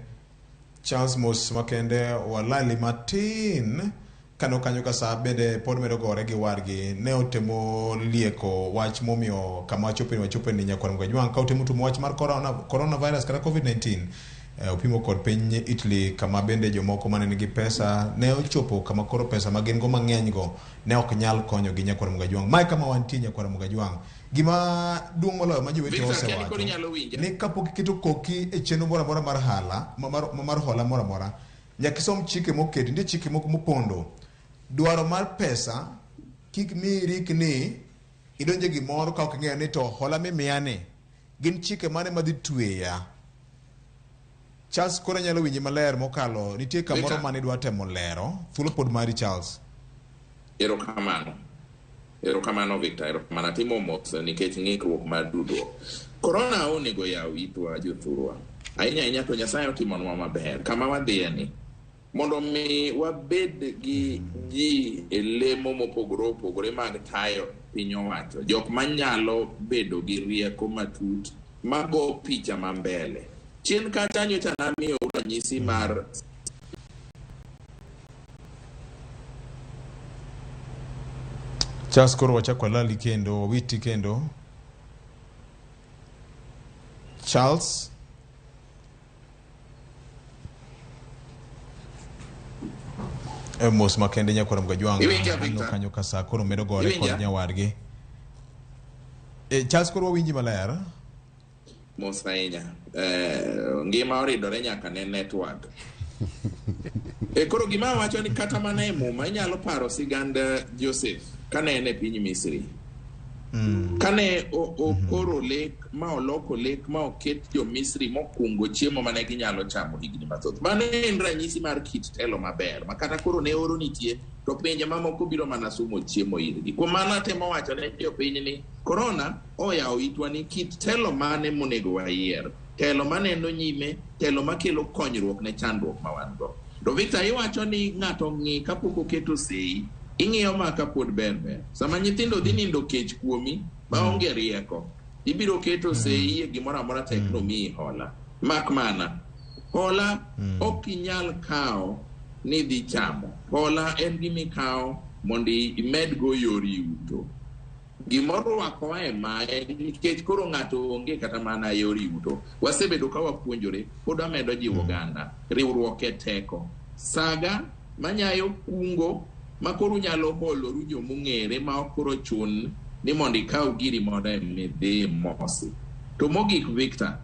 [SPEAKER 1] Charles mos makende walali matin kano kanyo ka saa bende pod medo gore gi wargi ne otemo lieko wach momiyo kama wachope ni wachope ni nyakwar Mgajwang' ka otemo tumo wach mar coronavirus kata COVID-19. Opimo kod piny Italy kama bende jomoko mane nigi pesa ne ochopo kama koro pesa ma gin go mang'eny go ne ok nyal konyo gi nyakwar Mgajwang'. Mae kama wantie nyakwar Mgajwang'. Gima duong' moloyo ma jowete osewacho ni kapok iketo koki e chenro moro amora mar hala mar hola moro amora, nyaka isom chike moketi, nitie chike moko mopondo. Dwaro mar pesa kik mi rikni idonje gimoro ka ok ing'eyo ni to hola mimiya ni gin chike mane madhi tweya. Charles koro anyalo winji maler mokalo nitie kamoro mane idwa temo lero thuolo pod mari Charles.
[SPEAKER 2] Erokamano. Erokamano Victor, erokamano atimo mos nikech ng'ikruok mar tudruok. Corona onego yaw itwa jothurwa. Ahinya ahinya to Nyasaye otimonwa maber. Kama wadhiye ni mondo mi wabed gi ji e lemo mopogore opogore mag tayo piny owacho. Jok manyalo bedo gi rieko matut mago picha ma mbele. Chien kacha nyocha namiyo ranyisi mar
[SPEAKER 1] Charles koro wachako walali kendo wawiti kendo. Charles mos makende nyakwar Mgajwang' aneno kanyo ka saa koro medo gore kod nyawadgi. Charles koro wawinji maler.
[SPEAKER 2] Mos ahinya. Ngima oridore nyaka ne network. Koro gima awacho ni kata mana e Muma inyalo paro sigand Joseph kane en e piny Misri. Kane okoro lek ma oloko lek ma oket jo-Misri mokungo chiemo mane ginyalo chamo higni mathoth. Mano en ranyisi mar kit telo maber ma kata koro ne oro nitie to pinje mamoko biro mana sumo chiemo irgi. Kuom mano atemo wacho ne jopiny ni Corona oyawo itwa ni kit telo mane monego wayier. Telo maneno nyime, telo makelo konyruok ne chandruok ma wan go. To Victor iwacho ni ng'ato ng'i kapok oketo sei, ing'iyo ma kapod ber ber. Sama nyithindo dhi nindo kech kuomi maonge rieko, ibiro keto sei e gimoro amora tek nomiyi hola. Mak mana, hola ok inyal kawo ni dhi chamo. Hola en gima ikawo mondo imed go yor yuto. Gimorwakowa e mae nikech koro ng'ato onge kata mana yor yuto. Wasebedo ka wapuonjore, pod wamedo jiwo oganda. Riwruok e teko. Saga manyayo kungo ma koro unyalo holoru jomong'ere ma ok koro chun ni mondo ikaw giri mondo idhi mosi. To mogik Victor,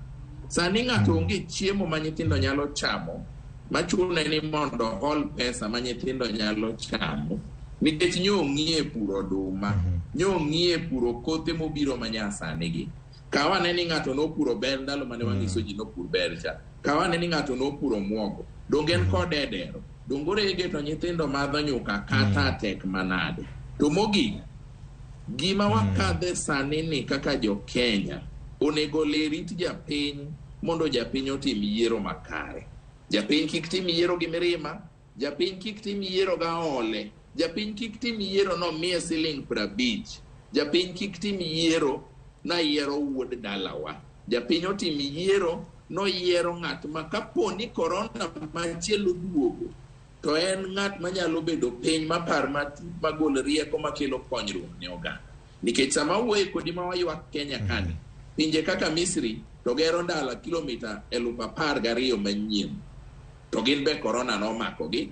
[SPEAKER 2] sani ng'ato onge chiemo ma nyithindo nyalo chamo machune ni mondo hol pesa ma nyithindo nyalo chamo nikech nyo ong'iye puro oduma, nyo ong'iye puro kothe mobiro manyasani gi. Kaw ane ni ng'ato nopuro bel ndalo mane wang'iso ji nopur bel cha. Kaw ane ni ng'ato nopuro muogo. Donge en kode e dero. Donge orege to nyithindo madho nyuka kata tek manade. To mogik, gima wakadhe sani ni kaka jo-Kenya onego rit japiny mondo japiny otim yiero makare. Japiny kik tim yiero gi mirima, japiny kik tim yiero ga ole, japiny kik tim yiero nomiye siling 50, japiny kik tim yiero nayiero wuod dalawa. Japiny otim yiero noyiero ng'at ma kapo ni korona machielo duogo to en ng'at manyalo bedo piny mapar matut magol rieko makelo konyruok ne oganda. Nikech sama wuoye kodi ma waywak Kenya kani, pinje kaka Misri to gero ndala kilomita 12,000 manyien. To gin be korona nomakogi.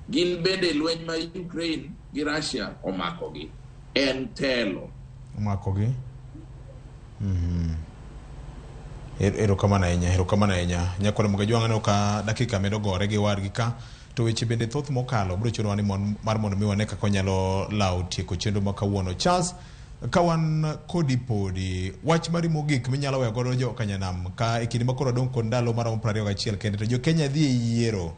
[SPEAKER 2] Gin bende lweny ma Ukraine gi Russia omakogi. En telo.
[SPEAKER 1] Omakogi. Erokamano ahinya, erokamano ahinya. Nyakwar Mgajwang' aneno ka dakika medo gore gi wargi ka to weche bende thoth mokalo biro chunowa ni mar mondo mi wane kaka wanyalo lawo tieko chenro ma kawuono. Charles, ka wan kodi podi, wach mari mogik minyalo weyo godo jo Kanyanam ka e kinde ma koro wadong' kod ndalo maromo 21 kende to jo Kenya dhi e yiero.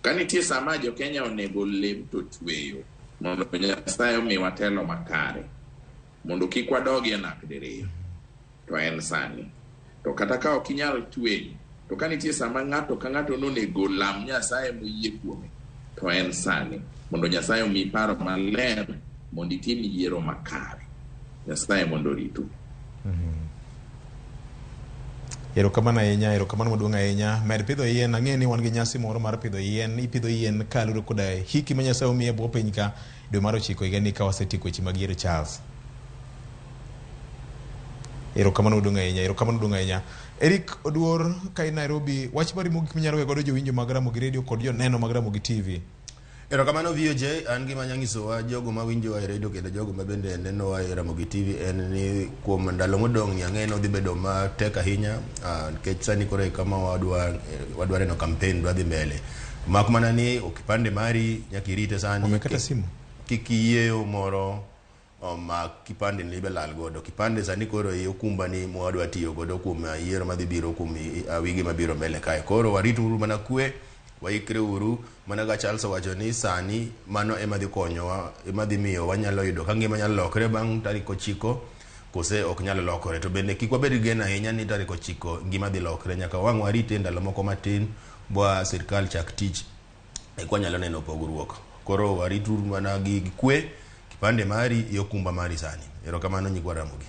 [SPEAKER 2] Ka nitie sama jo Kenya onego lem to tweyo mondo Nyasaye omiwa telo makare mondo kik wadogi e nak diriyo to en sani. To kata ka ok inyal tweyo to ka nitie sama ng'ato ka ng'ato nonego lam Nyasaye moyie kuome to en sani mondo Nyasaye omiyi paro maler mondo itim yiero makare. Nyasaye mondo oritu.
[SPEAKER 1] Erokamano ahinya, erokamano maduong' ahinya. Med pidho yien, ang'e ni wan gi nyasi moro mar pidho yien. Ipidho yien kaluwore koda hiki ma Nyasaye omiyi e bwo piny ka dwe mar 9 higani ka wasetieko weche mag yiero Charles. Erokamano maduong' ahinya, erokamano maduong' ahinya. Eric Oduor ka in Nairobi, wach mari mogik minyalo weyo godo jowinjo mag Ramogi Radio kod joneno mag Ramogi TV.
[SPEAKER 29] Erokamano VOJ, an gima anya nyisowa jogo mawinjowa e radio kendo jogo ma bende nenowa e Ramogi TV en ni kuom ndalo modong' ni ang'e ni odhi bedo matek ahinya nikech sani koro e kama wadwa neno campaign dwa dhi mbele. Mak mana ni kipande mari nyaka irite sani.
[SPEAKER 1] Omekata simu.
[SPEAKER 29] Kik iyieyo moro ma kipande ni be lal godo. Kipande sani koro e okumba ni mwadwa tiyo godo kuom yiero madhi biro kuom wige mabiro mbele kae. Koro warituru mana kwe, waikre uru mana ka Charles owacho ni sani mano ema dhi konyowa, ema dhi miyo wanyalo yudo ka ngima nyalo lokre bang' tarik 9 kose ok nyal lokore. To bende kik wabed gi geno ahinya ni tarik 9 ngima dhi lokre, nyaka wang' warite ndalo moko matin bwa sirkal chak tich eka wanyalo neno pogruok. Koro warituru mana gi kwe, kipande mari e okumba mari sani. Erokamano nyikwa Ramogi.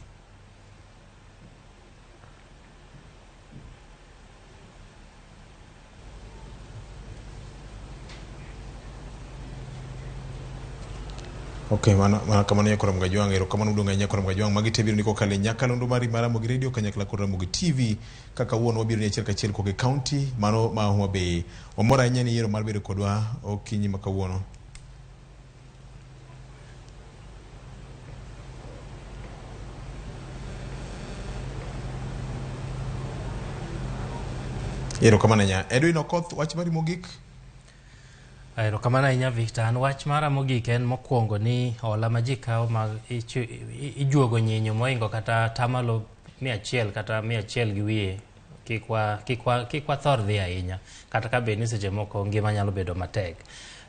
[SPEAKER 1] Okay, mano kamano nyakora Mgajwang', erokamano maduong' ahinya nyakora Mgajwang'. Magi te biro ni kokalo e nyakalondo mari mar Ramogi Radio kanyakla kod Ramogi TV. Kaka wuon wabiro ni achiel kachiel kowuok e county mano ma Homa Bay. Wamor ahinya ni yiero mar bedo kodwa okinyi ma kawuono. Erokamano ahinya. Edwin Okoth, wach mari mogik?
[SPEAKER 3] Erokamano ahinya Victor. An wach mara mogik en mokwongo ni hola ma ji kawo mag ijuogo nyinyo mohingo kata tamalo 100 kata 100 gi wiye kik wathor dhi ahinya, kata ka bed ni seche moko ngima nyalo bedo matek.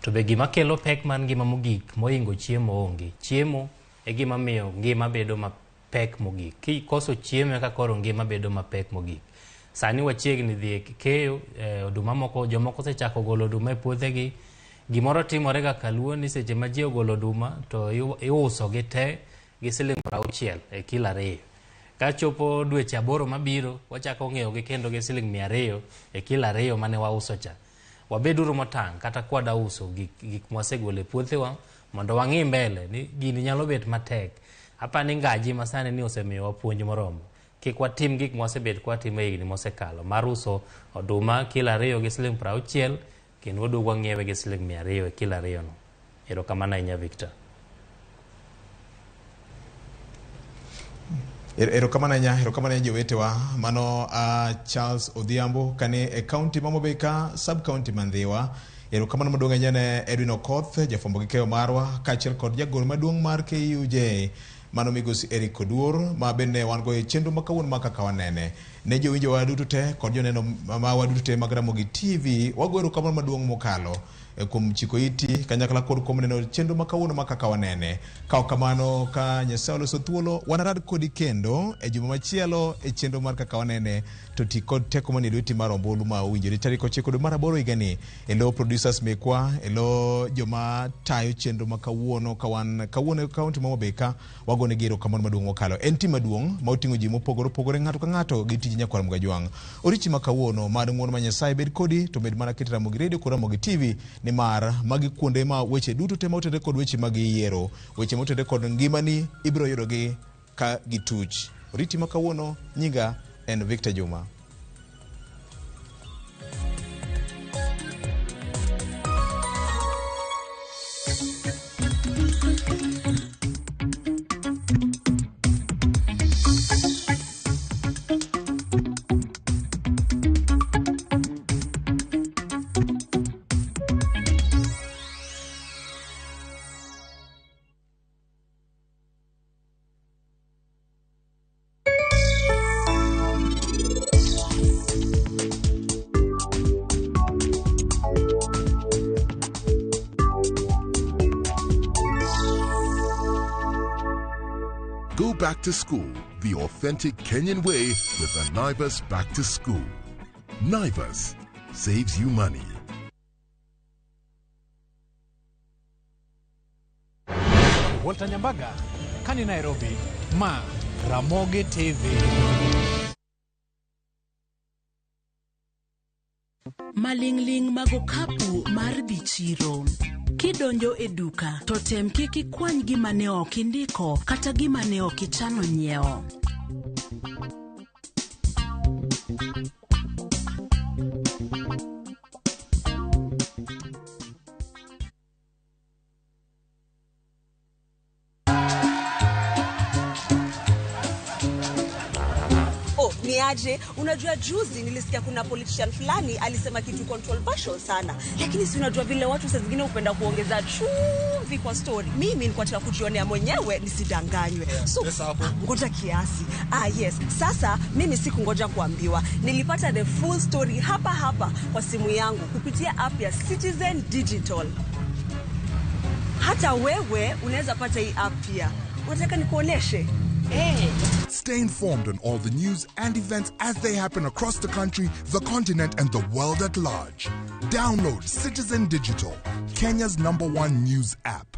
[SPEAKER 3] To be gima kelo pek mar ngima mogik mohingo chiemo onge. Chiemo e gima miyo ngima bedo mapek mogik. Kikoso chiemo eka koro ngima bedo mapek mogik. Sani wachiegni dhi e keyo oduma moko, jomoko osechako golo oduma e puothegi. Gimoro timore ga kaluo ni seche ma ji ogolo oduma to iuso gi te gi siling 60 e kilo 2. Kachopo dweche 8 mabiro wachako ng'iewo gi kendo gi siling 200 e kilo 2 mane wauso cha. Wabeduru motang' kata kwada uso gik mwasegolo e puothewa mondo wang'i mbele ni gini nyalo bet matek. Apani ngaji masani ni osemiyowa puonj moromo. Kik watim gik mwasebet kwatimo e higni mosekalo mar uso oduma kilo 2 gi siling 60 kendo waduog wang'iewe gi siling 200 e kilo 2 no. Erokamano ahinya Victor.
[SPEAKER 1] Erokamano ahinya, erokamano ahinya jowetewa. Mano Charles Odhiambo kane e county ma Homa Bay ka sub county ma Ndhiwa. Erokamano maduong' ahinya ne Edwin Okoth, jafwambo gi keyo marwa, kaachiel kod jagoro maduong' mar KUJ mano migosi Eric Oduor, ma bende wan go e chenro ma kawuono ma kaka wanene. Ne jowinjowa duto te kod joneno mawa duto te mag Ramogi TV, wago erokamano maduong' mokalo kuom chiko iti kanyakla kod kuom neno chenro ma kawuono ma kaka wanene. Ka ok kamano, ka Nyasaye oloso thuolo, wanarad kodi kendo e juma machielo e chenro mar kaka wanene. To ti kod teko manie lweti mar ombulu ma owinjore tarik 9 dwe mar 8 higani. E lo producers mekwa, e lo joma tayo chenro ma kawuono, ka wan kawuono e county ma Homa Bay ka, wagonegi erokamano maduong' mokalo. En tim maduong' ma oting'o ji mopogore opogore, ng'ato ka ng'ato gi tij nyakwar Mgajwang'. Orichi ma kawuono, mad ng'uono ma Nyasaye bed kodi, to med mana ket Ramogi Radio kod Ramogi TV, nimar magi kuonde ma weche duto te maotenore kod weche mag yiero, weche motenore kod ngimani, ibiro yudogi ka gituch. Oriti ma kawuono, nyinga en Victor Juma.
[SPEAKER 14] Go back to school the authentic Kenyan way with the Naivas Back to School. Naivas saves you money.
[SPEAKER 9] Walter Nyambaga, Kani Nairobi, Ma Ramogi TV.
[SPEAKER 15] Maling'ling' mag okapu mar dhi chiro. Kidonjo e duka to tem kik ikwany gima ne ok indiko kata gima ne ok ichano nyiewo.
[SPEAKER 10] Oh, ni aje? Unajua juzi nilisikia kuna politician fulani alisema kitu controversial sana, lakini si unajua vile watu saa zingine hupenda kuongeza chumvi kwa story. Mimi nilikuwa nataka kujionea mwenyewe nisidanganywe. So ngoja kiasi. Ah, yes. Sasa mimi sikungoja kuambiwa, nilipata the full story hapa hapa kwa simu yangu kupitia app ya Citizen Digital. Hata wewe unaweza pata hii app pia. Unataka nikuoneshe? Hey.
[SPEAKER 14] Stay informed on all the news and events as they happen across the country, the continent, and the world at large. Download Citizen Digital, Kenya's number one news app.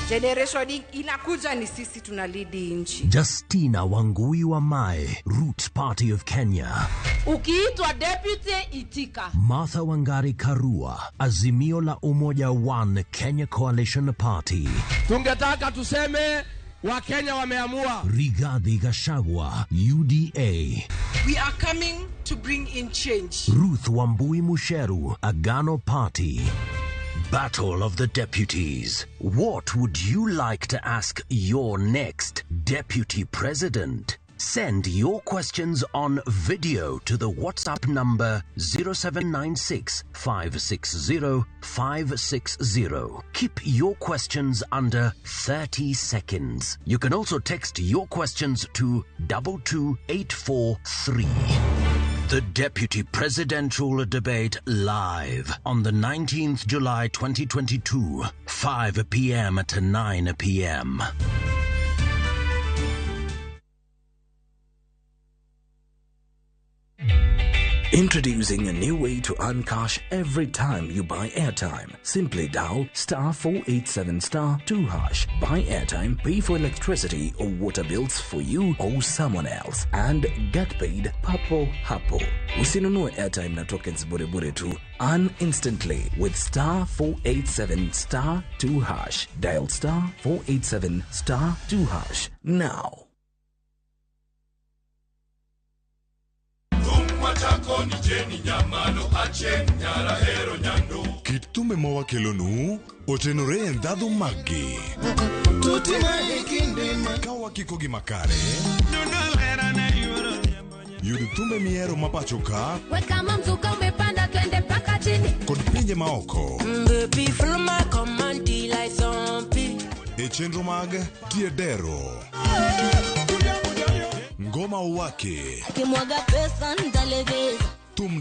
[SPEAKER 11] Generation inakuja ni sisi tunalead nchi.
[SPEAKER 12] Justina Wangui Wamae, Roots Party of Kenya.
[SPEAKER 13] Ukiitwa deputy itika.
[SPEAKER 12] Martha Wangari Karua, Azimio la Umoja One Kenya Coalition Party.
[SPEAKER 7] Tungetaka tuseme Wakenya wameamua.
[SPEAKER 12] Rigathi Gachagua, UDA.
[SPEAKER 11] We are coming to bring in change.
[SPEAKER 12] Ruth Wambui Mucheru, Agano Party. Battle of the Deputies. What would you like to ask your next deputy president? Send your questions on video to the WhatsApp number 0796 560 560. Keep your questions under 30 seconds. You can also text your questions to 22843. The Deputy Presidential Debate live on the 19th July 2022, 5 p.m. to 9 p.m.
[SPEAKER 16] Introducing a new way to earn cash every time you buy airtime. Simply dial star 487 star 2 hash. Buy airtime, pay for electricity or water bills for you or someone else, and get paid papo hapo. Usinunue airtime na tokens bure bure tu. Earn instantly with star 487 star 2 hash. Dial star 487 star 2 hash now.
[SPEAKER 6] Kit thumbe ma wakelonu otenore e ndhadhu maggi. Ka wakiko gi makare, yud thumbe mihero ma pacho ka
[SPEAKER 17] Weka mzuka umepanda twende mpaka chini.
[SPEAKER 6] kod pinje maoko
[SPEAKER 17] Baby, follow my command till I zombie.
[SPEAKER 6] e chenro mag Tie Dero, Ngoma Uwake,
[SPEAKER 17] Akimwaga pesa nitalegeza.
[SPEAKER 6] Thum